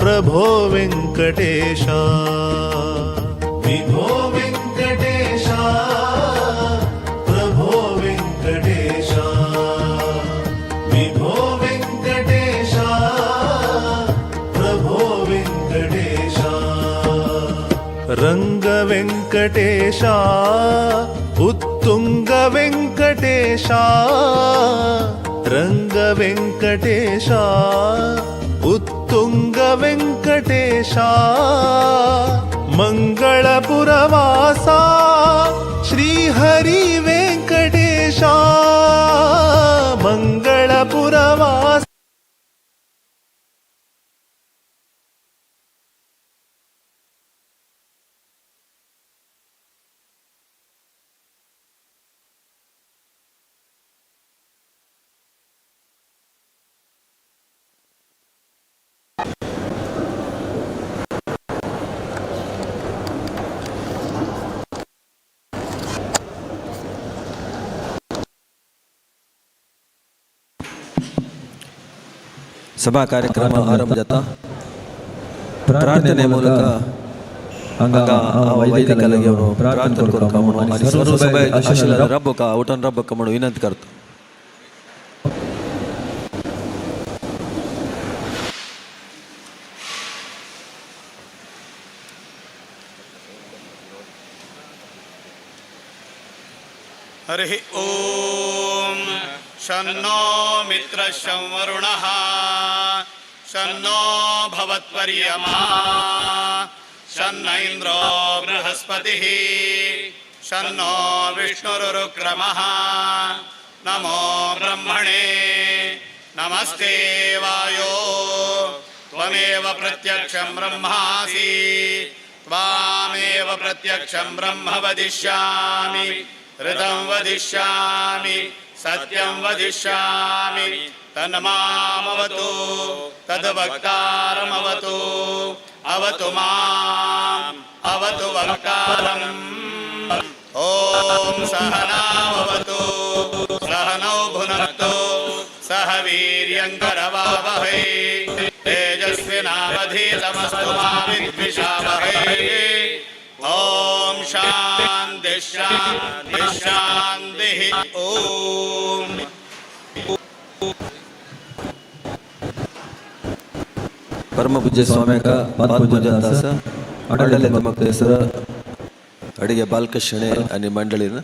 [SPEAKER 10] प्रभो वेङ्कटेश। विभो वेङ्कटेश, प्रभो वेङ्कटेश, विभो वेङ्कटेश, प्रभो वेङ्कटेश। रङ्ग वेङ्कटेश, उत्तुङ्ग वेङ्कटेश, रङ्ग वेङ्कटेश, उत्तुङ्ग वेङ्कटेश। मङ्गलपुरवासा श्रीहरि वेङ्कटेश, मङ्गलपुरवासा।
[SPEAKER 15] ಸಭಾ ಕಾರ್ಯಕ್ರಮ ಆರಂಭ ಜಾತ ಪ್ರಾರ್ಥನೆ ಮೂಲಕ ಅಂಗ ವೈದಿಕ ಲಗೆ ಪ್ರಾರ್ಥನೆ ಕೊರ್ಕ ಮಣು आणि सर्व ಸಭೆ ಆಶೀರ್ವಾದ ರಬ್ಬಕ ಊಟನ್ ರಬ್ಬಕ ಮಣು ವಿನಂತಿ करतो.
[SPEAKER 16] हरिः ॐ शन्नो मित्रः शं वरुणः शन्नो भवत्वर्यमा शन्न इन्द्रो बृहस्पतिः शन्नो विष्णुरुक्रमः। नमो ब्रह्मणे नमस्ते वायो त्वमेव प्रत्यक्षं ब्रह्मासि त्वामेव प्रत्यक्षं ब्रह्म वदिष्यामि ऋतं वदिष्यामि सत्यं वदिष्यामि तन्मामवतु तद्वक्तारमवतु अवतु माम् अवतु वक्तारम्। ॐ सहनावतु सहनौ भुनक्तु वीर्यङ्करवावहै तेजस्विनावधीतमस्तु मा विद्विषावहै। ॐ शान्ति शान्ति शान्तिः। ॐ
[SPEAKER 15] ಪರಮ ಪೂಜ್ಯ ಸ್ವಾಮಿಗ ಪಾದಪೂಜೆ ದಾಸ ಆಡಳಿತ ಮೊಕ್ತೇಸರ ಅಡಿಗೆ ಬಾಲಕೃಷ್ಣೆ आणि ಮಂಡಳಿನ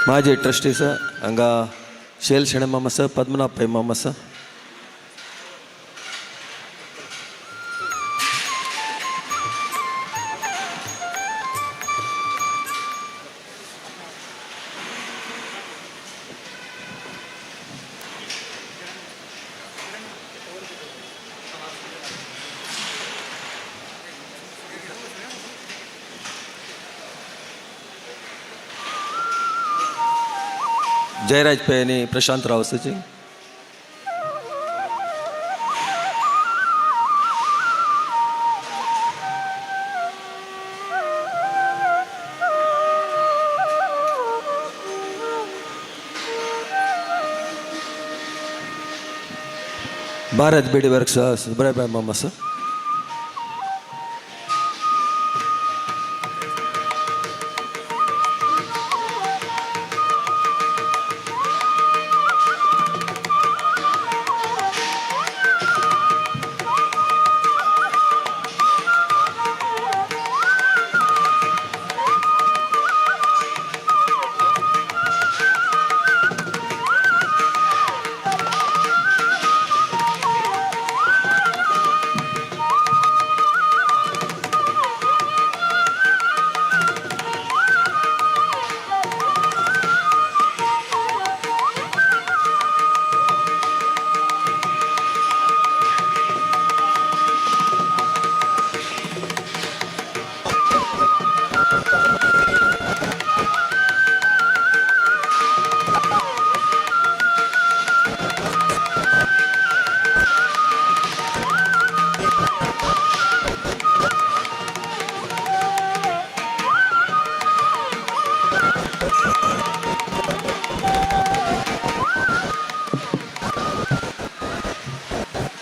[SPEAKER 15] ಮಾಜಿ ಟ್ರಸ್ಟಿ ಸರ್ ಹಂಗ ಶೇಲ್ ಶೆಣೆ ಮಾಮ ಸರ್, ಪದ್ಮನಾಭ ಪೈ ಮಾಮ ಸರ್. जयराज पै आनी प्रशांत राव सचिन. भारत बेडी वर्क्स सुब्राय मामा सर.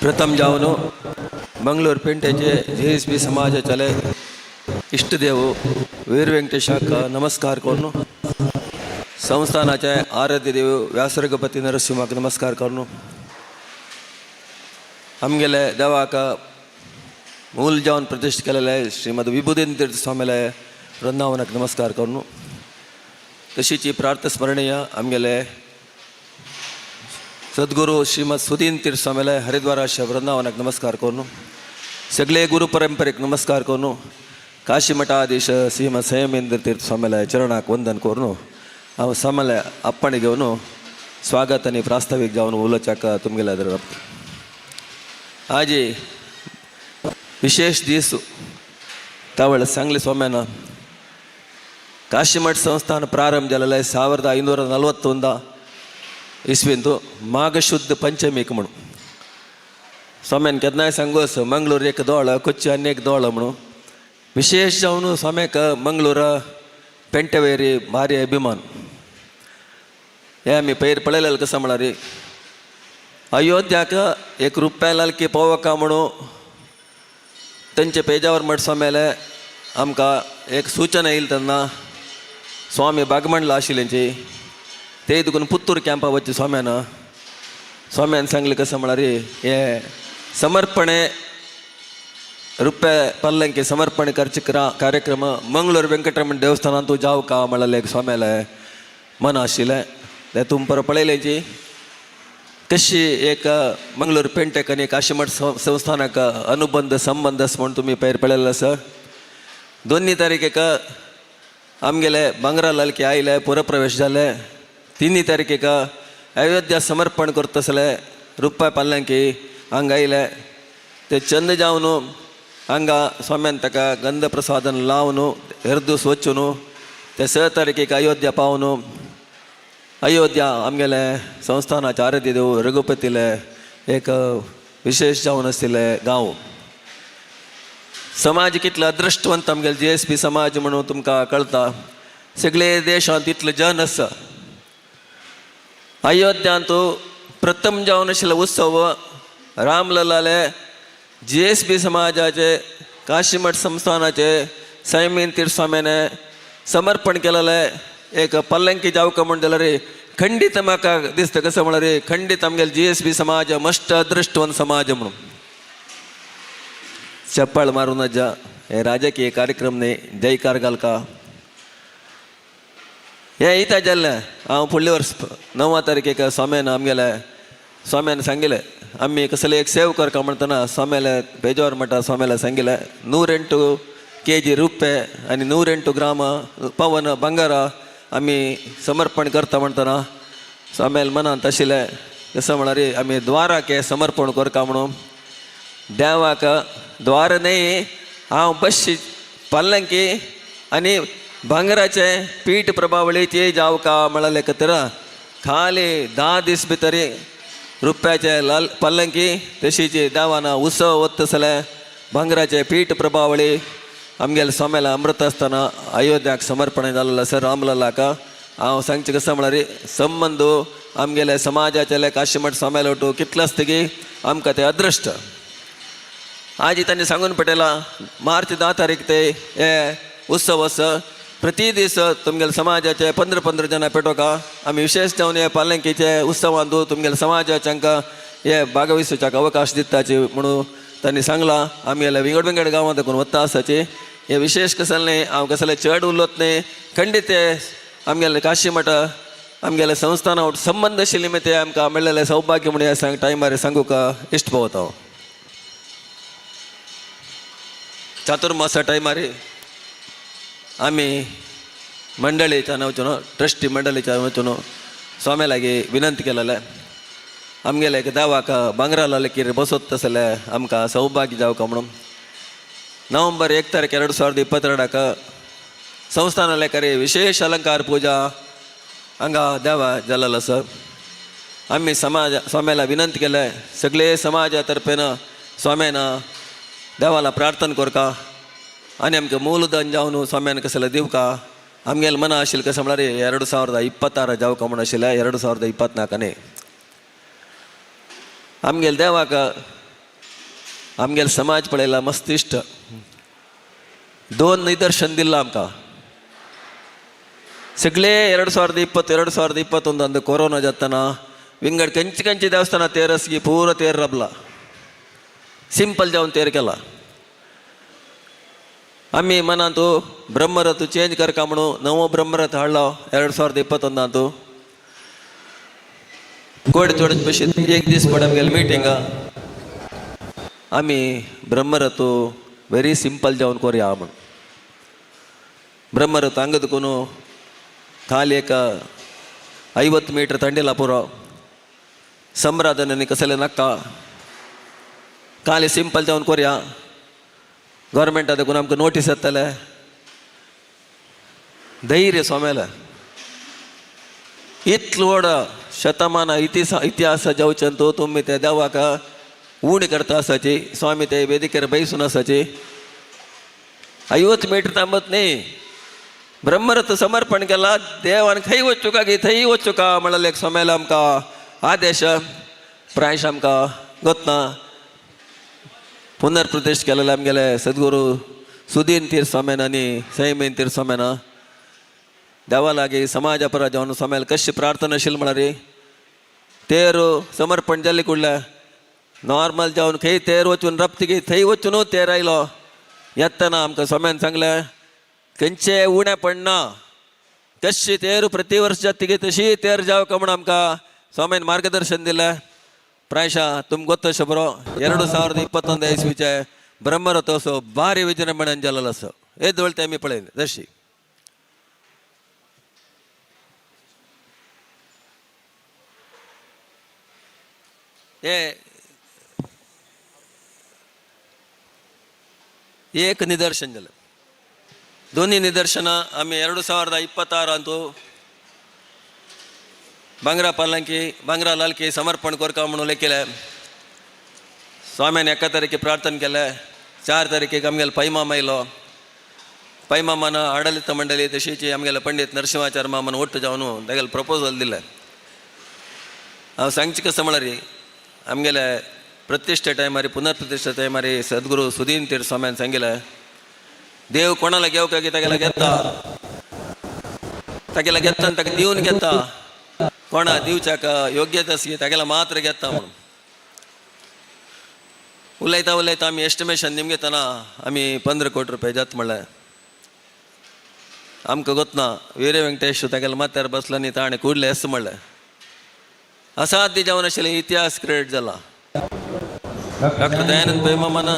[SPEAKER 15] प्रथम जावन मंगळूर पेंटेचे जे एस बी समाजाचेले इश्टदेव वीर वेंकटेशाक नमस्कार करून, संस्थानाचे आराध्य देव व्यासरगपती नरसिंहाक नमस्कार करून, आमगेले देवाक मूल जावन प्रतिष्ठ केलेले श्रीमद विभुदेंद्र तीर्थ स्वामीले वृंदावनाक नमस्कार करून, तशीची प्रार्थ स्मरणीय आमगेले सद्गुरू श्रीमद सुदीन तीर्थ स्वामीले हरिद्वाराच्या वृंदावनाक नमस्कार करून, सगळे गुरु परंपरेक नमस्कार करून, काशी मठाधीश श्रीमद संयमेंद्र तीर्थ स्वामीले चरणाक वंदन करून, हांव स्वामीले अप्पणे घेवन स्वागत आनी प्रास्तावीक जावन उलोवच्याक तुमगेले दर. आजी विशेष दीस तावळ सांगले स्वाम्यान ಕಾಶಿಮಠ ಸಂಸ್ಥಾನ ಪ್ರಾರಂಭ ಜಾಲಲೆ 1541 ಇಸ್ವಿಂದು ಮಾಘಶುದ್ಧ ಪಂಚಮಿ म्हणून. स्वाम्यान केन्नाय सांगोस मंगळूर एक दोळ, कोच्ची आनी एक दोळ म्हणून. विशेष जावन स्वाम्याक मंगळूर पेंटेवेरी भारी अभिमान. हे आमी पयर पळयलेलें कसं म्हळ्यार अयोध्याक एक रुपया लालकी पावका म्हणून तेंचे पेजावर मठ स्वाम्याले आमकां एक सूचना येयली तेन्ना स्वामी बागमंडला आशिल्ल्यांची ते देखून पुत्तूर कॅम्पा वचचे स्वाम्यान स्वाम्यान सांगलें कसं म्हळ्यार हे समर्पणे रुपये पल्लंकी समर्पण करचे कार्यक्रम मंगळूर वेंकटरमण देवस्थानांत जावं का म्हळ्यार एक स्वाम्याले मन आशिल्लें. तें तुमी परत पळयलेंची कशी एक मंगळूर पेंटेक आनी काशीमठ संस्थानाक अनुबंध संबंध आसा म्हूण तुमी पयर पळयलें आसा. 2 तारखेक आमगेले भांगरा लालकी आयले, पुरप्रवेश जाले. 3 तारखेक अयोध्या समर्पण करतसले रुपा पल्लंकी हांगा आयले. ते चंद जावन हांगा स्वाम्यान ताका गंध प्रसादन लावन हेरदूस वचून ते 6 तारखेक अयोध्या पावन अयोध्या आमगेले संस्थानाचे आराध्य देव रघुपतीले एक विशेष जावन आशिल्ले गांव. समाज कितलो अदृश्टवंत आमगेले जे एस पी समाज म्हणून तुमकां कळटा. सगळे देशांत इतले जन आसा. अयोध्यांत प्रथम जावन आशिल्लो उत्सव रामललाले जे एस पी समाजाचे काशीमठ संस्थानाचे संयमीन तीर्थ स्वाम्याने समर्पण केलेले एक पल्लंकी जावका म्हूण जाल्यार खंडीत म्हाका दिसता कसं म्हळ्यार खंडीत आमगेले जी एस पी समाज मस्ट अदृश्टवंत समाज म्हणून. चप्पळ मारून अज्जा हे राजकीय कार्यक्रम न्ही, जयकार घालका हें इता जाल्लें. हांव फुडले वर्स 9 तारखेक स्वाम्यान आमगेले स्वाम्यान सांगिल्लें आमी कसले एक सेव करका म्हणटना स्वाम्याले बेजोर म्हणटा स्वाम्याले सांगिल्लें 108 kg रुपये आनी 108 ग्राम पवन भांगारा आमी समर्पण करता म्हणटना स्वाम्याले मनांत आशिल्लें कसं म्हळ्यार आमी द्वाराक समर्पण करका म्हणून. देवाक द्वार न्ही हांव बशी पल्लंकी आनी भांगराचे पीठ प्रभावळीचे जावका म्हळ्यार खातीर खाली 10 दीस भितर रुपयाचे लाल पल्लंकी तशीची देवाना उत्सव वता भांगराचे पीठ प्रभावळी आमगेले स्वाम्याला अमृत आसतना अयोध्याक समर्पण जाल्लें आसा रामललाक. हांव सांगचें कसं म्हळ्यार संबंद आमगेले समाजाचे काशीमठ स्वाम्याले वटू कितलो आसता की आमकां तें अदृश्ट. आजी तांणी सांगून पटेला मार्च 10 तारीख ते हे उत्सव आसा. प्रति दीस तुमगेले समाजाचे 15-15 जाणां पेटोवका आमी विशेष जावन हे पालंकीचे उत्सवांत तुमगेले समाजाच्यांक हे भागविसोवच्याक अवकाश दिताची म्हणून तांणी सांगलां. आमगेले विंगड विंगड गांवांत देखून वता आसाची हे विशेष कसलें न्ही, हांव कसलें चड उलोत न्ही. खंडीत हे आमगेले काशीमठ आमगेले संस्थाना संबंद आशिल्ले ते आमकां मेळ्ळेलें सौभाग्य म्हणून सांग टायमार सांगूंक इश्ट पावता हांव. चातुर्मासा टायमार आमी मंडळीच्यान वचून ट्रस्टी मंडळीच्यान वचून स्वाम्या लागीं विनंती केलेले आमगेले एक देवाक भांगरा लालकीर बसोत तसले आमकां सौभाग्य जावका म्हणून. नोव्हेंबर 1 तारीख 2022 संस्थानाले करी विशेष अलंकार पूजा हांगा देवा जालेलो आसा. आमी समाज स्वाम्याला विनंती केले सगळे समाजा तर्फेन स्वाम्यान देवाला प्रार्थना करका आनी आमकां मूलधन जावन स्वाम्यान कसलें दिवका. आमगेले मना आशिल्लें कसं म्हळ्यार 2026 जावका म्हूण आशिल्लें 2024 न्ही. आमगेले देवाक आमगेले समाज पळयला मस्त इश्ट दोन निदर्शन दिला आमकां सगळे 2020 2021 ಅಂದು ಕೊರೋನಾ ಜತ್ತನ ವಿಂಗಡ್ ಕಂಚಿ ಕಂಚಿ ದೇವಸ್ಥಾನ ತೇರಸ್ಗಿ ಪೂರ ತೇರ್ ರಬ್ಲ ಸಿಂಪಲ್ ಜಾವನ್ ತೇರ್ಕೆಲ್ಲ आम्ही मनांतू ब्रह्मरथ चेंज करका म्हणून नवो ब्रह्मरथ हाडलो 2021 अंतू कोड चोड बशी एक दीस पड आमगेले मिटींग आमी ब्रह्मरथ वेरी सिंपल जावन कोरया म्हूण ब्रह्मरथ हांगा दुकून खाली एक 50 मीटर ತಂಡಿಲ್ಲ ಪೂರ ಸಂರಾಧನೆ कसले नाका खाली सिंपल जावन कोरया गव्हर्मेंट देखून आमकां नोटीस येतले धैर्य स्वाम्याला इतलो व्हड शतमान इतिहास जावचें तो तुमी त्या देवाक उणी करता आसाची स्वामी ते वेदिकेर बैसून आसाची 50 मीटर थांबत न्ही ब्रह्मरथ समर्पण केला देवान खंय वचुका गी थंय वचुका म्हणलें एक स्वाम्याला आमकां आदेश प्रायश आमकां गोतना पुनर्प्रतिष्ठ केलेले आमगेले सद्गुरू सुदीन तीर्थ स्वाम्यान आनी संयमीन तीर्थ स्वाम्यान देवा लागीं समाजा परा जावन स्वाम्याला कशी प्रार्थनाशील म्हळ्यार तेर समर्पण जाल्ले कुडले नॉर्मल जावन खंय तेर वचून रपतगी थंय वचून तेर आयलो येतना आमकां स्वाम्यान सांगलें खंयचे उणें पडना कशी तेर प्रति वर्स जातगी तशी तेर जावका म्हूण आमकां स्वाम्यान मार्गदर्शन दिलें. ಪ್ರಾಯಶಃ ತುಮ್ಗೆ ಗೊತ್ತಶ ಬರೋ 2021 ಇಸ್ವಿಚೆ ಬ್ರಹ್ಮರಥೋತ್ಸವ ಭಾರಿ ವಿಜೃಂಭಣೆ ಅಂಜಲಲ್ಲ ಸರ್ ಎದ್ದು ಒಳ್ತೆ ಅಮ್ಮಿ ಪಳೆಯಿಂದ ದರ್ಶಿ ಏ एक निदर्शन जालें. दोन्ही निदर्शनां आमी 2026 अंतू बांगरा पालंकी बांगरा लालकी समर्पण करका म्हणून लेखिलें. स्वाम्यान 1 तारखे प्रार्थना केलें. 4 तारखेक आमगेलो पैमाम आयलो. पैमामान आडलित मंडळी तशीच आमगेले पंडित नरसिंहाचार्य मामान ಒಟ್ಟು जावन तागेले प्रपोजल दिलें. हांव सांगचें कसं म्हळ्यार आमगेले प्रतिष्ठे टायमार पुनर्प्रतिष्ठे टायमार सद्गुरू सुदीन तीर्थ स्वाम्यान सांगिलें देव कोणाला घेवका की तागेला घेता तागेला घेता आनी ताका दिवन घेता कोणा दिवच्याक योग्यता आसली तागेला मात्र घेता म्हणून उलयता उलयता आमी एस्टिमेशन निमगेतना आमी 15 कोटी रुपया जात म्हणलें. आमकां गोतना वीर वेंकटेश तागेल्या माथ्यार बसलो आनी ताणें कुडलें एस म्हणलें. असाध्य जावन आशिल्लें इतिहास क्रिएट जाला. डॉक्टर दयानंद पै मामान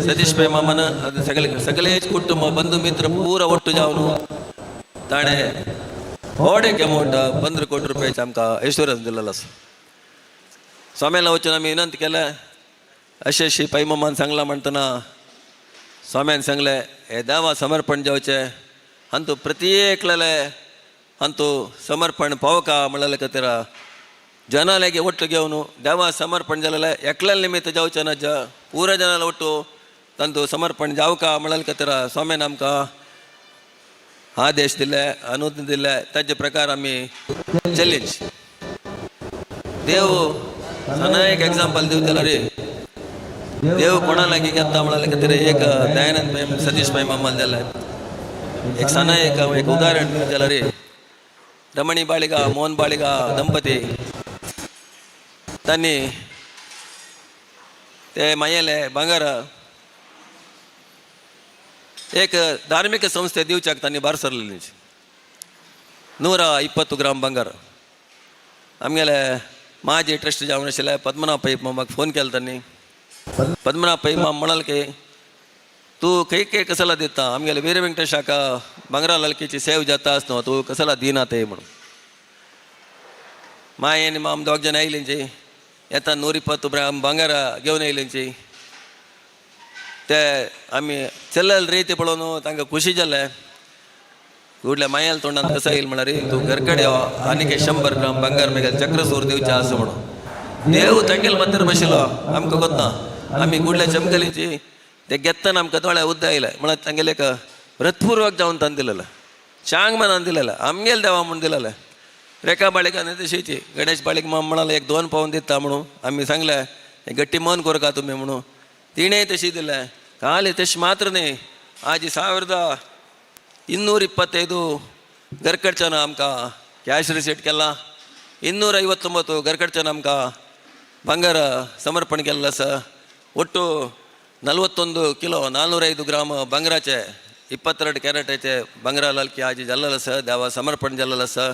[SPEAKER 15] सतीश पै मामान सगळे सगळे कुटुंब बंधू मित्र पूरा ಒಟ್ಟು जावन ताणें व्हड एक अमावंट 15 कोटी रुपयाचे आमकां इन्शुरन्स दिलेलो आसा. स्वाम्याला वचून आमी विनंती केलें अशें अशी पै मामान सांगलां म्हणटना स्वाम्यान सांगलें हे देवा समर्पण जावचें अंतू प्रत्येकले अंतू समर्पण पावका म्हणलें खातीर जनालागे ಒಟ್ಟು घेवन देवा समर्पण जालें एकल्या निमित्त जावचें ना पुरा जनाला ಒಟ್ಟು ತಂದು समर्पण जावका म्हणलें खातीर स्वाम्यान आमकां आदेश दिले अनुज्ञा दिले. ताजे प्रकार आमी चॅलेंज देव सना एक एग्जाम्पल दिवतलो रे देव कोणा लागीं घेता म्हणलें खातीर एक दयानंद पै सतीश पै मामान जालें एक सना एक एक उदाहरण दिवतलो रे. रमणी बाळिगा मोहन बाळिगा ದಂಪತಿ तांणी ते मायेले भांगर एक धार्मिक संस्थे दिवच्याक तांणी भार सरलेली 120 ग्राम ಬಂಗಾರ. आमगेले माजी ट्रस्ट जावन आशिल्ले पद्मनाभ पै मामाक फोन केलो तांणी. पद्मनाभ पै माम म्हणाल की तूं खंय खंय कसला दिता आमगेले वीर वेंकटेशाक भांगरा लालकीची सेव जाता आसना तूं कसला दिना ते म्हणून. माय आनी माम दोग जाण आयलींची येता 120 ग्राम भांगर घेवन आयलींची ते आमी चलल रीती पळोवन तांकां खुशी जालें. कुडल्या मायाल तोंडान कसं येईल म्हळ्यार तूं घरकडे यो आनीक 100 ग्राम ಬಂಗಾರ मेगेल चक्रसूर दिवचें आसा म्हणून. देव तांगेल मात्र बशिल्लो आमकां गोतना आमी कुडल्या चमकलीची ते घेतना आमकां दोळ्या उद्दा आयले म्हळ्यार तांगेले एक हृत्पूर्वक जावन तांणी दिलेलें चांग मनान दिलेलें आमगेल देवा म्हूण दिलेलें. रेखा बाळिका न्ही तशीची गणेश बाळीक माम म्हणाले 1-2 पावन दिता म्हणून आमी सांगलें गट्टी मन करका तुमी म्हणून. तिणें तशी दिलें. खाली तशें मात्र न्ही, आज 1225 गरकडच्यान आमकां कॅश रिसीट केला, 259 ಗರ್ಕಡ್ಚನ ಆಮಕ ಬಂಗಾರ ಸಮರ್ಪಣೆ केल्लें आसा. ಒಟ್ಟು 41 ಕಿಲೋ 405 ಗ್ರಾಮ್ ಬಂಗಾರಾचे 22 ಕ್ಯಾರೆಟಾचे ಬಂಗಾರ लालकी आज जाल्लेलो आसा, देवा समर्पण जाल्लेलो आसा.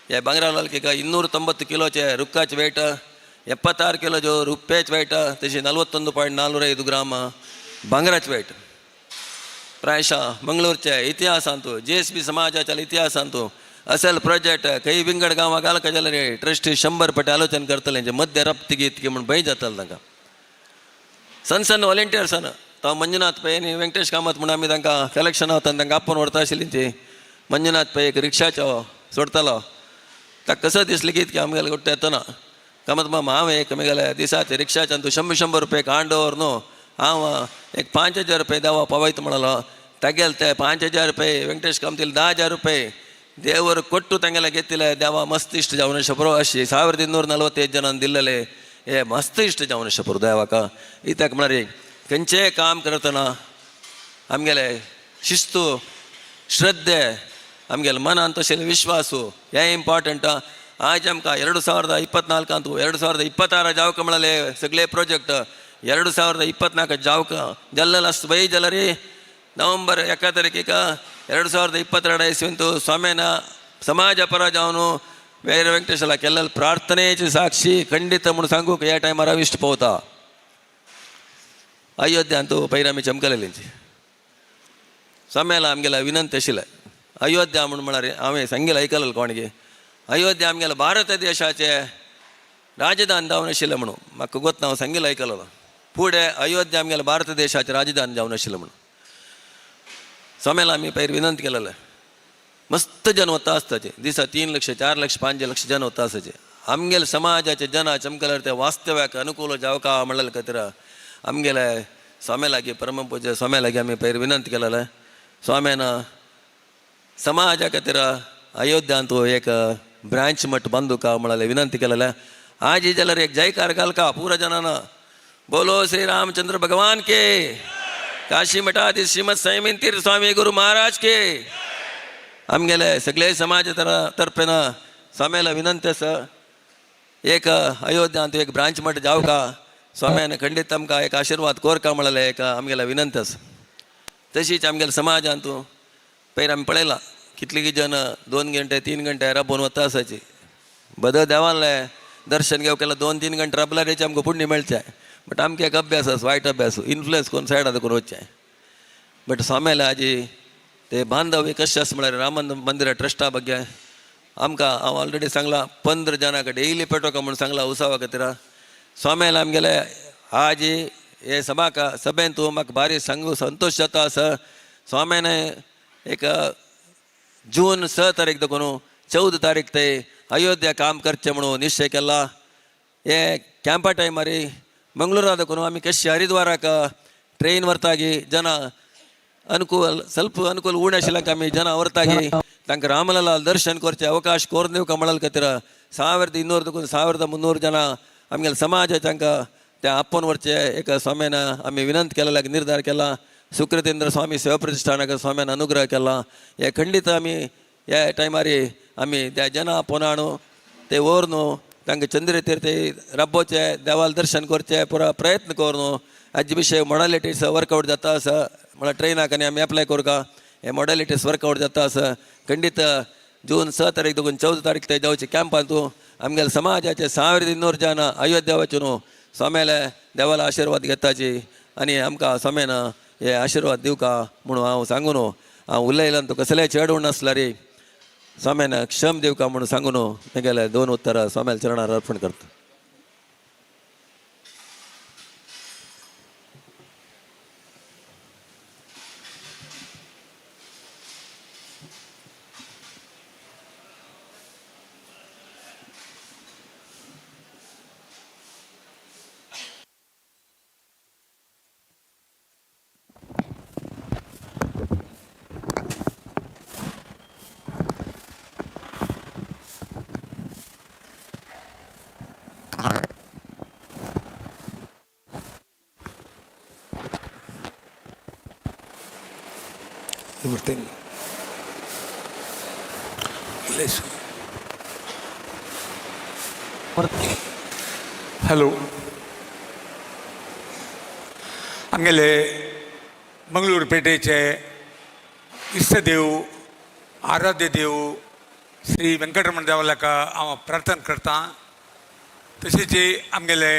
[SPEAKER 15] ह्या ಬಂಗಾರ लालकीक 290 किलोचे रुक्काचे वेट, 76 किलो जो रुप्याचे वेट, तशी 41.405 ग्राम ಬಂಗಾराचे वेट. प्रायशः मंगळूरचे इतिहासांतु JSB समाजाच्या इतिहासांतु असल प्रोजेक्ट खंय विंगड गांवां घालका जाल्यार ट्रस्टी 100 पटे आलोचन करतले, मध्य रप्ती इतकी म्हूण भंय जातालो तांकां. सण सण वॉलेंटियर्सान तो मंजुनाथ पै आनी वेंकटेश कामत म्हूण आमी तांकां कलेक्शन वता तांकां आपोवन व्हरता आशिल्ली ती. मंजुनाथ पै एक रिक्षाचो सोडतालो, ताका कसो दिसलें की इतकें आमगेले गोट्ट येतना कामत मामा हांव एक आमगेले दिसाचे रिक्षाच्यान तूं 100 रुपये कांड दवर न्हू, हांव एक 5000 रुपये देवा पावयता म्हणलो. तागेले ते 5000 रुपये वेंकटेश कामतील 10000 रुपये ದೇವರು ಕೊಟ್ಟು ತಂಗೆಲ್ಲ ಗೆತ್ತಿಲ್ಲ. ದೇವ ಮಸ್ತ್ ಇಷ್ಟ ಜಾವನ ಶಪರು ಅಶಿ 1245 ಜನ ದಿಲ್ಲಲೆ ಏ ಮಸ್ತ್ ಇಷ್ಟ ಜಾವನ ಶಪರು ದೇವಕ. ಇತ್ತಾಕ म्हळ्यार खंयचेय काम करतना आमगेले शिस्तू ಶ್ರದ್ಧೆ आमगेले मनान तशें विश्वासू हें इम्पॉर्टंट. आज आमकां 2024 अंतू 2026 जावक म्हळ्यार सगळे प्रोजेक्ट 2024 जावक जाल्लेलो आसता वय जाल्यार ನವೆಂಬರ್ 1 ತಾರೀಕಿಗೆ 2022 ಇಸ್ವಿಂತು ಸ್ವಾಮಿನ ಸಮಾಜ ಪರ ಜಾವನು ಬೇರೆ ವೆಂಕಟೇಶಲ ಕೆಲ್ಲಲ್ಲಿ ಪ್ರಾರ್ಥನೆ ಸಾಕ್ಷಿ ಖಂಡಿತ म्हणून सांगूक ह्या टायमार हांव इश्ट पावता. अयोध्या अंतू पयर आमी चमकलेलींची स्वाम्याला आमगेला विनंती आशिल्लें अयोध्या म्हूण म्हळ्यार हांवें सांगिल्लें आयकलें कोणगे अयोध्या आमगेल्या भारत देशाचे राजधान जावन आशिल्लें म्हणून म्हाका गोत ना, हांव सांगिल्लें आयकलें. फुडें अयोध्या आमगेल्या भारत देशाचें राजधान जावन आशिल्लें म्हणून स्वाम्याला आमी पयर विनंती केलेलें. मस्त जन वता आसताचे दिसा 3 लक्ष 4 लक्ष 5 लक्ष जन वता आसताचे. आमगेले समाजाचे जन चमकल्यार ते वास्तव्याक अनुकूल जावका म्हणलेले खातीर आमगेले स्वाम्या लागीं परम पूज्य स्वाम्या लागीं आमी पयर विनंती केलेलें. स्वाम्यान समाजा खातीर अयोध्यांतू एक ब्रांच मठ बांदूका म्हणलें विनंती केलेलें. आज जाल्यार एक जयकार घालका पुरा जनान, बोलो श्री रामचंद्र भगवान के, काशी मठाधीश श्रीमद संयमीन तीर्थ स्वामी गुरु महाराज के. आमगेले सगळे समाज तर्फेन स्वाम्याला विनंती आसा एक अयोध्यांत एक ब्रांच मठ जावका, स्वाम्यान खंडीत आमकां एक आशिर्वाद कोरका म्हणलें एक आमगेले विनंती आसा. तशीच आमगेले समाजांतू पयर आमी पळयलां कितली जन 2 घंटे 3 घंटे राबोवन वता आसाची. बद देवाले दर्शन घेवंक केल्यार 2-3 घंटे राबल्यार आमकां पुण्य मेळचें. बट आमकां एक अभ्यास आसा, वायट अभ्यास इन्फ्लुयन्स करून सायडां करून वचचें. बट स्वाम्याले आजी ते बांधव कशें आसा म्हळ्यार राम मंदिरा ट्रस्टा ಬಗ್ಗೆ आमकां हांव ऑलरेडी सांगलां 15 जाणांक डेली पेटोवका म्हूण सांगलां उत्सवा खातीर. स्वाम्याले आमगेले आजी हे सभाक सभेंत म्हाका भारी सांगू संतोश जाता आसा. स्वाम्याने एक जून 6 तारीख देखून 14 तारीख ते अयोध्या काम करचें म्हणून निश्चय केला. हे कॅम्पा टायमार मंगळूरा देखून आमी कशें हरिद्वाराक ट्रेन व्हरतागी जन अनुकूल ಸ್ವಲ್ಪ ಅನುಕೂಲ ಉಣೆ आशिल्ल्याक आमी ಜನ ಹೊರತಾಗಿ तांकां रामलला दर्शन करचे अवकाश कोरून दिवका म्हणल खातीर 1200 देखून 1300 जन आमगेले समाज तांकां त्या आपोवन व्हरचे एक स्वाम्यान आमी विनंती केलेल्याक निर्धार केला. सुकृतेंद्र स्वामी सेवा प्रतिष्ठानाक स्वाम्यान अनुग्रह केला. हे खंडीत आमी ह्या टायमार आमी त्या जना आपोवन हाडून ते व्हर न्हू तांकां चंद्रतीर्थ राबोवचे देवाल दर्शन करचे पुरा प्रयत्न करून हाजे विशय मॉडलिटीज वर्कआउट जाता आसा म्हळ्यार ट्रेनाक आनी आमी एप्लाय करुंका हे मॉडलिटीज वर्कआउट जाता आसा. खंडीत जून 6 तारीख देखून 14 तारीख ते जावचे कॅम्पांतू आमगेले समाजाचे 1200 जन अयोध्या वचून स्वाम्याले देवाला आशिर्वाद घेताची आनी आमकां स्वाम्यान हे आशिर्वाद दिवका म्हणून हांव सांगून हांव उलयलां. तूं कसलेय चेडूं नासल्यार स्वाम्यान क्षम दिवका म्हणून सांगून म्हगेले 2 उत्तरां स्वाम्याल्या चरणार अर्पण करता.
[SPEAKER 17] ಮಾಡ್ತೀನಿ.
[SPEAKER 18] हॅलो. आमगेले मंगळूर पेठेचे इश्टदेव, आराध्य देव श्री वेंकटरमण देवाक हांव प्रार्थना करता. तशेंच आमगेले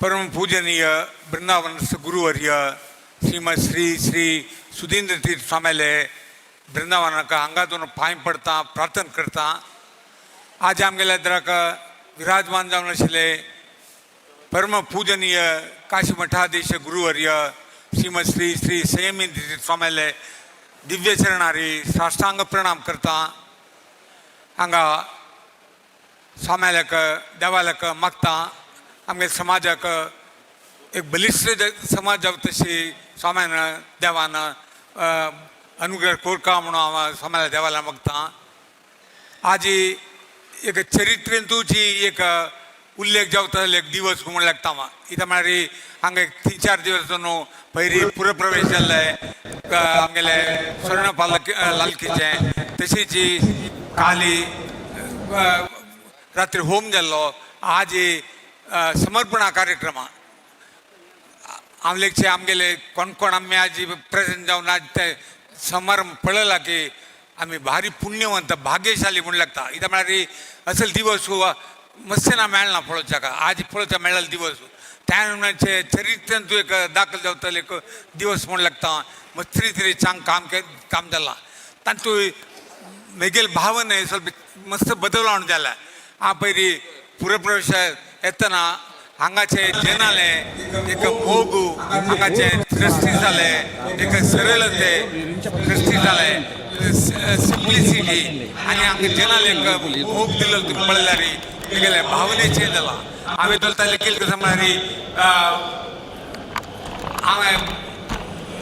[SPEAKER 18] परम पूजनीय वृंदावन गुरुवर्य श्रीमद श्री श्री सुधींद्र तीर्थ स्वाम्याले वृंदावनाक हांगातून पांय पडता, प्रार्थना करता. आज आमगेल्या दराक विराजमान जावन आशिल्ले परम पूजनीय काशी मठाधीश गुरुवर्य श्रीमद श्री श्री संयमी स्वाम्याले दिव्य चरणारी साष्टांग प्रणाम करता. हांगा स्वाम्यालक देवालक मागता आमगे समाजाक एक बलिश्ट समाज जावं तशी स्वाम्यान देवान अनुग्रह कोरका म्हणून हांव स्वाम्याला देवाला मागता. आज एक चरित्रेंतूची एक उल्लेख जावता एक दिवस म्हणून लागता. इथं म्हळ्यार हांगा एक 3-4 दिवस न्हू पयली पुरप्रवेश जाल्ले आमगेले स्वर्ण पालक लालकीचे, तशीच काली रात्री होम जाल्लो. आज समर्पणा कार्यक्रम हांव लेगचे आमगेले कोण कोण आमी आज प्रेझेंट जावन आज ते समारंभ पळयला की आमी भारी पुण्यवंत भाग्यशाली म्हणून लागता. इथं म्हळ्यार असल दिवस मस्ते ना मेळना पळोवच्याक, आज पळोवच्या मेळ्ळो दिवस त्या चरित्र्यांतू एक दाखल जावतले एक दिवस म्हणून लागता. मस्त्री तरी चांग काम काम जाला तांतू मेगेल भावने ಸ್ವಲ್ಪ मस्त बदलवण जाला. आ पयली पुरप्रवेश येतना हांगाचे जनाले एक मोग, हांगाचे दृष्टी जाले एक सरळते दृष्टी जाले सिंप्लिसिटी आनी हांगा जनाले एक मोग दिलो पळयल्यार मेगेले भावने चेंज जाला. हांवें चलताले केले कसं म्हळ्यार हांवें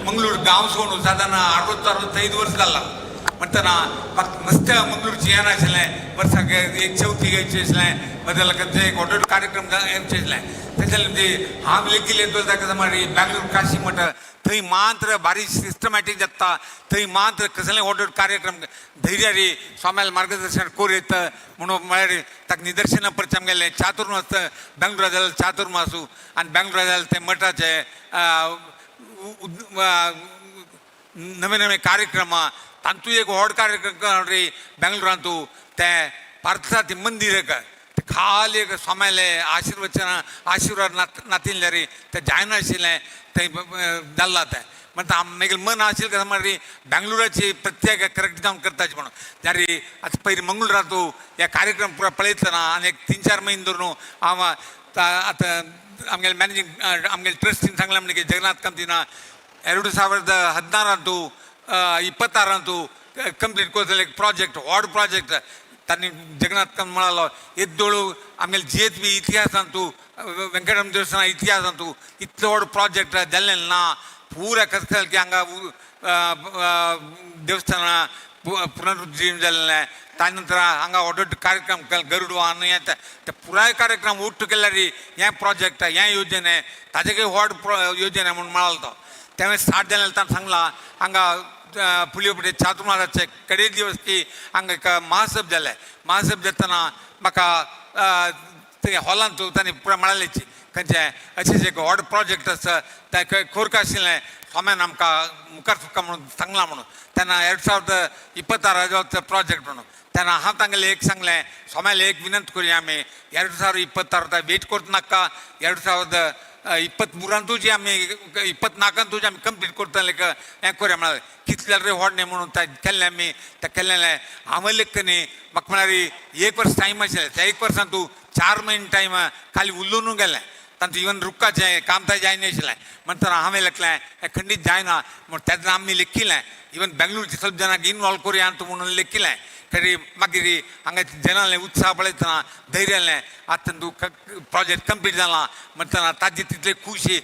[SPEAKER 18] मंगळूर गांव सोडून सादारण 65 वर्ष जाला म्हणटना म्हाका मस्त मंगळूरची येना आशिल्लें. वर्साक एक चवथी येवचें आशिल्लें, बदल एक व्हड कार्यक्रम येवचें आशिल्लें. तेच्या म्हणजे हांव लेगीत चलता कसं म्हळ्यार बँगलोर काशी म्हणटा थंय मात्र बारीक सिस्टमॅटीक जाता. थंय मात्र कसले व्हड कार्यक्रम धैर्यारी स्वाम्याला मार्गदर्शन कोर येत म्हणून म्हळ्यार ताका निदर्शनां परचें आमगेलें चातुर्मास बँगलोरा जाल्यार चातुर्मासू आनी बँगलोरा जाल्यार ते मठाचे नवे नवे कार्यक्रम तांतू एक व्हड कार्यक्रम रे बेंगलोरांतू ते पार्थसारथी मंदिर एक खाली एक स्वाम्याले आशीर्वचन आशीर्वाद नातिल्ले रे ते जायनाशिल्लें थंय जाल्लां तें. म्हणटा मागीर मन आशिल्लें कसं म्हळ्यार बेंगलोराची प्रत्येक करेक्ट जावन करताची म्हणून जारी आतां पयलीं मंगळुरांतू हे कार्यक्रम पुरा पळयतना आनी एक 3-4 म्हयने धरून हांव आतां आमगेले मॅनेजींग आमगेले ट्रस्टीन सांगलें म्हणजे जगन्नाथ कामतीन 2016 26 कंप्लीट करतले एक प्रोजेक्ट व्हड प्रोजेक्ट तांणी जगन्नाथ कामत म्हणालो येद्दोळू आमगेले जिएचबी इतिहासांतू वेंकटरमण देवस्थान इतिहासांतू इतलो व्हड प्रोजेक्ट जाल्लें ना. पुरा कसं की हांगा देवस्थान पुनरुज्जीवन जाल्लें. ताजे नंतर हांगा व्हड व्हड कार्यक्रम गरुड वाहन हें ते पुराय कार्यक्रम ಒಟ್ಟು केल्यार हें प्रोजेक्ट हें योजने ताजे व्हड योजने म्हणून म्हणालो तो. तेवें स्टार्ट जालें ताणें सांगलां हांगा पुलियोपटे चातुर्मासाचे कडे दिवस की हांगा एक महासभ जालें. महासभ जातना म्हाका थंय हॉलांत तांणी पुराय म्हळालेची खंयचें अशेंच एक व्हड प्रोजेक्ट आसा तें कोरका आशिल्लें स्वाम्यान आमकां मुखार सुका म्हणून सांगलां म्हणून तेन्ना 2026 प्रोजेक्ट म्हणून तेन्ना हांव तांगेलें एक सांगलें स्वाम्याले एक विनंती करुया आमी 2026 वेट करत नाका 2023 आमी 24 आमी कंप्लीट करतले हें करुया म्हळ्यार कितले रे व्हड न्ही म्हणून तें केल्लें आमी तें केल्लें हांव लेख न्ही म्हाका म्हळ्यार एक वर्स टायम आशिल्लें त्या एक वर्सान तूं 4 म्हयने टायम खाली उल्लून गेलें तांतूं इवन रुखाचें काम तर जायनाशिल्लें म्हणटना हांवें लेखलें हें खंडीत जायना म्हण तेन्ना आमी लेखिल्लें इवन बेंगलोरचे ಸ್ವಲ್ಪ ಜನಾंक इनवॉल्व करुया तूं म्हणून लेखिल्लें. तरी मागीर हांगा जनांले उत्साह पळयतना धैर्य आसलें आतां तूं प्रोजेक्ट कंप्लीट जाला म्हणटना ताजी तितली खुशी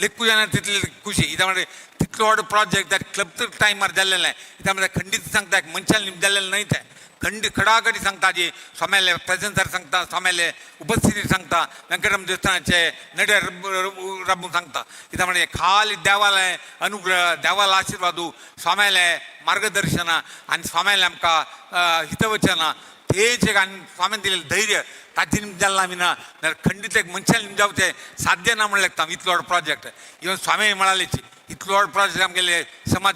[SPEAKER 18] लेखू जायना तितली खुशी कित्याक म्हणजे तितलो इतलो व्हड प्रोजेक्ट that क्लप्त टायमार जाल्लेलें. कित्याक खंडीत सांगता, मनशान जाल्लेलें न्हय तें. खंड खडाखडी सांगता जी स्वाम्याले प्रेझेन्सार सांगता, स्वाम्याले उपस्थिती सांगता, वेंकटरमण देवस्थानाचे नड्यार राबून सांगता. कित्याक म्हणजे खाली देवालें अनुग्रह, देवालो आशिर्वादू, स्वाम्यालें मार्गदर्शन आनी स्वाम्यालें आमकां हितवचन तेच एक आनी स्वाम्यान दिलेलें धैर्य ताचे निमित्त जालें आमी ना. नाल्यार खंडीत एक मनशान निमित्त जावचें साध्य ना म्हणलें लागता इतलो व्हड प्रोजेक्ट. इवन स्वामी म्हणालेची इतलो व्हड प्रोजेक्ट आमगेले समाज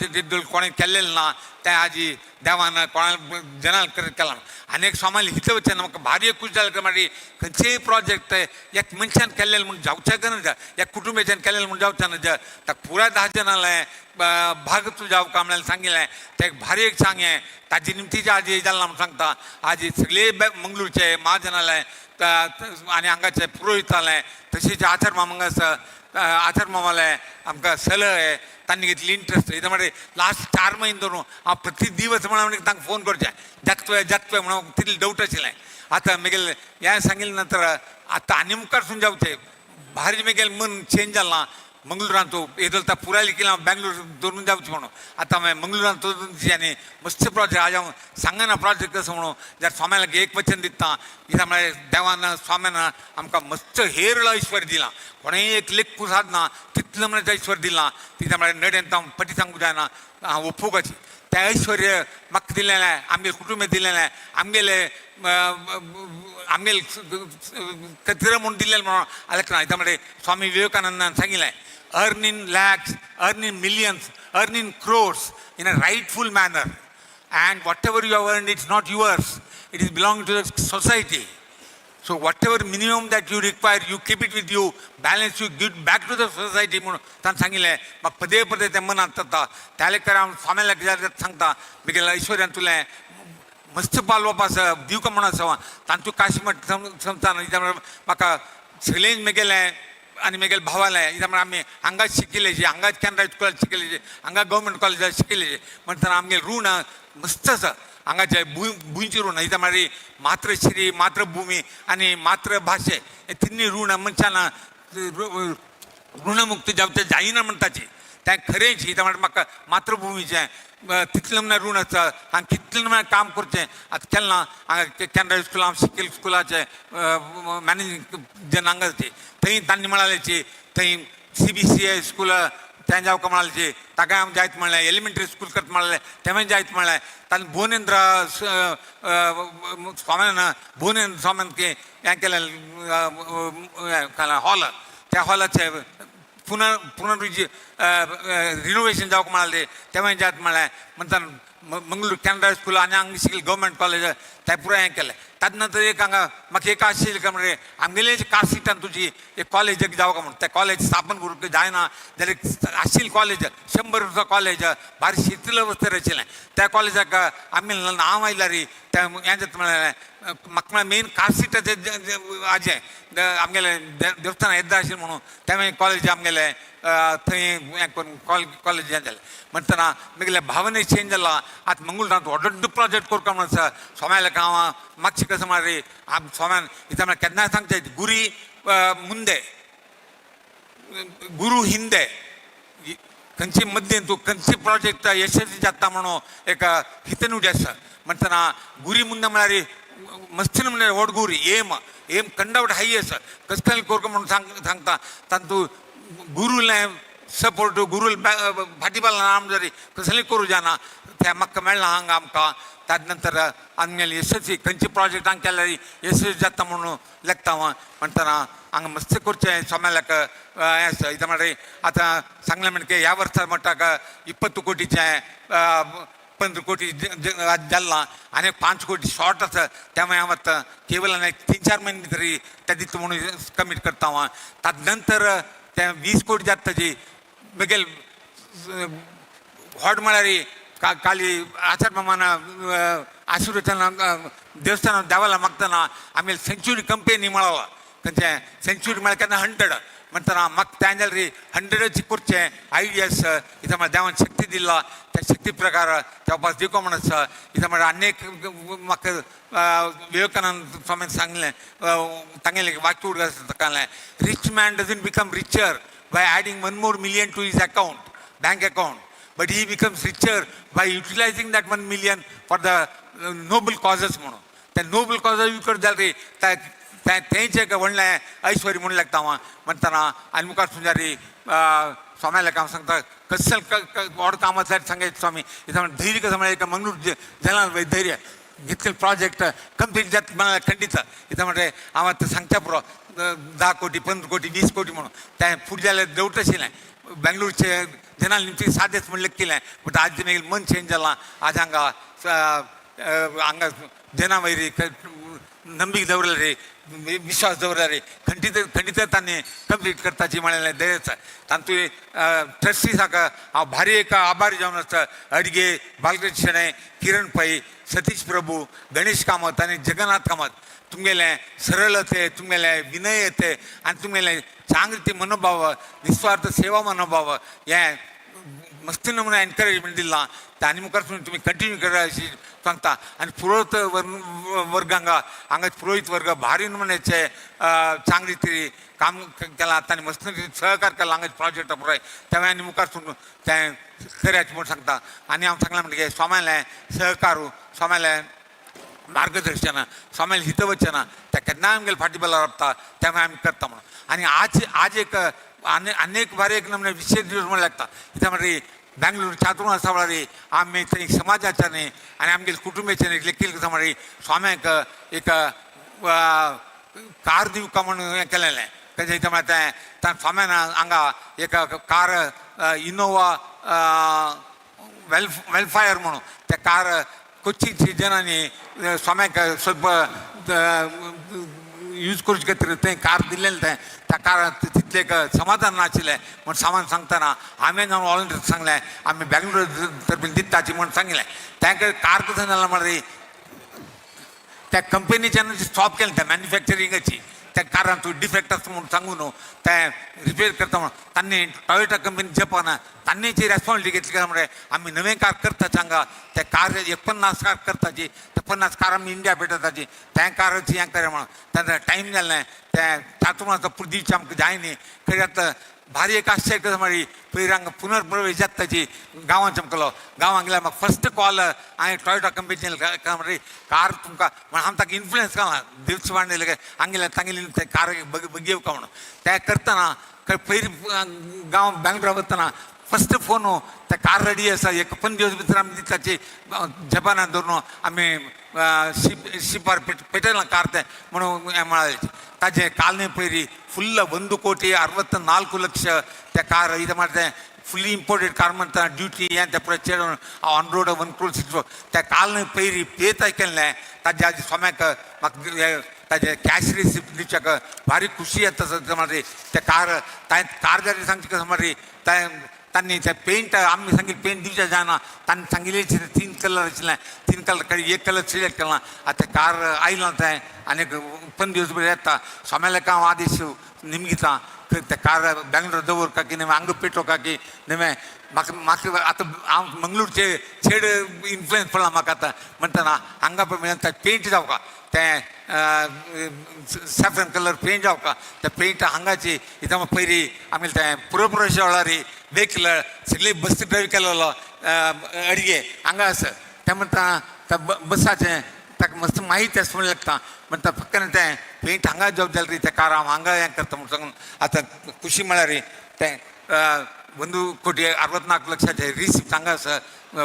[SPEAKER 18] कोणें केल्लेलें ना, तें आजी देवान कोणा जनान केलां. आनी एक स्वामाले हितवचन म्हाका भारी खूश जालें. मागीर खंयचेय प्रोजेक्ट एक मनशान केल्लेलें म्हूण जावचें नज, एक कुटुंबाच्यान केल्लेलें म्हूण जावचें नज, ताका पुराय 10 जाणांलें भाग जावका म्हणल्यार सांगिल्लें. तें एक भारी एक सांगें ताजे निमतीचें आजी जालां म्हूण सांगता. आजी सगळे मंगळूरचे महाजनालें आनी हांगाचे पुरोहितालें तशेंच आचार मामा आसा, आचार मामालें आमकां सलह तांणी घेतली इंट्रस्ट. इतें म्हणल्यार लास्ट 4 म्हयने धरून हांव प्रति दिवस म्हणून तांकां फोन करचें, जातवे जातवे म्हणून तितलें डावट आशिल्लें. आतां मागीर हें सांगिल्लें नंतर आतां आनी मुखार जावचें भारी मागीर मन चेंज जालां. मंगळुरांत येदोळ पुराय केला हांव बेंगलोर धरून जावचें म्हणून. आतां हांवें मंगळुरांत आनी मस्त प्रोजेक्ट आज हांव सांगना प्रोजेक्ट कसो म्हणून. जाल्यार स्वाम्याक एक वचन दिता, कित्याक म्हळ्यार देवान स्वाम्यान आमकां मस्त हेरळ ऐश्वर दिलां, कोणेंय एक लेखू सादना तितलें म्हळ्यार ऐश्वर दिलां. कित्याक म्हळ्यार नडेन हांव पटी सांगूंक जायना, हांव ओपूकाची तें ऐश्वर्य म्हाका दिलेलें, आमगेले कुटुंबे दिलेलें, आमगेले आमगेले कतिर म्हूण दिल्लें म्हणून आलें ना. कित्याक म्हळ्यार स्वामी विवेकानंदान सांगिल्लें, earn in lakhs, earn in millions, earn in crores in a rightful manner, and whatever you have earned, it's not yours, it is belonging to the society. So whatever minimum that you require, you keep it with you, balance you give back to the society म्हणून ताणें सांगिल्लें. म्हाका पदे पदे तें मनांत जाता. त्या लेखार हांव स्वाम्याक सांगता, म्हगेल्या ऐश्वर्यान तुलें मस्त पालोवप आसा, दिवका म्हूण आसा तांचो काशी समजा. म्हाका सगळें म्हगेलें आनी म्हगेले भावालें, कित्याक म्हळ्यार आमी हांगाच शिकिल्ले, हांगाच कॅनरा स्कुलांत शिकिल्ले, हांगा गव्हर्मेंट कॉलेजांत शिकिल्ले. म्हणटना आमगेलें ऋण मस्त आसा हांगाचे भुंयचें ऋण. कित्याक म्हळ्यार मातृश्री, मातृभुमी आनी मातृभाशे हे तिन्ही ऋण मनशान ऋणमुक्त जावचें जायना म्हणटाची तें खरेंच. कित्याक म्हळ्यार म्हाका मातृभुमीचें तितलें म्हळ्यार ऋण आसा. हांगा कितलें म्हळ्यार काम करचें आतां केलें ना. हांगा कॅनरा स्कुलां हांव शिकिल्लें, स्कुलाचें मॅनेजींग जेन्ना हांगा थंय तांणी म्हळालेची थंय CBCI school तें जावका म्हळालेची ताका हांव जायत म्हणलें. एलिमेंटरी स्कूल करता म्हणलें तेंय जायत म्हणलें. तांणी भुवनेंद्र स्वाम्यान भुवनेंद्र स्वाम्यान हें केलें हॉल, त्या हॉलाचें पुनरुजी रिनोवेशन जावंक म्हळालें तेंय जायत म्हणलें. म्हणटा मंगळूर कॅनरा स्कूल आनी हांगा शिकले गव्हर्मेंट कॉलेज तें पुराय हें केलें. ताजे नंतर एक हांगा म्हाका एक आशिल्लें काय म्हणजे आमगेले कासिटान तुजी एक कॉलेज एक जावं म्हणून तें कॉलेज स्थापन करूंक जायना जाल्यार आशिल्लें कॉलेज 100 वर्सां कॉलेज भारी शिथिल अवस्थेर आशिल्लें. त्या कॉलेजाक आमी नांव आयल्यार तें हें जाता म्हणलें. म्हाका म्हळ्यार मेन कासिटाचें हाजें आमगेलें देवस्थान येद्दां आशिल्लें म्हणून तें कॉलेज आमगेलें थंय हें करून कॉलेज हें जालें. म्हणटना म्हगेले भावने चेंज जाला. आतां मंगळुरांत व्हड प्रोजेक्ट करता म्हणून आसा. स्वाम्याले हांव मातशें कसं म्हळ्यार स्वाम्यान कित्याक म्हळ्यार केन्नाय सांगचें गुरी मुंदे गुरू हिंदे खंयचे मद्देन तूं खंयचे प्रोजेक्ट यशस्वी जाता म्हणून एक हितनुडी आसा. म्हणटना गुरी मुंदे म्हळ्यार मस्तीन म्हळ्यार व्हड गुरी एम एम कंडावट हाय आसा कसं करूं म्हणून सांगता. तातूंत गुरूलें सपोर्ट गुरूल फाटीपाल नाम जरी कसलें करूं जायना तें म्हाका मेळ्ळां हांगा आमकां. ताजे नंतर आमगेले यशस्वी खंयचे प्रोजेक्ट हांगा केल्यार यशस्वी जाता म्हणून लेखता हांव. म्हणटना हांगा मस्त करचें स्वाम्याक हें आसा. कित्याक म्हळ्यार आतां सांगलें म्हणके ह्या वर्सा म्हणटा 20 कोटीचें 15 कोटी जालां आनी 5 कोटी शॉर्ट आसा. त्यामुळे हांव आतां केवल आनी 3-4 म्हयने भितर तें दितलो म्हणून कमीट करता हांव. ताजे नंतर तें 20 कोटी जाता ताजी म्हगेले व्हड म्हळ्यार काली आचार मामान आशिर्वचन देवस्थान देवाला मागतना आमी सेंच्युरी कंपनी म्हळाला खंयचें सेंच्युरी म्हळ्यार केन्ना 100 म्हणटना म्हाका तें जाल्यार 100 करचें आयडियास. कित्याक म्हळ्यार देवान शक्ती दिला त्या शक्ती प्रकार त्या उपास दिवको म्हण आसा. कित्याक म्हळ्यार आनी एक म्हाका विवेकानंद स्वामीन सांगलें, तांगेलें वाक्य उडगास सांगलें, rich man doesn't become richer by adding 1 more million to his account. bank account, but he becomes richer by utilizing that 1 million for the noble causes म्हणून. ते नोबल कॉजेस यूज करत जाल्यार तेंच एक व्हडलें ऐश्वर्य म्हणून लागता हांव म्हणटना. आनी मुखार सुंजारी स्वाम्याला हांव सांगता कसलें व्हड काम आसल्यार सांगता स्वामी इथं धैर्य कसं म्हळ्यार मंगळूर जनां धैर्य घेतलें प्रोजेक्ट कंप्लीट जाता म्हळ्यार खंडीत. इथं म्हणजे हांव आतां सांगता पुरो 10 कोटी 15 कोटी 20 कोटी म्हणून तें फुडें जाल्यार दवरता आशिल्लें. बेंगलोरचे जनां निमती सादेच म्हणलें केलें, बट आज मागीर मन चेंज जालां. आज हांगा हांगा जना वयर ನಂಬಿಕೆ दवरला विश्वास दवरला रे खंडीत खंडीत तांणी कंप्लीट करताची म्हणलें धैर्य तांतू ट्रस्टीसाक हांव भारी एक आभारी जावन आसता. अडगे बालकृष्ण शेणै, किरण पै, सतीश प्रभू, गणेश कामत आनी जगन्नाथ कामत, तुमगेलें सरळते, तुमगेलें विनयते आनी तुमगेलें चांगली मनोभाव, निस्वार्थ सेवा मनोभाव हें मस्त नमुना एनकरेजमेंट दिलां. आनी मुखार तुमी कंटिन्यू करा अशी सांगता. आनी पुरोहित वर्ग हांगा हांगा पुरोहित वर्ग भारी नमुन्याचे चांगली तरी काम केलां, तांणी मस्त सहकार केला हांगा प्रोजेक्ट पुराय. तेव्हा आनी मुखार तें करायचें म्हूण सांगता. आनी हांव सांगलां म्हणटकीर स्वाम्यालें सहकार, स्वाम्यालें मार्गदर्शन, स्वाम्यालें हितवचन तें केन्नाय आमगेले फाटी बलार रावता, तेन्ना आमी करता म्हणून. आनी आज आज एक आनी अनेक बारी एक नमुने विशेष दिवस म्हणून लागता. कित्याक म्हणल्यार बेंगलोर चातुर्मास वेळार आमी थंय समाजाच्यानी आनी आमगेले कुटुंबाच्यानी लेखील कसं म्हणल्यार स्वाम्याक एक कार दिवका म्हणून हें केलेलें. तेजें कितें म्हळ्यार तें स्वाम्यान हांगा एक कार इनोवा वेलफायर म्हणून त्या कार कोच्चीची जनांनी स्वाम्याक ಸ್ವಲ್ಪ यूज करूचे खातीर तें कार दिल्लें. तें त्या कार तितलें एक समाधान नाशिल्लें म्हूण सामान सांगतना हांवें जावन वॉलंटियर सांगलें आमी बेंगलोर तर्फेन दिताची म्हूण सांगलें. तांकां कार कशें जालां म्हणल्यार त्या कंपनीच्यान स्टॉप केलें त्या मॅन्युफॅक्चरिंगाची, त्या कारान तूं डिफेक्ट आसा म्हूण सांगू न्हू तें रिपेर करता म्हणून तांणी टॉयोटा कंपनी जपान तांणी जी रेस्पॉन्सिबिलिटी घेतली काय म्हळ्यार आमी नवें कार करताच हांगा त्या कार एक 50 कार करताची, ते 50 कार आमी इंडिया पेटयताची, तें काराची हें कर म्हणून तांकां टायम जालें. तें चातुर्मास दिवचें आमकां जाय न्ही. खरी आतां भारी एक आश्चर्य कसं म्हळ्यार पयर हांगा पुनर्प्रवेश जाता ताची गांवांत चमकलो. गांवांत गेल्यार म्हाका फर्स्ट कॉल हांवें टॉयोटा कंपनीचें म्हळ्यार कार तुमकां म्हण हांव ताका इन्फ्लुयन्स केला दिवचे मांडले हांगेले तांगेली तें कार बगेवका म्हणून. तें करतना पयर गांव बेंगलोरा वतना फर्स्ट फोन ते कार रेडी आसा एक 15 दिवस भितर आमी दिताची जपानान धरून आमी शिपार पेटयलां कार तें म्हणून हें म्हळालें. ताजें कालने पयरी फुल्ल 1,64,00,000 त्या कार इतें म्हळ्यार तें फुल्ली इम्पोर्टेड कार म्हणटा ड्युटी हें तें पुराय चेडून ऑन रोड 1 crore 64 त्या कालने पयरी पेत केल्लें. ताजे आज स्वाम्याक म्हाका ताजें कॅश रिसिप्ट दिवच्याक भारी खुशी येता. म्हळ्यार त्या कार तांय कार जाल्यार सांगचें कसं म्हळ्यार तें तांणी तें पेंट आमी सांगिल्लें पेंट दिवचें जायना, तांणी सांगिल्लें 3 कलर आशिल्लें, 3 कलर कडेन एक कलर सिलेक्ट केला. आतां कार आयलां तें आनी 15 दिवस बरें येता. स्वाम्याक हांव आदेश निमगिता तें कार बेंगलोर दवरका की नवें हांगा पेटोवका की नवें म्हाका म्हाका आतां हांव मंगळूरचे चड इन्फ्लुयन्स पडला म्हाका आतां म्हणटना हांगा पळय तें पेंट जावका तें सॅफ्रन कलर पेंट जावका तें पेंट हांगाची इथं पयरी आमी तें पुरप्रवेशा वेळार वेहिकल सगळी बस ड्रायव्ह केलेलो अडगे हांगा आसा. तें म्हणटा त्या बसाचें ताका मस्त माहिती आसा म्हणून लागता म्हणटा फक्त तें पेंट हांगा जॉब जाल्यार तें कार हांव हांगा हें करता म्हणून सांगून आतां खुशी म्हळ्यार तें 1,64,00,000 रिसिप्ट हांगा आसा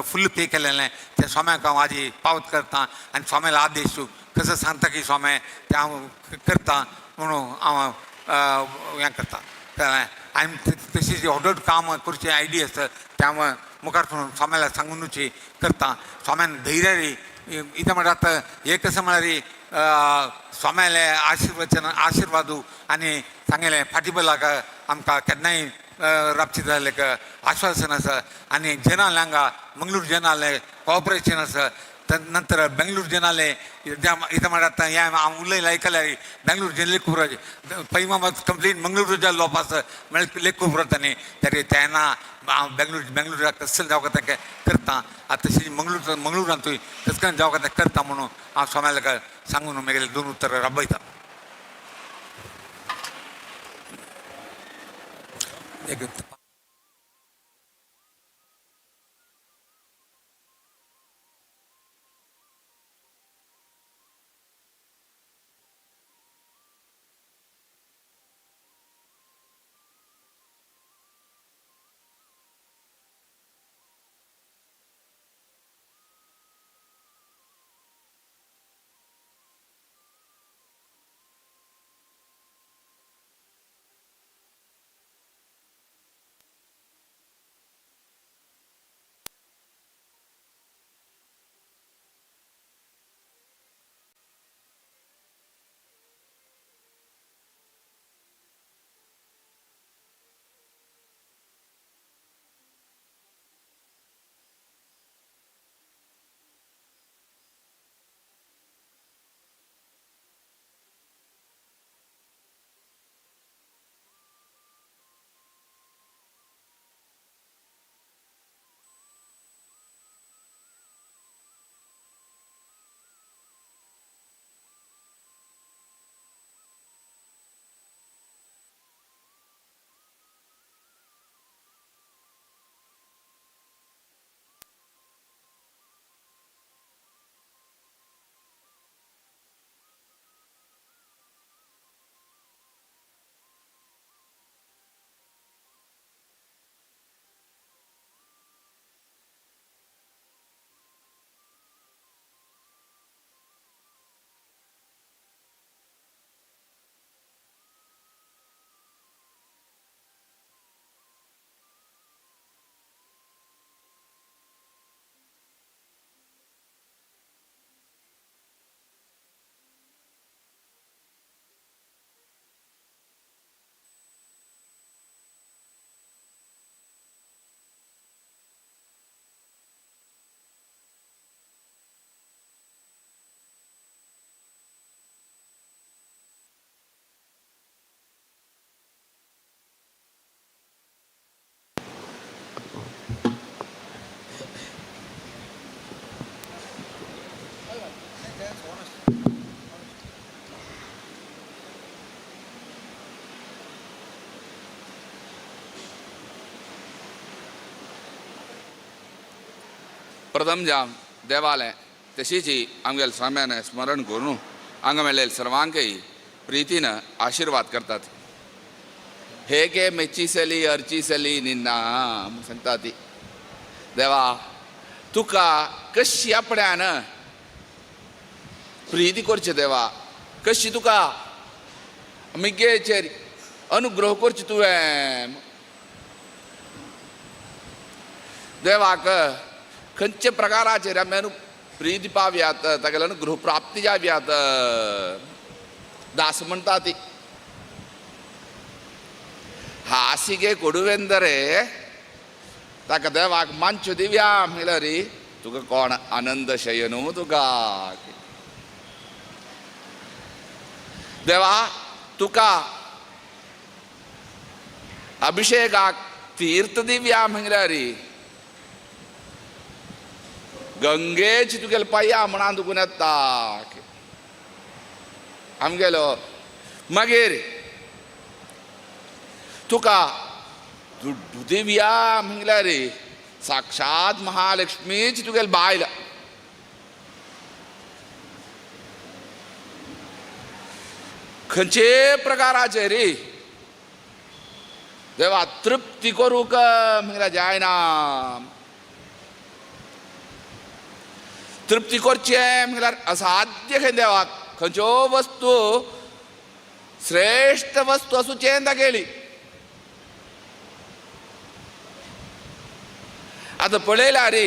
[SPEAKER 18] फुल्ल पे केलेलें. तें स्वाम्याक हांव आजी पावत करता आनी स्वाम्यालो आदेश कसो सांगता की स्वामे तें हांव करता म्हणून हांव हें करता. आनी तशीच ऑर्डर काम करचें आयडिया आसा तें हांव मुखार स्वाम्याला सांगुनूच करता. स्वाम्यान धैर्य इतें म्हणल्यार आतां हें कसं म्हळ्यार स्वाम्यालें आशिर्वचन आशिर्वादू आनी सांगलें फाटीबलाक आमकां केन्नाय राबचें जाल्यार आश्वासन आसा. आनी जनाले हांगा मंगळूर जनाले कॉपरेशन आसा. नंतर बेंगलोर जनाले इथं म्हळ्यार आतां हें हांव उलयलें आयकल्यार बेंगलोर जन लेख खबर पैमा कंप्लीट मंगळूर जाल्लो वापस म्हळ्यार लेख खबर न्ही तरी तेन्ना हांव बेंगलोर बेंगलोराक कसले जावका तें करता. आतां तशें मंगळूर मंगळुरांतूय तशें करून जावका तें करता म्हणून हांव स्वाम्याक सांगून मागीर 2 उतरां राबयता. एक
[SPEAKER 9] प्रथम जावन देवालें तशीच आमगेले स्वाम्यान स्मरण करून हांगा मेळ्ळे सर्वांकय प्रितीन आशिर्वाद करतात. हे गे मेच्चिसली अर्चिसली निन्ना सांगता ती देवा तुका कशी आपल्यान प्रिती करची देवा, कशी तुका मिगेचेर अनुग्रह करची तुवें देवाक खंयच्या प्रकाराचेर आमी प्रिती पावयात, तागेले अनुग्रह प्राप्ती जावयात. दास म्हणटा ती हासिगे कोडुवेंदरे ताका देवाक मानच्यो दिव्या म्हणल्यार तुका कोण आनंद शयनू तुका देवा तुका अभिषेकाक तीर्थ दिव्या म्हणल्यार गंगेची तुगेले पाया म्हणान तुका येता आमगेलो. मागीर तुका दुड्डू दिव्या म्हणल्यार साक्षात महालक्ष्मीची तुगेले बायल. खंयचे प्रकाराचे रे देवा तृप्ती करूंक म्हणल्यार जायना. तृप्ती करचें म्हणल्यार असाध्य खंय देवाक खंयच्यो वस्तू श्रेश्ठ वस्तू आसूचें दाखयली. आतां पळयला रे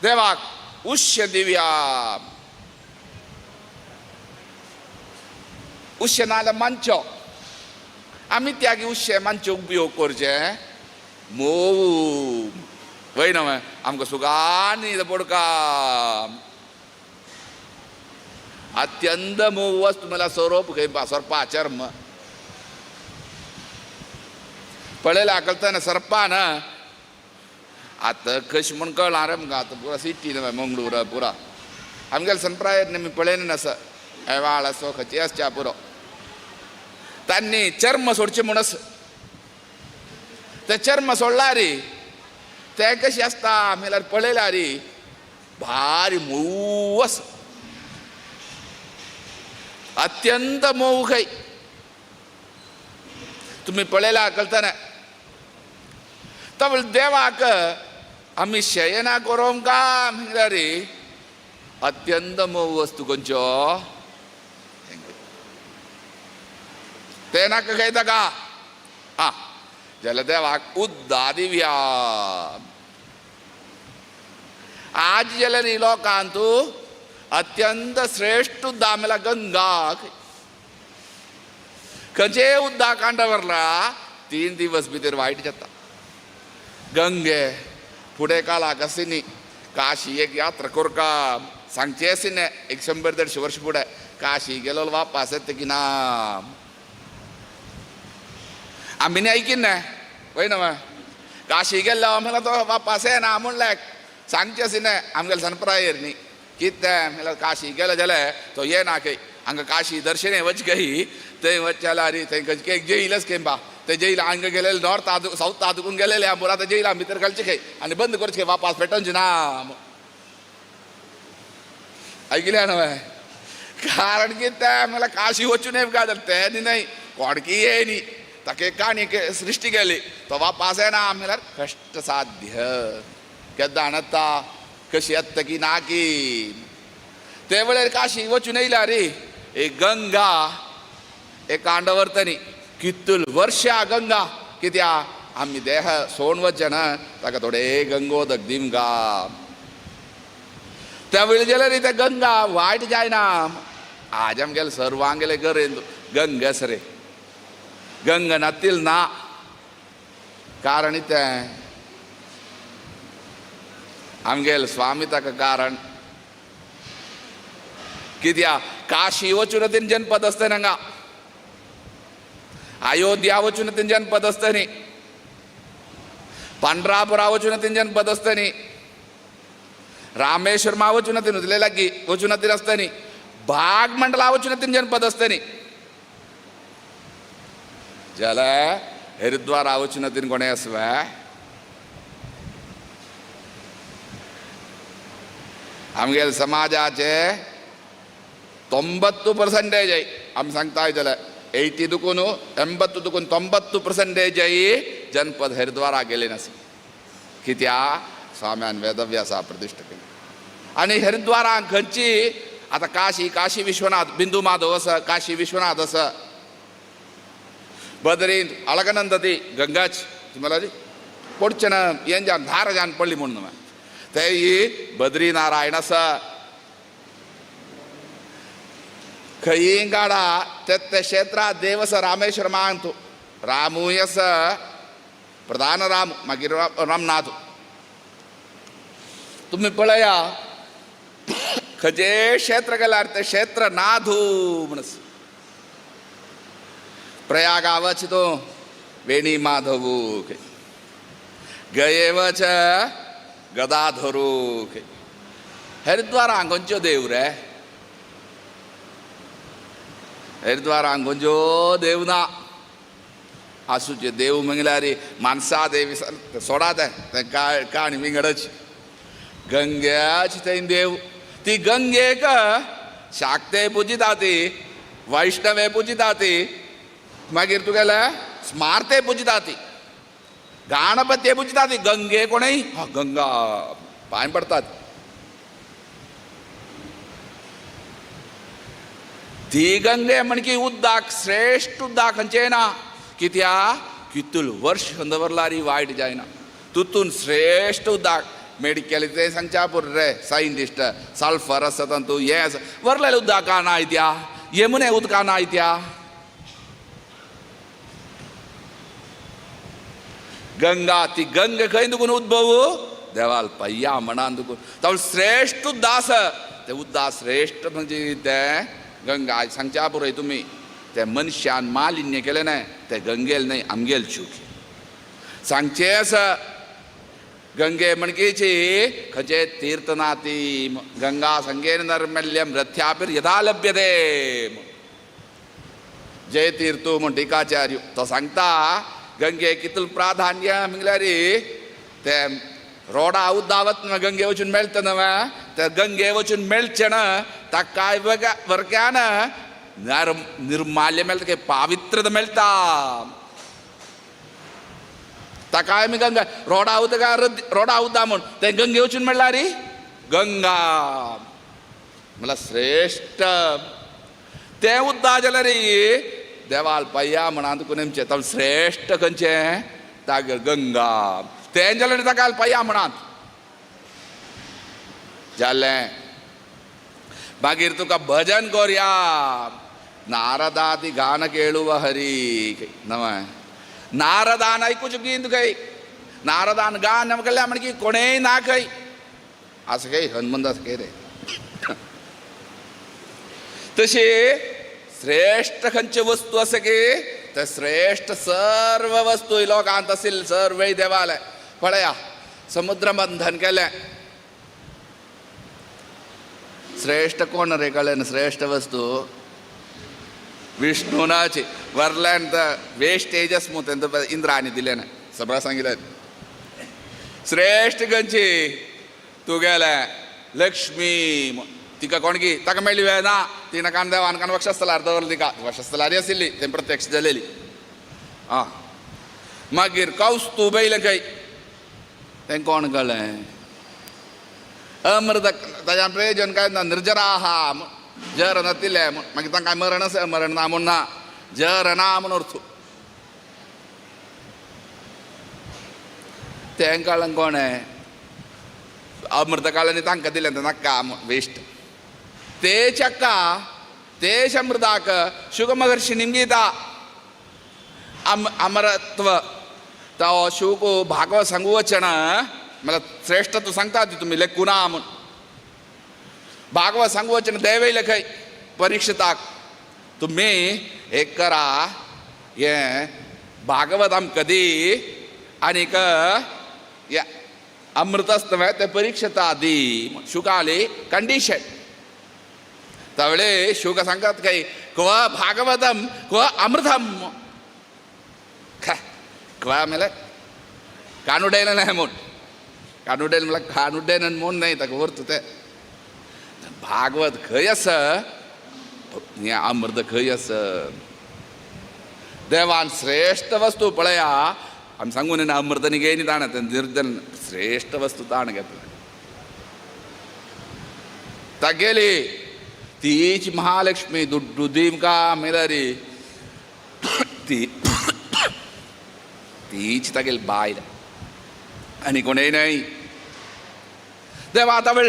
[SPEAKER 9] देवाक उश्य दिव्या, उश्य नाजाल्यार मानचो आमी त्यागी उश्य मानचो उपयोग करचे मोव वय न्हय आमकां सुखान न्हीद पडका. अत्यंत मोव वस्तू म्हणल्यार सोरोप खंय सोरपा चर्म पळयला कळतना सर्पान आतां कशें म्हूण कळना रे आमकां. आतां पुरा सिटी न्हय मंगळूर पुरा आमगेले सनप्रायर न्ही पळयन आसा हेवाळ आसो खंयची आसच्या पुरो तांणी चर्म सोडचें म्हूण आसा. तें चर्म सोडला रे तें कशें आसता म्हणल्यार पळयला रे भारी मोव आसा, अत्यंत मोव खंय तुमी पळयला कळतना. तवळ देवाक आमी शयना करोंक का म्हणल्यार अत्यंत मोव वस्तू खंयच्यो तें नाका खंय ताका. आं जाल्यार देवाक उद्दा दिव्या. आज जाल्यार लोकांत अत्यंत श्रेश्ठ उद्दा म्हणल्यार गंगा. खंयचे उद्दा कांडा व्हरला 3 दिवस भितर वायट जाता. गंगे फुडें काळाक आसिनी काशी एक यात्रा करका सांगचें आसिने 100 150 वर्स फुडें काशी गेलो वापास येता की ना आमी न्ही आयकीन न्हय वय न्हय काशी गेल्लो म्हणल्यार तो वापास येना म्हणल्यार सांगचें आसिने आमगेले सनप्रायर न्ही कितें म्हणल्यार काशी गेलो जाल्यार तो येना खंय हांगा काशी दर्शने वच गई थंय वच जाल्यार थंय खंयचे एक जेलच खंय बा ते जेल हांगा गेलेले नॉर्थ आदू सावथ आदूकून गेलेले आमोर आतां जेला भितर घालचे खंय आनी बंद करचे खंय वापास पेटोवचे ना. ऐकलें न्हय कारण कितें म्हणल्यार काशी वचून काय जालें तें न्ही न्हय कोणकी ये न्ही ताका एक काणी सृश्टी केली तो वापास येना म्हणल्यार कश्ट साध्य केन्ना आणता कशी येता की ना की ते वेळेर काशी वचून येयल्या रे एक गंगा एक कांडवर्तनी कितल वर्षा गंगा कित्या आमी देह सोण वचचे ना ताका थोडे गंगोदक दिमगा. त्या वेळी जाल्यार ते गंगा वायट जायना. आज आमगेले सर्वांगेले गरेन गंगस रे गंगा नातील ना कारण तें आमगेले स्वामी ताका कारण कित्या काशी वचून तीन जनपद आसता हांगा अयोध्या वचून तीन जनपद आसता न्ही पंढरापुरा वचून तीन जनपद आसता न्ही रामेश्वरमा वचून तीन उजले लागीं वचून तीन आसता न्ही भाग मंडला वचून तीन जनपद आसता न्ही जाल्यार हरिद्वारा वचून तीन कोणें आसवे आमगेले समाजाचे 90% आमी सांगता जाल्यार 80 दुकून 80 दुकून 90% जनपद हरिद्वारा गेले नासी. कित्याक स्वाम्यान वेदव्यासा प्रतिश्ठा केली. आनी हरिद्वाराक खंयची आतां काशी, काशी विश्वनाथ, बिंदू माधव आसा, काशी विश्वनाथ आसा, बदरीन अलकनंद ती गंगाच मला पडचें ना हें जावन धार जावन पडली म्हणून ते बद्री नारायण आसा. खंयी गाडा ते क्षेत्रांत देव आसा रामेश्वर मानतो, रामूय आसा प्रधान राम, मागीर रामनाथ. तुमी पळया खंयचे क्षेत्र गेल्यार ते क्षेत्र नाधू म्हण. प्रयागा वच तो वेणी माधवू, गये वच गदाधरू. हरिद्वारांक खंयच्यो देव रे? हरिद्वारांक खंयच्यो देव ना. आसूचे देव म्हणल्यार मानसा देवी सोडा तें काणी विंगडच. गंग्याची थंय देव, ती गंगेक शाक्ते पुजिता ती, वैष्णवे पुजिता ती, मागीर तुगेले स्मार्ते पुजिता ती, गणपती पुजिता ती. गंगे कोणय गंगा पांय पडतात. ती गंगे म्हणकी उद्दाक श्रेश्ठ उद्दाक खंयचें ना. कित्याक कितूल वर्ष दवरल्यार वायट जायना. तुतून श्रेश्ठ उद्दाक मेडिकल तें सांगच्या पुरो रे सायंटिस्ट सल्फर आसा तातूंत, हें आसा वरलेलें उदका ना त्या, यमुने उदका ना त्या. गंगा ती गंगा खंय दुकून उद्भव देवाल पय्या म्हणान दुकून तो श्रेश्ठ उद्दास. ते उद्दास श्रेश्ठ म्हणजे तें गंगा सांगच्या पुरो तुमी. ते मनशान मालिन्य केलें न्हय ते गंगेल न्हय आमगेल चूक सांगचें आसा. गंगे म्हणकीची खंयचे तीर्थ ना ती गंगा संगेन नैर्मल्यम रथ्यापिर यथा लभ्यते. जय तीर्थू म्हण टिकाचार्य तो सांगता गंगे कितल प्राधान्य म्हणल्यार ते रोडा उद्दावत गंगे वचून मेळटा न्हय, ते गंगे वचून मेळचें ना ताका वर्ग्यान निर्माल्य मेळटा, पावित्र्य मेळटा ताका. आमी गंगा रोडा उदका रोडा उद्दा म्हूण तें गंगे वचून मेळ्ळा रे गंगा म्हणल्यार श्रेश्ठ तें उद्दा जाल्यार रे देवाल पय्या म्हणान तुका नेमचें तो श्रेश्ठ खंयचें तागेर गंगा तें जाल्यार ताका पय्या म्हणान जालें. मागीर तुका भजन कोरया नारदादी गान केळुव हरी नवय नारदान आयकूच गीत खंय नारदान गान केल्यार म्हणकी कोणेय ना खंय आसा खंय हनुमंत आसा खंय रे. तशी श्रेश्ठ खंयच्यो वस्तू आसा की ते श्रेश्ठ सर्व वस्तू लोकांत आशिल्ले सर्वय देवाले. पळया समुद्र मंथन केलें, श्रेश्ठ कोण रे कळ्ळें? श्रेश्ठ वस्तू विष्णुनाची वरल्यान वेस्टेजस मु तेंचो इंद्रानी दिलें ना सगळें सांगिल्लें. श्रेश्ठ खंयची तुगेलें लक्ष्मी तिका कोणकी ताका मेळ्ळी वे ना ती नाका देवान कान वक्षस्थलार दवरली तिका वक्षस्थलारी आशिल्ली तें प्रत्यक्ष जालेली. आं मागीर कौस्तुभ येयलें खंय तें कोण कळ्ळें? अमृत ताज्यान प्रयोजन काय ना निर्जराहा जर नातिल्लें मागीर तांकां मरण आसा मरण ना म्हूण ना जर ना म्हूण अर्थ तें कळ्ळें कोण अमृत काळांनी तांकां दिलें तें नाका वेस्ट. ते चक्का तेश अमृताक शुक महर्षी निमगीता अमरत्व तो शुक भागवत सांगू वचन मला श्रेष्ठ तू सांगता ती तुम्ही लेखुना म्हूण भागवत सांगू वचन देवय खंय परीक्षिताक तुम्ही एक करा हें भागवत आमकां दी आनीक अमृत आसता ते परीक्षता दी. शुकाली कंडिशन तवळे शुक सांगतात काही क्व भागवतम क्व अमृतम क्व आमेले कानुडेल नाही म्हूण कानुडेल म्हणल्यार कानुडेन म्हूण न्हय ताका व्हरता तें. भागवत खंय आसा, हें अमृत खंय आसा. देवान श्रेश्ठ वस्तू पळया, आमी सांगून ना अमृत न्ही घेयनी ताणें, निर्जन श्रेश्ठ वस्तू ताणें घेतली. तागेली तीच महालक्ष्मी दुड्डू दिमका मेलरी ती तीच तागेली बायल आनी कोणय न्हय. देवा तवळ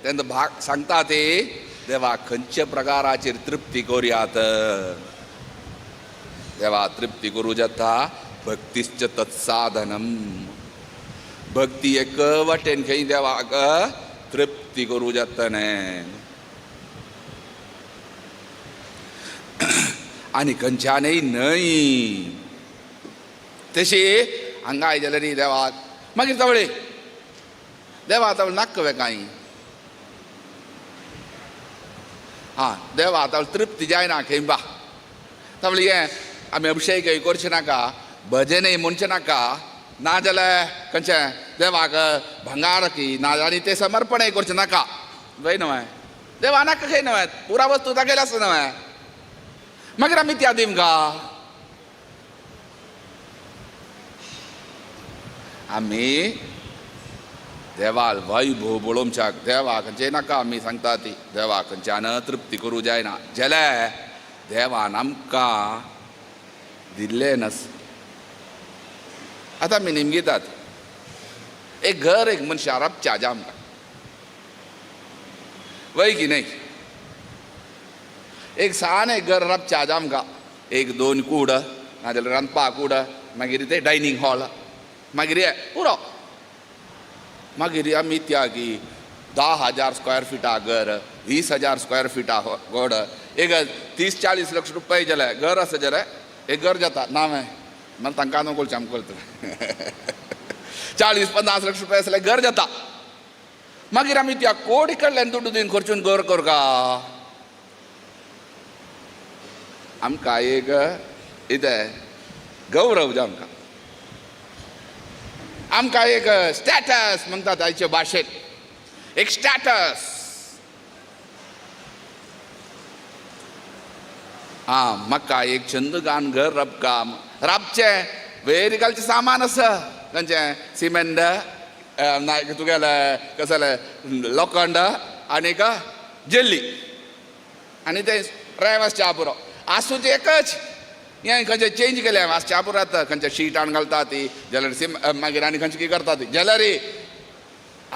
[SPEAKER 9] तेन्ना भाग सांगता ते देवा खंयच्या प्रकाराचेर तृप्ती करुयात. देवा तृप्ती करूं जाता भक्तीश्च तत्साधनम. भक्ती एक वाटेन खंय देवाक तृप्ती करूं जाता न्हय. आनी खंयच्यानय न्हय तशी हांगा जाल्यार न्ही देवाक मागीर तवळे देवा तवळ नाका कांय. हां देवा तवळ तृप्ती जायना खंय बा. तवळ हें आमी अभिशेक करचें नाका, भजनय म्हणचें नाका, नाजाल्यार खंयचें देवाक भंगार की ना आनी तें समर्पणय करचें नाका. वय न्हय देवा नाका खंय न्हय, पुरा वस्तू तागेली आसा न्हय. मागीर आमी त्या दिमका आमी देवाल वैभव पळोवच्याक देवा खंयचें नाका. आमी सांगता ती देवा खंयच्यान तृप्ती करूं जायना जाल्यार देवान आमकां दिल्लें नास. आतां आमी निमगितात एक घर एक मनशा राबच्या आजा आमकां वय की न्हय. एक सान एक घर राबच्या आजा आमकां, एक दोन कूड नाजाल्यार रांदपा कूड, मागीर ते डायनींग हॉल, मागीर हे पुरो. मागीर आमी त्यागी 10,000 स्क्वेअर फिटा घर, 20,000 स्क्वेअर फिटा घड, एक 30-40 लक्ष रुपये जाल्यार घर आसा जाल्यार एक घर जाता ना मागीर तांकां न्हू कळचें आमकां कळटलें. 40-50 लक्ष रुपये आसल्यार घर जाता. मागीर आमी त्या कोडी कडल्यान दुड्डू दिवन खर्चून घर करका. आमकां एक कितें गौरव जाय, आमकां आमकां एक स्टॅटस म्हणटात आयचे भाशेंत, एक स्टॅटस. आं म्हाका एक चंदगान घर रबकाम राबचें वेर घालचें सामान आसा खंयचें सिमेंट ना तुगेलें कसलें लोखंड आनीक जेल्ली आनी तें रेंव आसच्या पुरो आसूं तें एकच. हें खंयचें चेंज केलें आसच्या पुरो आतां खंयच्या शिटान घालता ती जाल्यार सिम मागीर आनी खंयचें कितें करता ती जाल्यार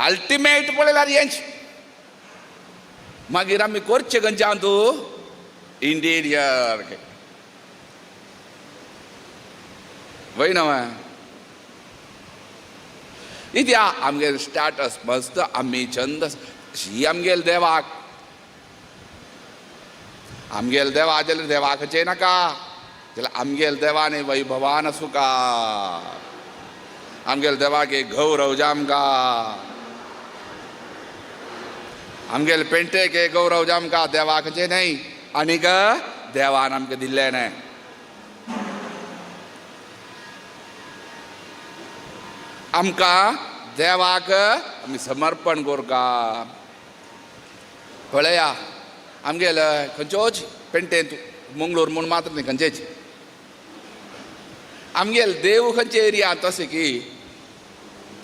[SPEAKER 9] अल्टिमेट पळयल्यार हेंच. मागीर आमी करचें खंयच्यान तूं इंटिरियर वय न्हय. इत्या आमगेर स्टॅटस मस्त आमी छंद शी आमगेल देवाक आमगेल देवा जाल्यार देवाक नाका जाल्यार आमगेल देवाने वैभवान सुका आमगेल देवाक एक गौरव जामका आमगेल पेंटेक एक गौरव जामका देवाक न्हय आनीक देवान आमकां दिल्लें न्हय. आमकां देवाक आमी समर्पण करका. पळया आमगेल खंयचोच पेंटेंत मंगळूर म्हूण मात्र न्ही खंयचेच आमगेल देव खंयचे एरियांत अशें की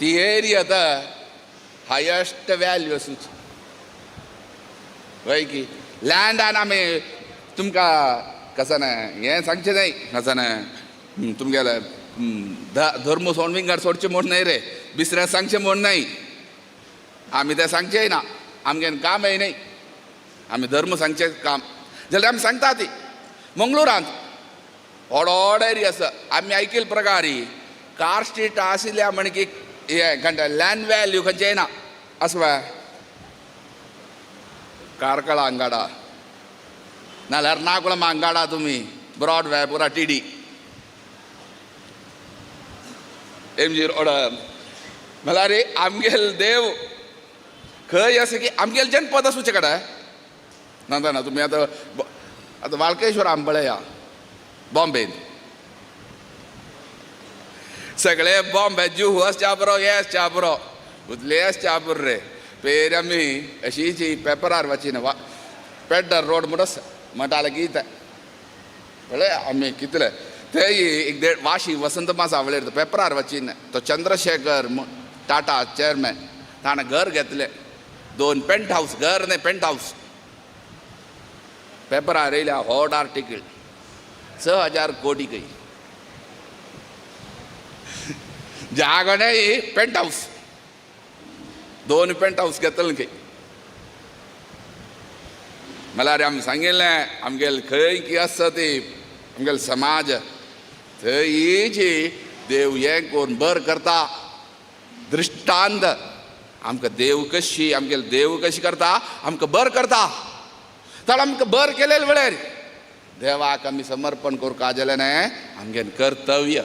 [SPEAKER 9] ती एरिया आतां हायस्ट व्हॅल्यू आसूच वय की लँडान आमी तुमकां कसं न्हय हें सांगचें न्हय कसं न्हय तुमगेलें धर्म सोड विंगड सोडचें म्हूण न्हय रे बिसरें सांगचें म्हूण न्हय आमी तें सांगचेंय ना आमगें कामय न्हय आमी धर्म सांगचें काम जाल्यार आमी सांगता ती मंगळुरांत व्हड व्हड एरिया आसा आमी आयकिल्ले प्रकारी कार स्ट्रीट आशिल्ल्या म्हण की हें खंयचें लँड व्हॅल्यू खंयचें ना आसा कार्कळा हांगाडा नाल्यार एर्नाकुलम हांगाडा तुमी ब्रॉडवे पुरा टीडी एमजी रोड म्हळ्यार आमगेल देव खंय आसा की आमगेल जनपद आसूचे कडेन ना ना तुमी आतां आतां वाळकेश्वर आमी पळया बॉम्बेन सगळे बॉम्बे जुहू आसच्या पुरो हे आसच्या पुरो उतले आसच्या पुरो रे पेर आमी अशीच पेपरार वचीन पेड्डर रोड म्हणस म्हणटाले गीत पळय आमी कितले ते एक देड वाशी वसंत मासा वळेर पेपरार वचीन तो चंद्रशेखर टाटा चेअरमॅन ताणें घर घेतलें 2 पेंट हावस घर न्हय पेंट हावस पेपरार येयल्या हॉट आर्टिकल 6000 कोटी खंय जागो न्हय पेंट हावस 2 पेंट हावस घेतले खंय. म्हळ्यार आमी सांगिल्लें आमगेले खंय की आसता ती आमगेले समाज थंयची देव हें करून बर करता दृश्टांत आमकां देव कशी आमगेले देव कशी करता आमकां बर करता तर आमकां बर केलेले वेळार देवाक आमी समर्पण करूंक जालें न्हय आमगेलें कर्तव्य.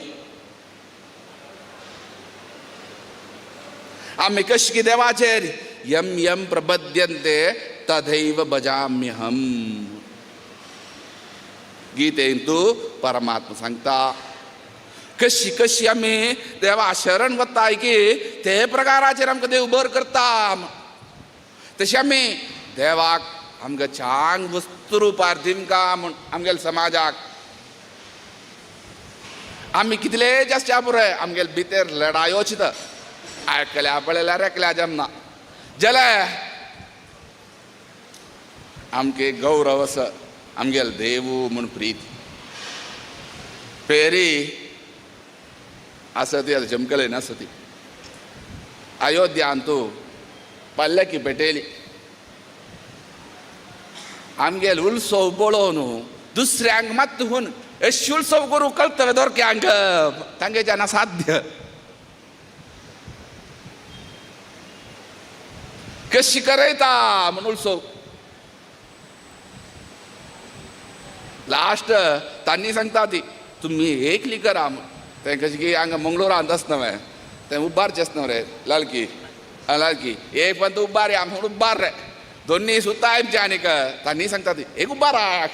[SPEAKER 9] आमी कशी की देवाचेर यम यम प्रबद्यन्ते तथैव भजाम्यहम गीतेंतु परमात्मा सांगता कशी कशी आमी देवा शरण वताय की ते प्रकाराचेर आमकां देव बर करता. तशें आमी देवाक आमकां छान वस्तू रुपार दिमका म्हूण आमगेले समाजाक आमी कितले जास्त पुराय आमगेले भितर लडायो चित आयकल्या पळयल्यार एकल्या जमना जाल्यार आमके गौरव आसा आमगेले देवू म्हूण प्रीत पेरी आसा ती आतां जमकले नासता ती अयोध्यांतू पल्लकी पेटेली आमगेले उत्सव पळोवन दुसऱ्यांक मात हून अशी उत्सव करूं कळटले दोरक्यांक तांगेच्यान असाध्य कशी करयता म्हूण उत्सव लास्ट तांणी सांगता ती तुमी एकली करा तें कशें की हांगा मंगळुरांत आसना न्हय तें उबारचें आसना रे लालकी लालकी एक पण उबार या म्हूण उबार रे दोन्ही सुद्दां आमचे आनीक तांणी सांगता ती एक उबार आहा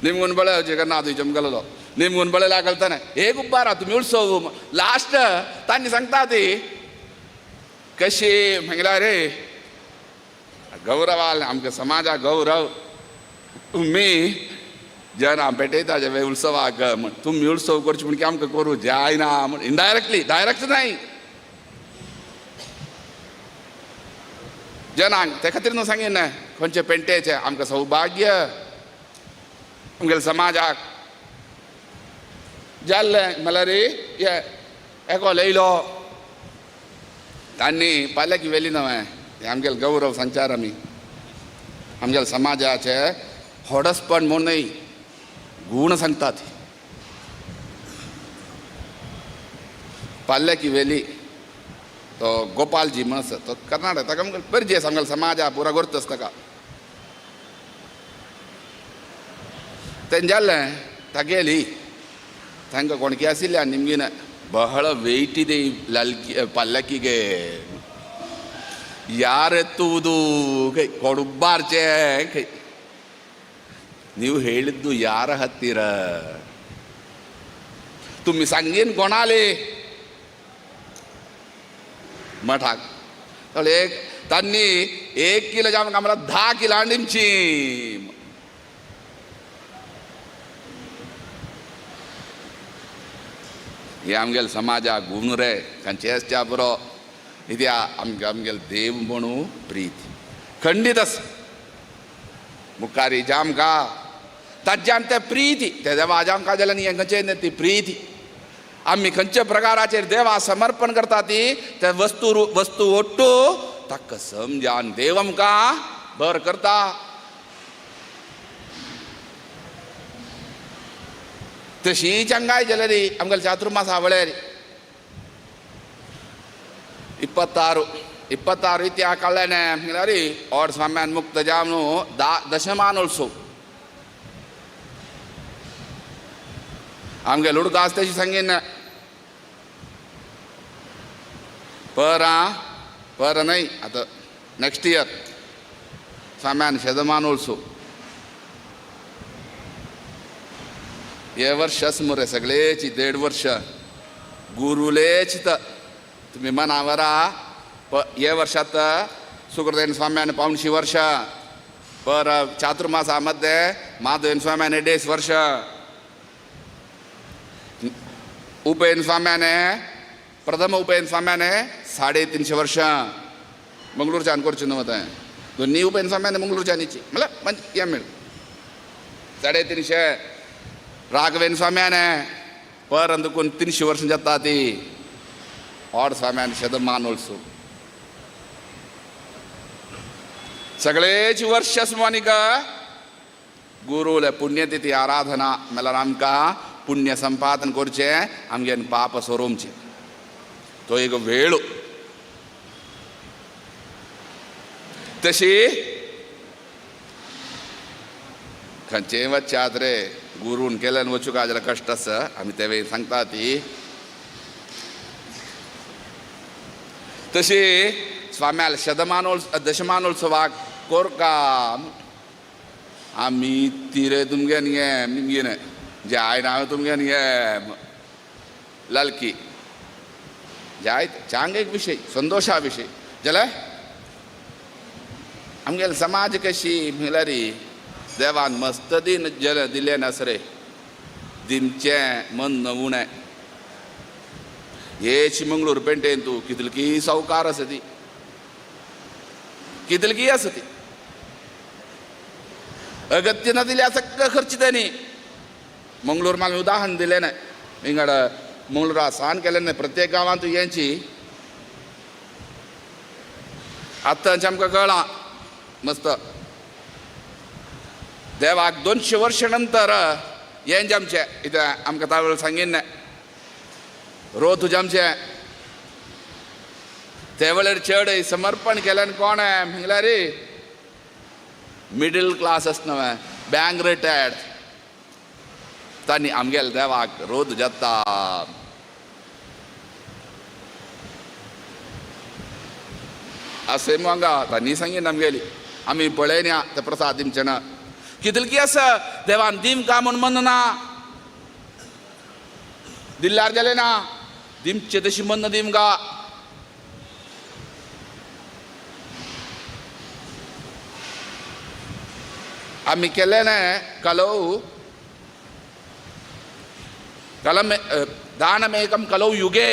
[SPEAKER 9] निमगून बळे जगन्नाथ जमगलो निमगून बळे लागलता एक उबार आहा तुमी उत्सव लास्ट तांणी सांगता ती कशी म्हणल्यार रे गौरवाल आमकां समाजाक गौरव तुमी जना पेटयता जे उत्सवाक म्हण तुमी उत्सव करचे म्हण की आमकां करूं जायना म्हण इनडायरेक्टली डायरेक्ट न्हय जनांक ते खातीर न्हू सांगीन खंयचे पेंटेचे आमकां सौभाग्य आमगेले समाजाक जाल्लें म्हणल्यार हे एको येयलो तांणी पालकी व्हेली न्हय हें आमगेले गौरव सांगचार आमी आमगेले समाजाचे होडसपण म्हूण न्हय गूण सांगतात. पालकी व्हेली तो गोपालजी म्हण आसा तो कर्नाटक ताका परिचय आसा आमगेल्या समाजा पुरा गोरत आसा ताका तें जालें तागेली तांकां कोणकी आशिल्ल्या निमगीन ಬಹಳ ವೆಯ್ಟ್ ಇದೆ ಈ ಲಲ್ಕಿ ಪಲ್ಲಕ್ಕಿಗೆ ಯಾರೆತ್ತುವುದು ಕೈ ಕೊಡುಬಾರ್ಚೆ ಕೈ ನೀವು ಹೇಳಿದ್ದು ಯಾರ ಹತ್ತಿರ तुम्ही सांगीन कोणाले मठाक एक त्यांनी 1 किलो जाम आम्हाला 10 किलो आणची हे आमगेले समाजा गुण रे खंयचेच बरो इत्या आमगे आमगेले देव म्हणू प्रीत खंडीत आसा मुखारी जामका ताज्यान ते प्रीती ते देवा जामका जाल्यार न्ही खंयचे न्ही ती प्रीती आमी खंयच्या प्रकाराचेर देवा समर्पण करता ती ते वस्तू वस्तू ओट्टू ताका समजान देव आमकां बर करता. तशी चंगाय जाल्यार आमगेले चातुर्मास आवळ्यार 26 इत्या कळ्ळें म्हणल्यार और स्वाम्यान मुक्त जावन दशमानोत्सव आमगे लुडका आसता तशी सांगीन पर पर न्हय आतां नेक्स्ट इयर स्वाम्यान शतमानोत्सव हे वर्ष आसा मरे सगळेची 1.5 वर्ष गुरुलेच तुमी मनावरा हे वर्षात सुकृतेन स्वाम्यान 85 वर्ष पर चातुर्मासामध्ये माधवेन स्वाम्याने 150 वर्ष उपेन स्वाम्याने प्रथम उपेन स्वाम्याने 350 वर्ष मंगळूरच्या अनकोरची नव्हत आहे दोन्ही उपेन स्वाम्याने मंगळूरच्या नीची मला म्हणजे या मिळ 350 राघवेन स्वाम्याने परंतु कोण 300 वर्ष जाता ती और स्वाम्याने शतमानोत्सव सगळेच वर्ष सुमानिका गुरुला पुण्यतिथी आराधना मला आमकां पुण्य संपादन करचें आमगे पाप सोरोवचें तो एक वेळ तशी खंयचेय वच्चात रे गुरून केल्यान वचूंक जाल्यार कश्ट आसा आमी ते वेळ सांगता ती तशी स्वाम्याल शतमानोत्सव दशमानोत्सवाक कोरका आमी तिरे तुमगे न्ही निमगे जे I नांव तुमगे न्ही लालकी जायत चांग एक विशय संतोशा विशय जाल्यार आमगेले समाज कशी म्हणल्यार देवान मस्त दिन जल दिलें नासरे दिमचें मन उणें हेच मंगळूर पेंटेन तूं कितलकी सावकार आसा ती कितलकी आसा ती अगत्य ना दिल्या सगळं खर्च त्यांनी मंगळूर म्हाका उदाहरण दिलें ना विंगड मंगळूरा सान केलें ना प्रत्येक गांवांत यांची आतां आमकां कळ्ळां मस्त देवाक 200 वर्सां नंतर हें आमचें इतें आमकां तावेळ सांगीन ना रो तुजें आमचें ते वेळार चड समर्पण केल्यान कोण म्हणल्यार मिडल क्लास आसना बँक रिटायर्ड तांणी आमगेले देवाक रोद जाता अशें हांगा तांणी सांगीन आमगेली आमी पळयना ते प्रसाद दिमचे ना कितलकी आसा देवान दिम का म्हूण मन ना दिल्यार जालें ना दिमचे तशी मन दिम गा आमी केलें ना कलौ कलम दानमेकम कलौ युगे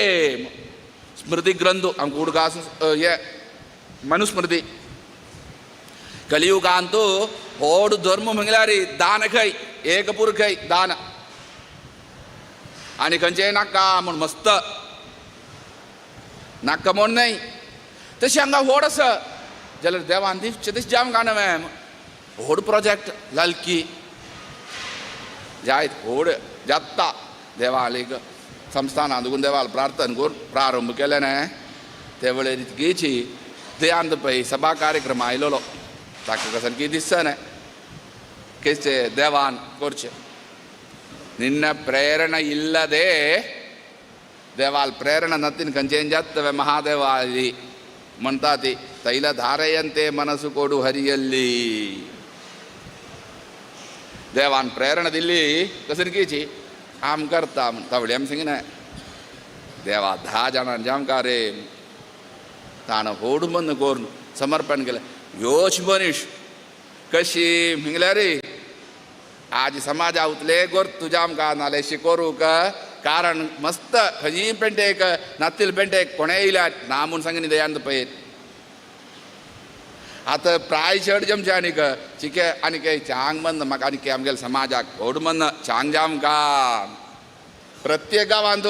[SPEAKER 9] स्मृती ग्रंथ आमकां उडगास हे मनुस्मृती कलियुगांतू होड धर्म म्हणल्यार दान खंय एक पुरखय दान आनी खंयचेय नाका म्हूण मस्त नाका म्हूण न्हय तशें हांगा व्हड आसा जाल्यार देवान दिवचें तशें जावंक गाणं व्हड प्रोजेक्ट लालकी जायत व्हड जाता देवाक संस्थानां दुगून देवाल प्रार्थना करून प्रारंभ केलें न्हय ते वेळेर इतकीची दयांत पळय सभा कार्यक्रम आयलेलो ताका कसन की दिसना केचे देवान करचें ನಿನ್ನ ಪ್ರೇರಣೆ ಇಲ್ಲದೆ ದೇವಾಲ್ ಪ್ರೇರಣೆ ನತ್ತಿನ ಕಂಚೇನ್ ಜಾತ್ತವೆ ಮಹಾದೇವ ಅಲ್ಲಿ म्हणताती ತೈಲಧಾರೆಯಂತೆ ಮನಸ್ಸು ಕೊಡು ಹರಿಯಲ್ಲಿ देवान प्रेरणा दिली कसन कीची आम करता म्हण तावळी आम सांगिना देवा 10 जाणां जामका रे ताणें होड मन करून समर्पण केलें ह्योच मनीस कशी म्हणल्यार रे आज समाजा उतले गोर तुज्या आमकां नाल्यार शिकोरूक कारण मस्त खंयी पेंटेक नातील पेंटेक कोणें येयल्यार ना म्हूण सांगिना दयान पळयत आतां प्राय चड जमचें आनीक चिके आनीक चांग मन म्हाका आनीक आमगेले समाजाक व्हड मन चांग जामका प्रत्येक गांवांत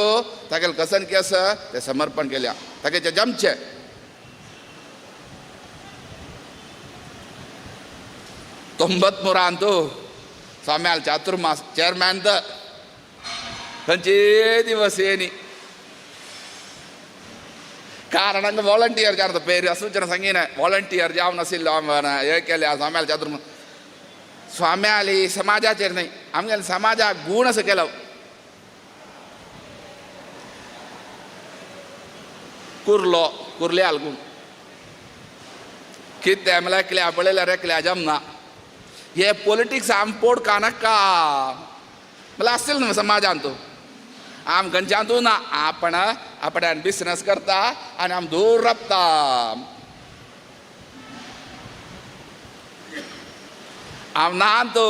[SPEAKER 9] तागेलें कसन की आसा तें समर्पण केल्या तागेलें जमचें 93 स्वाम्याल चातुर्मास चेअरमॅन तर खंयचे दिवस येनी कारण हांगा वॉलंटियर जावन पेर सूचना सांगिना वॉलंटियर जावन आशिल्लो हें केल्या स्वाम्याल चातुर्मास स्वाम्याली समाजाचेर न्हय आमगेले समाजाक गूण असो केलो कुर्लो कुर्ल्याल गूण कितें म्हणल्यार एकल्या पळयल्यार एकल्या जमना हे पॉलिटिक्स आम पोड का नाका म्हणल्यार आसतलें न्हू समाजान तो आम खंयच्यान ना आपण आपल्यान बिझनस करता आनी आम दूर राबता. आम ना तो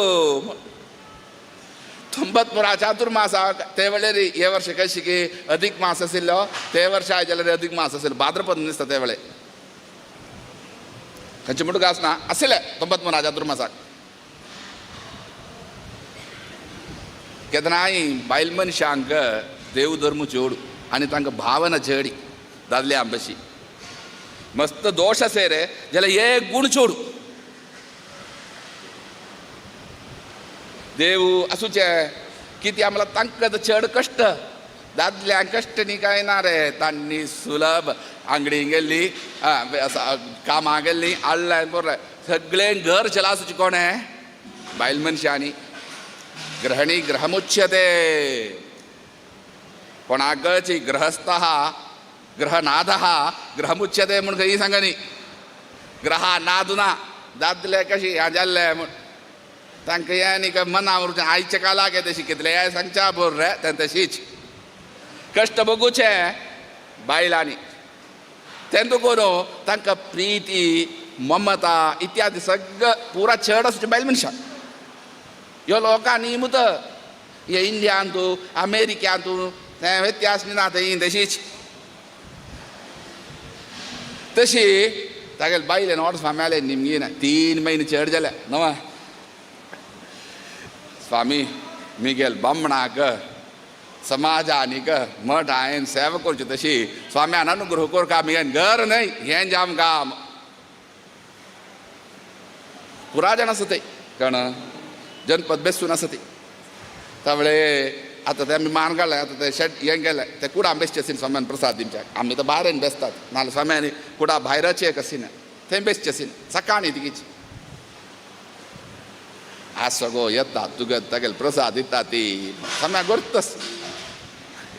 [SPEAKER 9] ತೊಂಬತ್ಮೂರು ಚಾತುರ್ಮಾಸ ते वेळेर हे वर्ष कशी की अधिक मास आशिल्लो ते वर्ष आयज जाल्यार अधिक मास आशिल्लो भाद्रपद दिसता ते वेळे खंयचे म्हणून आसना आशिल्ले 93 चातुर्मासाक. केन्नाय बायल मनशांक देव धर्म चेड आनी तांकां भावना चेडी दादल्या आंबशी मस्त दोश आसे रे जाल्यार एक गूण चोडू देव आसूचे कितें आमला तांकां चड कश्ट दादल्यांक कश्ट न्ही कांय ना रे तांणी सुलभ आंगडी गेल्ली कामां गेल्ली हाडलें बरें सगळें घर चला आसूचें कोण बायल मनशांनी. ग्रहणी ग्रहमुच्यते कोणाकच ग्रहस्थ ग्रहनाद ग्रहमुच्यते म्हूण खंय सांगनी न्ही. ग्रहा नाद ना दादले कशी हें जाल्लें म्हूण तांकां हें न्ही काय मना उरचें आयच्या कालाक हें तशी कितलें हें सांगच्या बरें रे तें तशीच कश्ट भोगुचें बायलांनी तें करून तांकां प्रिती ममता इत्यादी सगळें पुरा चड आसूचें बायल मनशाक. ह्यो लोकांनी मुत हे इंडियांतू अमेरिक्यांतू तें व्यत्यास न्ही ना थंय तशीच तशी तागेले बायलेन ऑर्डर स्वामी निमगी ना 3 म्हयने चड जाले न्हय स्वामी मिगेल बामणाक समाजानीक मठ हांवें सेवा करची तशी स्वाम्यान अनुग्रह करका मिगेन घर न्हय हें जाम काम पुरा जाण आसा ते कण जनपद बेसून आसा ती त्यावेळे आतां ते आमी मान काडले आतां ते शेट हें गेले ते कुडां बेसचे आसीन स्वाम्यान प्रसाद दिवच्याक आमी तर भायर बेसतात नाल्यार स्वाम्यानी कुडां भायराचे एक आसीन थंय बेसचे आसीन सकाळी तिगीची आसा गो येता तुगे तागेले प्रसाद दिता ती स्वाम्या गोरतस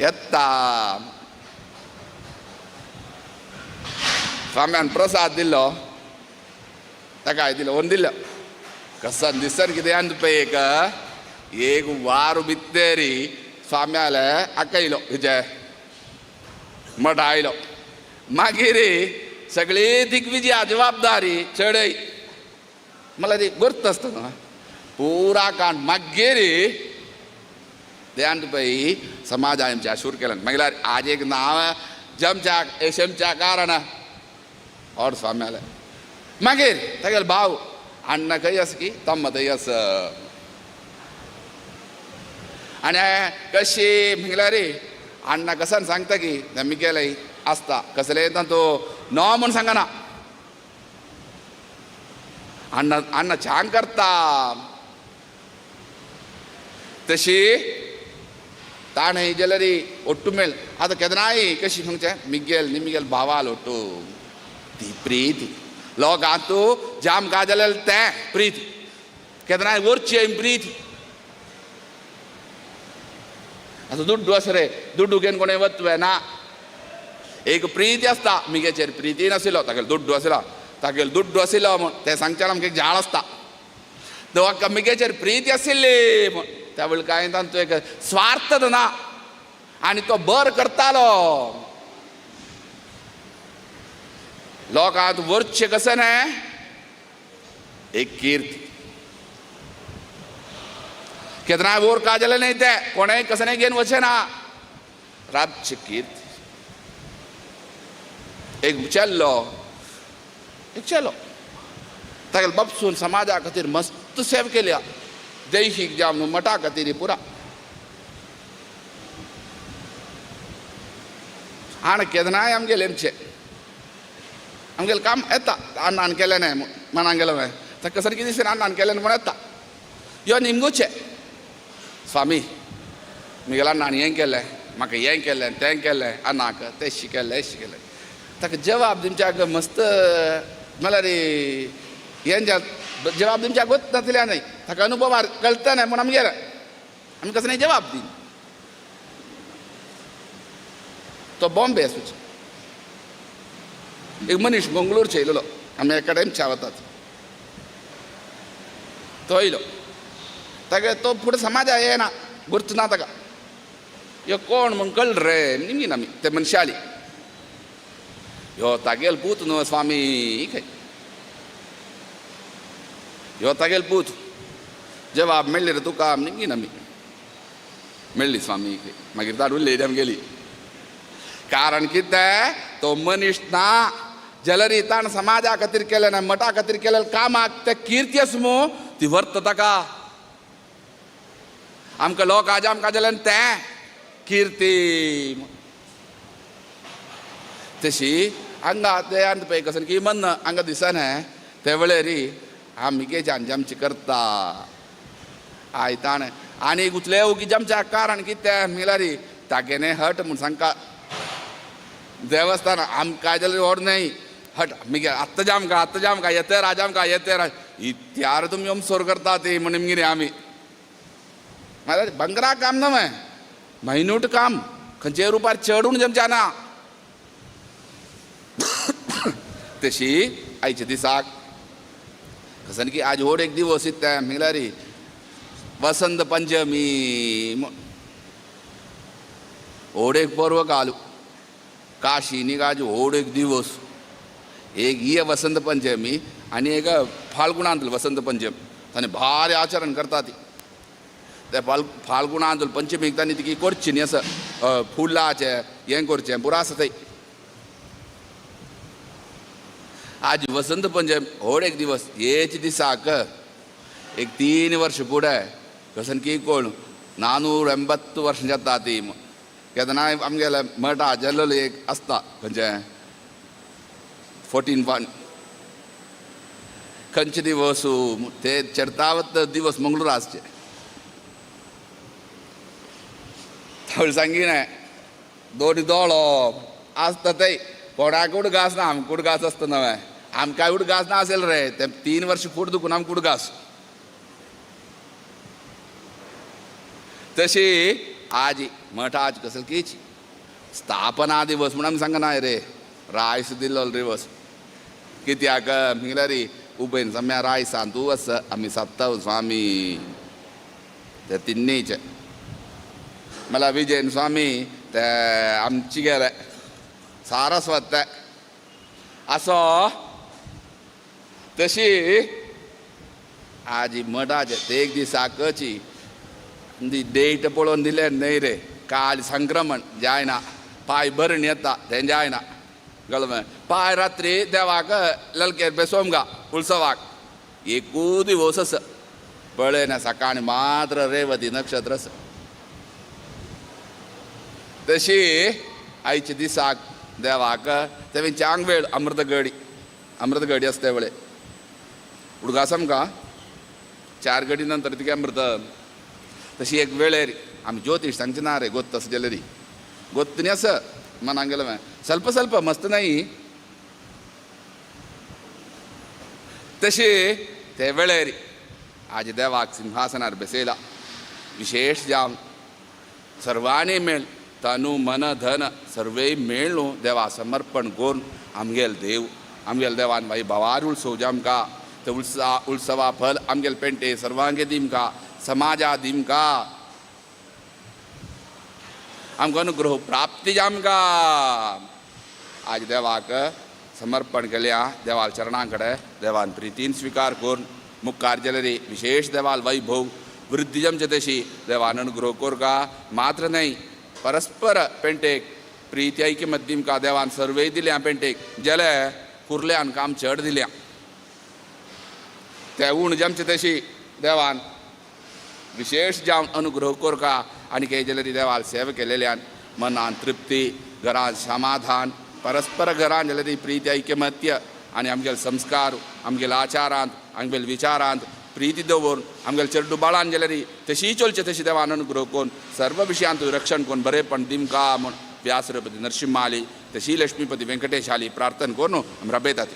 [SPEAKER 9] येता स्वाम्यान प्रसाद दिलो ताका दिलो ओन दिलो कसन दिसन कितें आनी पळय एक एक वार भित्तेरी स्वाम्याले आकयलो हिजे मठ आयलो मागीर सगळी दिग्विजया जबाबदारी चडय मला ती गोर्त आसता न्हू पुरा काण मागीर ध्यान पळय समाज आमच्या शूर केल्यान मागीर आज एक नांव जमच्या शमच्या कारण और स्वाम्याले मागीर तागेले भाव अण्णा खंय आसा की तम्म थंय आसा आनी कशी म्हणल्यार रे अण्णा कसान सांगता की मिगेले आसता कसले तो नो म्हूण सांगना अण्णा अण्णा छान करता तशी ताणें जाल्यार ఒట్టు मेळ आतां केन्नाय कशी म्हणचें मिगेल निमिगेल भावाल ఒట్టు ती प्रीती लोकांतू जाम का जाल्यार तें प्रीती केन्नाय वरची प्रीती आतां दुड्डू आसा रे दुड्डू घेवन कोणें वतवे ना एक प्रीती आसता मिगेचेर प्रिती नाशिल्लो तागेलो दुड्डू आशिल्लो तागेलो दुड्डू आशिल्लो म्हूण तें सांगच्यान आमकां एक जाळ आसता तो मिगेचेर प्रिती आशिल्ली म्हूण त्या वेळ कांय तांचो एक स्वार्थ ना आनी तो बर करतालो लोकांत वरचें कशें न्हय एक कीर्ती केन्नाय वोर का जालें न्हय तें कोणेंय कसं न्हय घेवन वचें ना रातची कीर्ती एक चेल्लो एक चेलो तागेले बापसून समाजा खातीर मस्त सेवा केल्या दैहीक जावन मठा खातीर पुरा आनी केन्नाय आमगेले आमचें आमगेलें काम येता अण्णान केलें न्हय मनान गेलें न्हय ताका सारकें दिसना अण्णान केलें म्हूण येता यो निमगुचें स्वामी मिगेल्या अण्णान हें केलें म्हाका हें केलें तें केलें अण्णाक तें शिकयलें हें शिकयलें ताका जवाब दिवच्याक मस्त म्हणल्यार हें जवाब दिवच्याक वच नासल्या न्हय ताका अनुभवार कळटा न्हय म्हूण आमगेलें आमी कसो न्हय जवाब दी तो बॉम्बे आसूचो एक मनीस मंगळूरचे येयलेलो आमी एका टायम वतात तो येयलो ताका तो फुडें समाजा येना गुर्त ना ताका यो कोण म्हण कळ रे निमगी ना आमी ते मनशाली यो तागेल पूत न्हू स्वामी खंय यो तागेल पूत जवाब मेळ्ळी रे तुका निमगी ना आमी मेळ्ळी स्वामी खंय मागीर ताडून लेडी आमगेली कारण कितें तो मनीस ना जलरी ताण समाजा खातीर केलें ना मठा खातीर केलें कामाक ते किर्ती आस मू ती व्हरता ताका आमकां लोक आज आमकां जाल्यार तें किर्ती तशी हांगा ते आनी पळय कसं की मन हांगा दिसना ते वेळेर आमी जाम आमची करता आयताण आनी गुतले की जमच्या कारण कितें म्हणल्यार तागेलें हट म्हूण सांगका देवस्थान आमकां जाल्यार व्हड न्हय हट मिगे आत्तां जामकां आत्तां जामकां येते राजामकां येते राज इत्यार तुमी सोर करता ती म्हण मगे आमी म्हळ्यार बंगरा काम न्हय मायन्यूट काम खंयचे रुपार चडून जमच्या ना तशी आयच्या दिसाक कसन की आज व्हड एक दिवस येता म्हणल्यार वसंत पंचमी व्हड एक पर्व काल काशीनी आज व्हड एक दिवस एक ही वसंत पंचमी आनी एक फाल्गुणांतलो वसंत पंचमी तांणी भारी आचरण करता ती ते फाल्गुणांतलो पंचमीक तांणी ती करची न्ही असं फुलाचें हें करचें पुरो आसा थंय आज वसंत पंचमी व्हड एक दिवस हेच दिसाक एक 3 वर्ष फुडें कसन की कोण 480 वर्सां जाता ती केन्ना आमगेले मठा जेल्लो एक आसता खंयचें 14 खंयचे दिवस ते चडतावत दिवस मंगळूर आसचे थोडे सांगिना दोन दोळो आसता ते कोणाक उडगास ना आमकां उडगास आसता नवें आमकां उडगास ना आसेल रे ते 3 वर्ष फूट दुखून आमकां उडगास तशी आज मठाज कसल कीच स्थापना दिवस म्हणून आमी सांगना रे रायस दिल्लो दिवस कित्याक म्हणल्यार उबेन सम्या रायसान तूं आसा आमी सात्ताव स्वामी ते तिन्नीचे मला विजयन स्वामी ते आमची गेले सारस्वत असो तशी आजी मठाचे ते एक दिसाकची डेट पळोवन दिलें न्हय रे काल संक्रमण जायना पांय भरून येता तें जायना कळ्ळें पांय रात्री देवाक ललकेर बेसोमगा उत्सवाक एकू दिवस आसा पळय ना सकाळी मात्र रेवती नक्षत्र आसा तशी आयच्या दिसाक देवाक तें चांग वेळ अमृतगडी अमृतगडी आसता ते वेळे उडगास आमकां 4 गडी नंतर तिका अमृत तशी एक वेळेर आमी ज्योतिश सांगचे ना रे गोत्त आसा जाल्यार गोत्त न्ही आसा मनाक गेलें ಸ್ವಲ್ಪ ಸ್ವಲ್ಪ मस्त नाही तशी ते वेळेर आज देवाक सिंहासनार बसयला विशेष जावन सर्वांनी मेळ तनु मन धन सर्वय मेळ्ळू देवा समर्पण करून आमगेल देव आमगेल देवान बाई भावार उत्सव जामकां ते उत्सवा फल आमगेल पेंटे सर्वांगे दिमका समाजा दिमका आमकां अनुग्रह प्राप्ती जामका आज देवाक समर्पण केल्या देवाल चरणा कडेन देवान प्रितीन स्विकार करून मुखार जाल्यार विशेष देवाल वैभव वृद्धी जमचे तशी देवान अनुग्रह कोरका मात्र न्हय परस्पर पेंटेक प्रिती ऐक्यमत दिमका देवान सर्वय दिल्या पेंटेक जाल्यार कुर्ल्यान काम चड दिल्या ते उण जमचे तशी देवान विशेष जावन अनुग्रह कोरका आनी के जाल्यार देवाल सेवा केलेल्यान मनान तृप्ती घरान समाधान परस्पर घरान जाल्यार प्रिती ऐक्यमत्य आनी आमगेले संस्कार आमगेले आचारांत आमगेले विचारांत प्रिती दवरून आमगेले चेडू बाळान जाल्यार तशी चलचे तशी देवान अनुग्रह करून सर्व विशयांत रक्षण करून बरेपण दिमका म्हूण व्यासरपती नरसिंहाली तशी लक्ष्मीपती वेंकटेशाली प्रार्थना करून आमी रबयतात.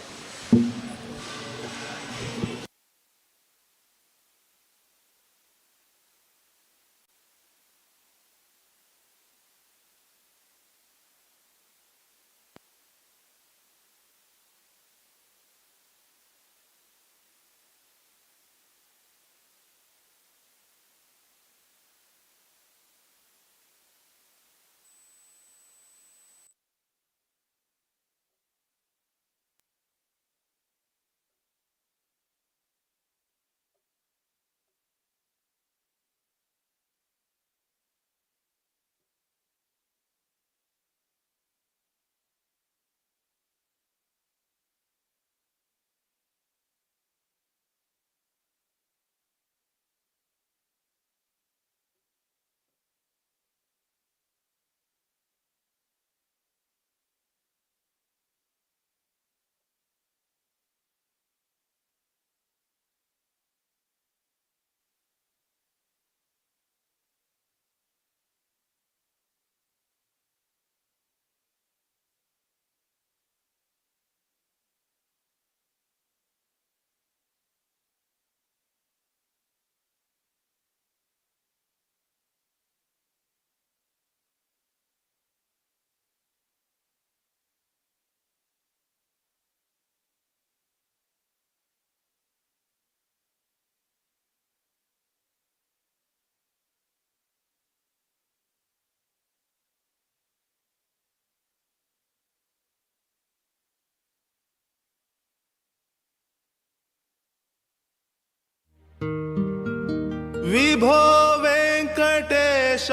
[SPEAKER 10] ವಿಭೋ ವೆಂಕಟೇಶ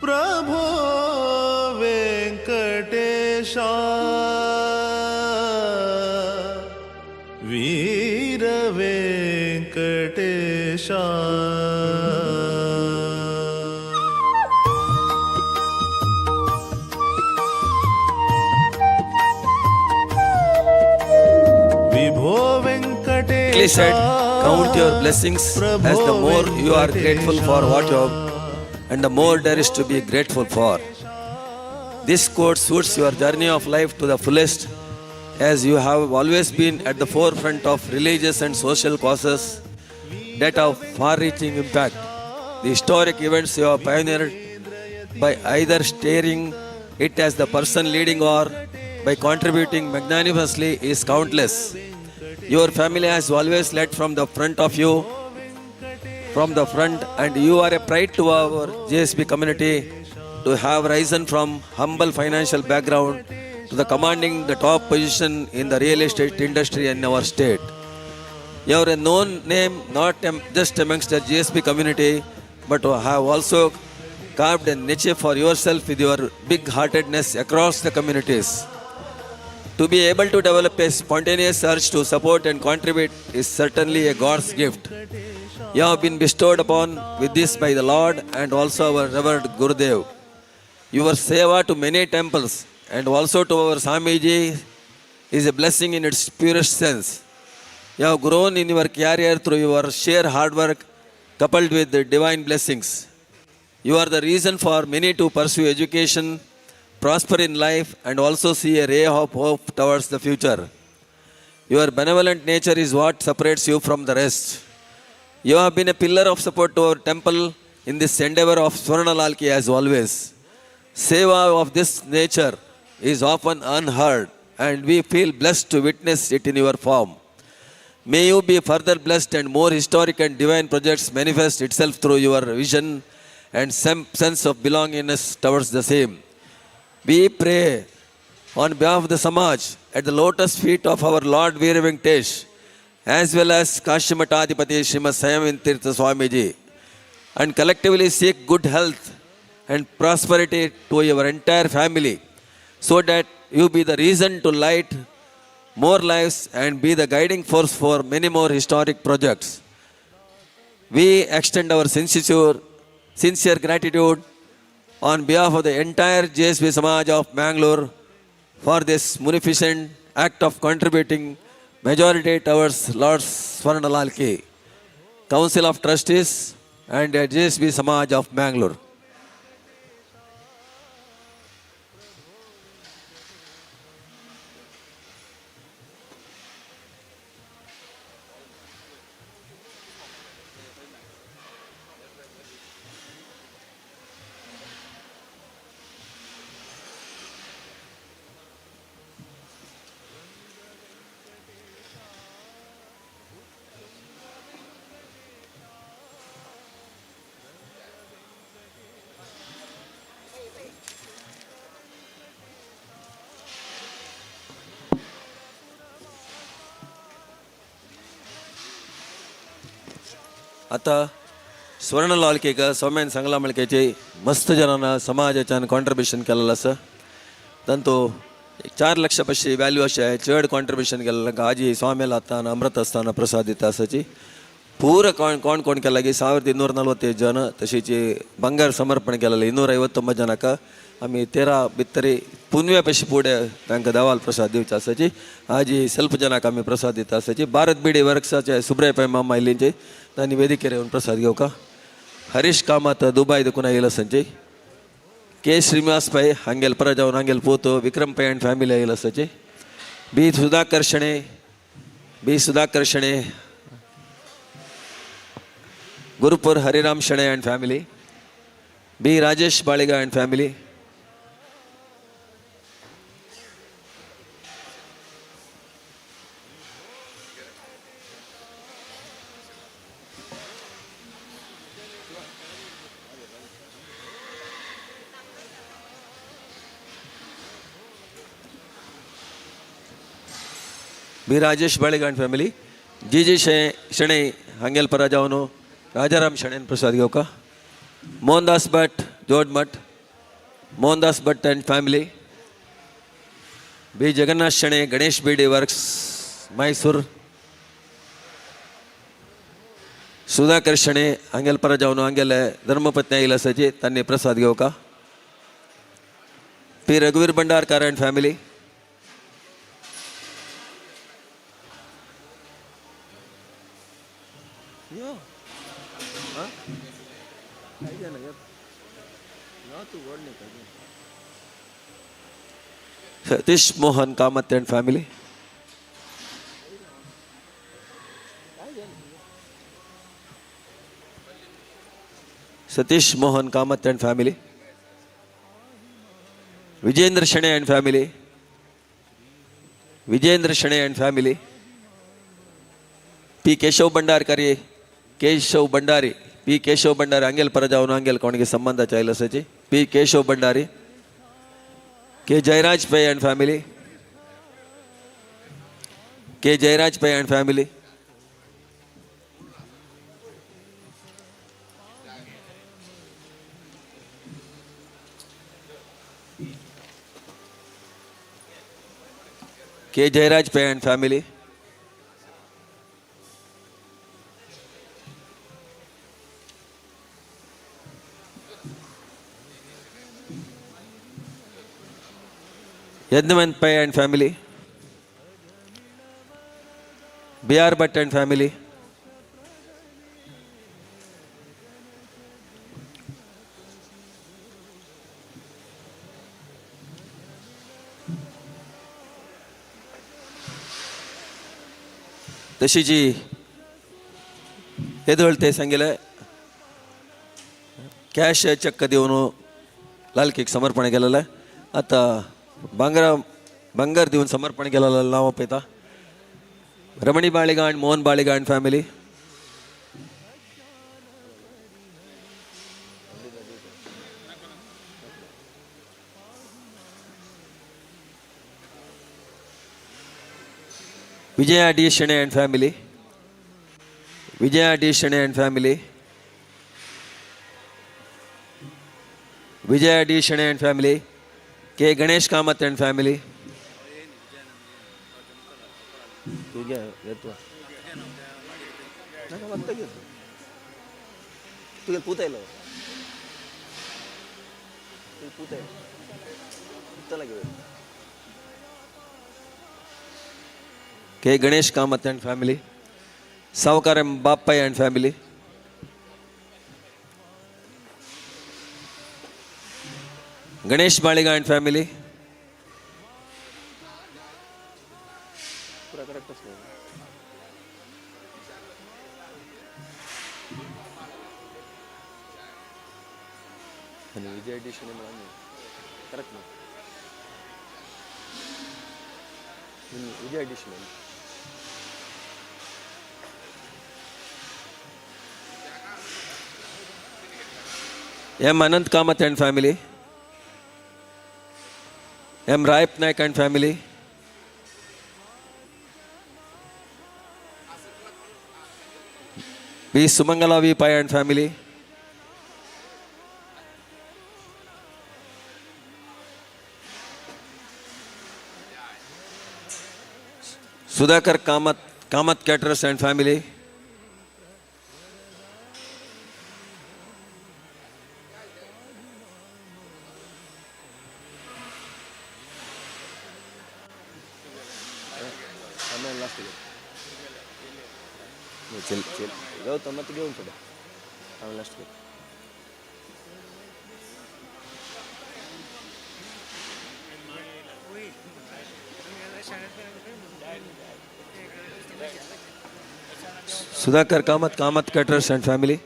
[SPEAKER 10] ಪ್ರಭೋ ವೆಂಕಟೇಶ ವೀರ Venkatesha. ವಿಭೋ
[SPEAKER 15] Quickly said, count your blessings as the more you are grateful for what you have and the more there is to be grateful for. This quote suits your journey of life to the fullest, as you have always been at the forefront of religious and social causes that have far-reaching impact. The historic events you have pioneered by either steering it as the person leading or by contributing magnanimously is countless. Your family has always led from the front of you, from the front, and you are a pride to our JSB community to have risen from humble financial background to the commanding the top position in the real estate industry in our state. You are a known name not just amongst the GSB community, but have also carved a niche for yourself with your big-heartedness across the communities. To be able to develop a spontaneous urge to support and contribute is certainly a God's gift. You have been bestowed upon with this by the Lord and also our revered Gurudev. Your seva to many temples and also to our Swamiji is a blessing in its purest sense. You have grown in your career through your sheer hard work coupled with the divine blessings. You are the reason for many to pursue education, prosper in life, and also see a ray of hope towards the future. Your benevolent nature is what separates you from the rest. You have been a pillar of support to our temple in this endeavor of Swarnalalki as always. Seva of this nature is often unheard, and we feel blessed to witness it in your form. May you be further blessed and more historic and divine projects manifest itself through your vision and sense of belongingness towards the same. We pray on behalf of the Samaj at the lotus feet of our Lord Veera Venkatesh, as well as Kashimatadipati Srimad Sayamendra Tirtha Swamiji, and collectively seek good health and prosperity to your entire family, so that you be the reason to light more lives and be the guiding force for many more historic projects. We extend our sincere gratitude on behalf of the entire JSB Samaj of Mangalore for this munificent act of contributing majority towards Lord Swarnalalki, Council of Trustees and the JSB Samaj of Mangalore. आता स्वर्णलालकेक सौम्यान सांगला म्हणल्याची मस्त जणांना समाजाच्यान कॉन्ट्रिब्युशन केलेलं आसा. तांतू 4 लक्ष पशी व्हॅल्यू अशें आहे, चड कॉन्ट्रिब्युशन केलेलं आजी स्वाम्याला आतां अमृत आसतना प्रसाद दिता आसाची पूरा कोण कोण कोण केला की 1245 जन तशीच ಬಂಗಾರ समर्पण केलेलं 259 ಜನಕ್ಕೆ आमी 13 भितरी पुनव्या पशी फुडें तांकां देवाल प्रसाद दिवचे आसाची. आजी स्वल्प जनाक आमी प्रसाद दिता आसाची. भारत बिडी वर्क्साचे सुब्राय पै मामा आयिल्लींचे तांणी वेदिकेर येवन प्रसाद घेवका. हरीश कामत दुबाय देखून आयिल्लो आसाची. के श्रीनिवास पै हांगेल परत जावन हांगेल पोतो विक्रम पै अँड फॅमिली आयिल्लो आसाची. बी Sudhakar Shenoy, B Sudhakar Shenoy, Gurupur Hariram Shenoy and family, B Rajesh Baliga and family, B Rajesh Baliga and family. जी जी शणै हांगेल परा जावन राजाराम शणैन प्रसाद घेवका. Mohandas Bhat Jodmath, Mohandas Bhat and family. B Jagannath Shenoy Ganesh Beedi works Mysore. Sudhakar Shenoy हांगेल परा जावन हांगेले धर्मपत्नी आयिल्ले आसाची तांणी प्रसाद घेवका. P रघुवीर Bhandarkar and family. Satish Mohan Kamath and family. Satish Mohan Kamath and family. Vijendra Shenoy and family. Vijendra Shenoy and family. P Keshav Bhandarkari, Keshav Bhandari, P Keshav Bhandari हांगेल परा जावन हांगेल कोणगे संबंधाचे आयिल्ले आसाची. P Keshav Bhandari. K Jayaraj Pai and family. K Jayaraj Pai and family. K Jayaraj Pai and family. Yadnavant Pai and family. B R Bhat and family. तशी जी येदोळ ते सांगितले कॅश चक्क दिवन लालकीक समर्पण केलेलं. आता भांगरा भांगर दिवन समर्पण केलेलं नाव पळयता. Ramani Baliga and Mohan Baliga and family. Vijaya D Shenoy and family. Vijaya D Shenoy and family. Vijaya D Shenoy and family. K Ganesh Kamath and family. K Ganesh Kamath and family. Savkar M Bappai and family. Ganesh Baliga and family. M Anant Kamath and family. M Rayap Naik and family. B Sumangala V Pai and family. Sudhakar Kamath, Kamath caterers and family. Sudhakar Kamath, Kamath caterers and family.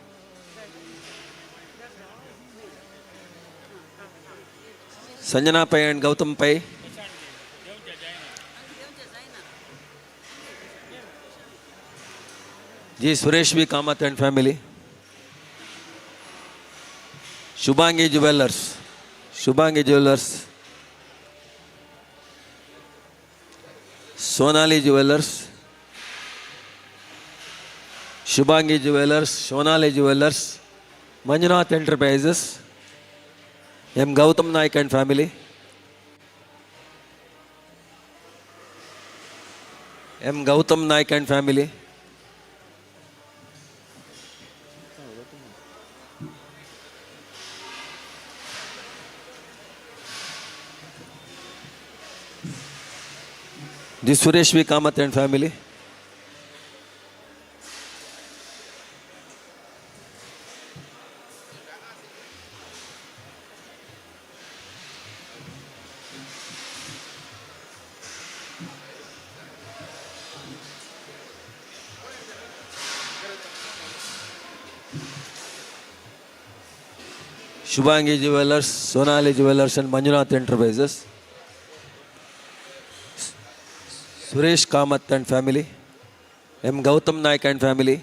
[SPEAKER 15] Sanjana Pai and Gautam Pai. G Suresh V Kamath and family. Shubhangi jewellers, Shubhangi jewellers. Sonali jewellers. Shubhangi jewellers, Sonali jewellers, Manjunath enterprises, M Gautam Naik and family, M Gautam Naik and family, the Suresh V Kamath and family, Shubhangi jewellers, Sonali jewellers and Manjunath enterprises, Suresh Kamath and family, M Gautam Naik and family,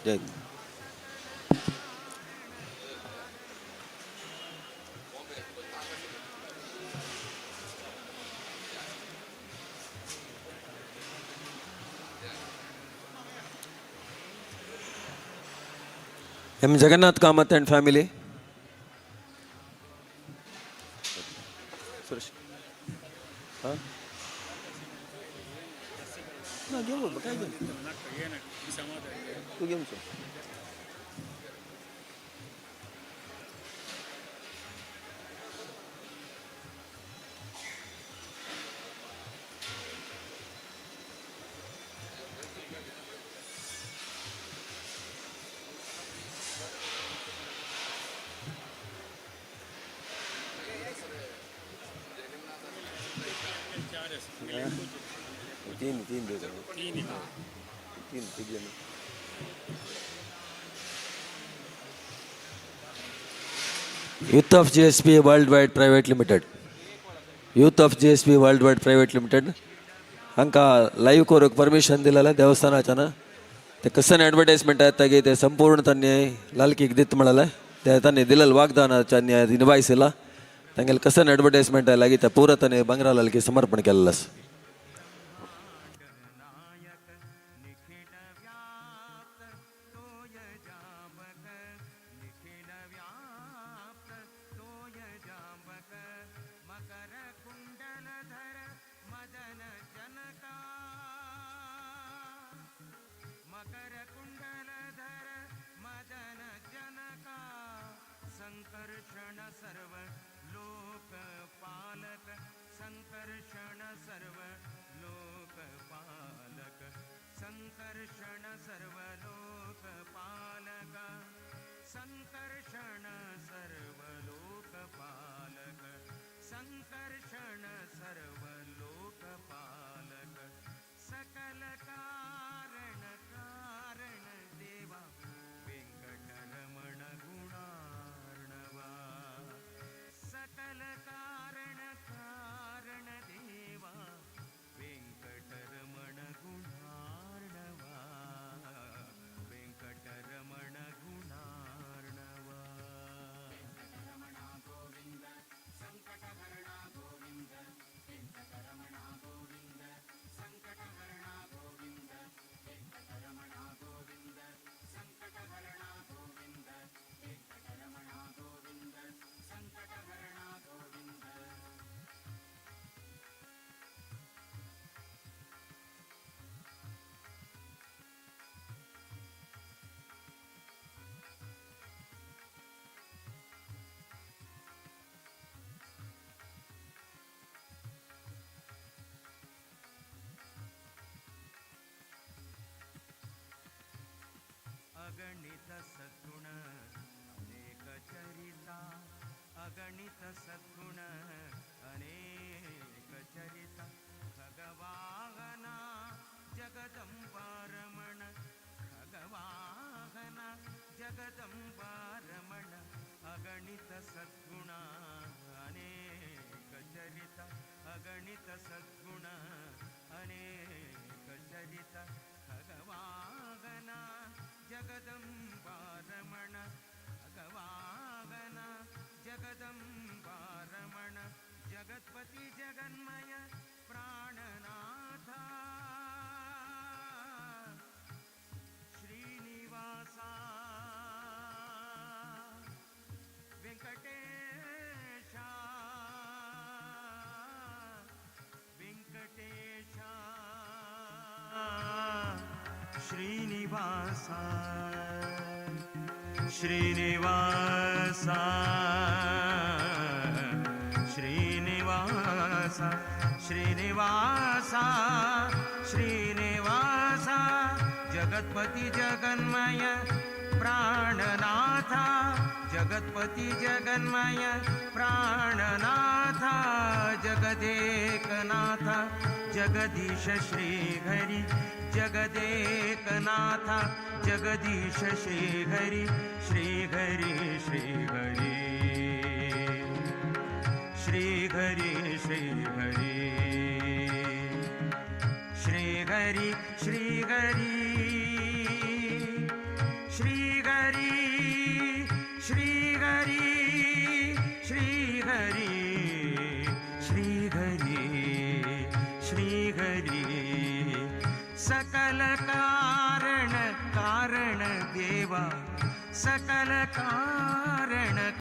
[SPEAKER 15] Jai. M Jagannath Kamath and family, Suresh. हां ना घेऊ काय घेऊ तू घेऊन. तीन तीन दे दो, तीन तीन तीन. Youth of GSP world wide private limited, youth of GSP world wide private limited हांकां लायव्ह करूंक परमिशन दिलेलें देवस्थानाच्यान. ते कसन ॲडवर्टायजमेंट येतागी ते संपूर्ण तांणी लालकीक दित म्हळेलें, ते तांणी दिलेलें वागदानाच्या निभायसिला. तांगेले कसन ॲडवर्टायजमेंट लागीं ते पुरा तांणी बंगरा लालकी समर्पण केलेलें आसा.
[SPEAKER 2] अगणित सद्गुण अनेक चरिता, अगणित सद्गुण अनेक चरिता, खग खगवाहन जगदम्बारमण खगवाहन जगदम्बारमण अगणित सद्गुण अनेक चरित अगणित सद्गुण अनेक चरित खगवाहन जगदम्बारमण खगवाहन जगदम्बारमण जगत्पति जगन्मय प्राणनाथ श्रीनिवासा वेंकटेशा वेंकटेशा श्रीनिवासा श्रीनिवासा श्रीनिवासा श्रीनिवासा श्रीनिवासा जगत्पति जगन्मय प्राणनाथ जगत्पति जगन्मय प्राणनाथ जगदेकनाथ जगदीश श्रीहरि जगदेकनाथ जगदीश श्रीहरि श्रीहरि श्रीहरि श्रीहरि श्रीहरि श्रीहरि श्रीहरि श्रीहरि श्रीहरि श्रीहरि श्रीहरि श्रीहरि सकल कारण कारण देवा सकल कारण।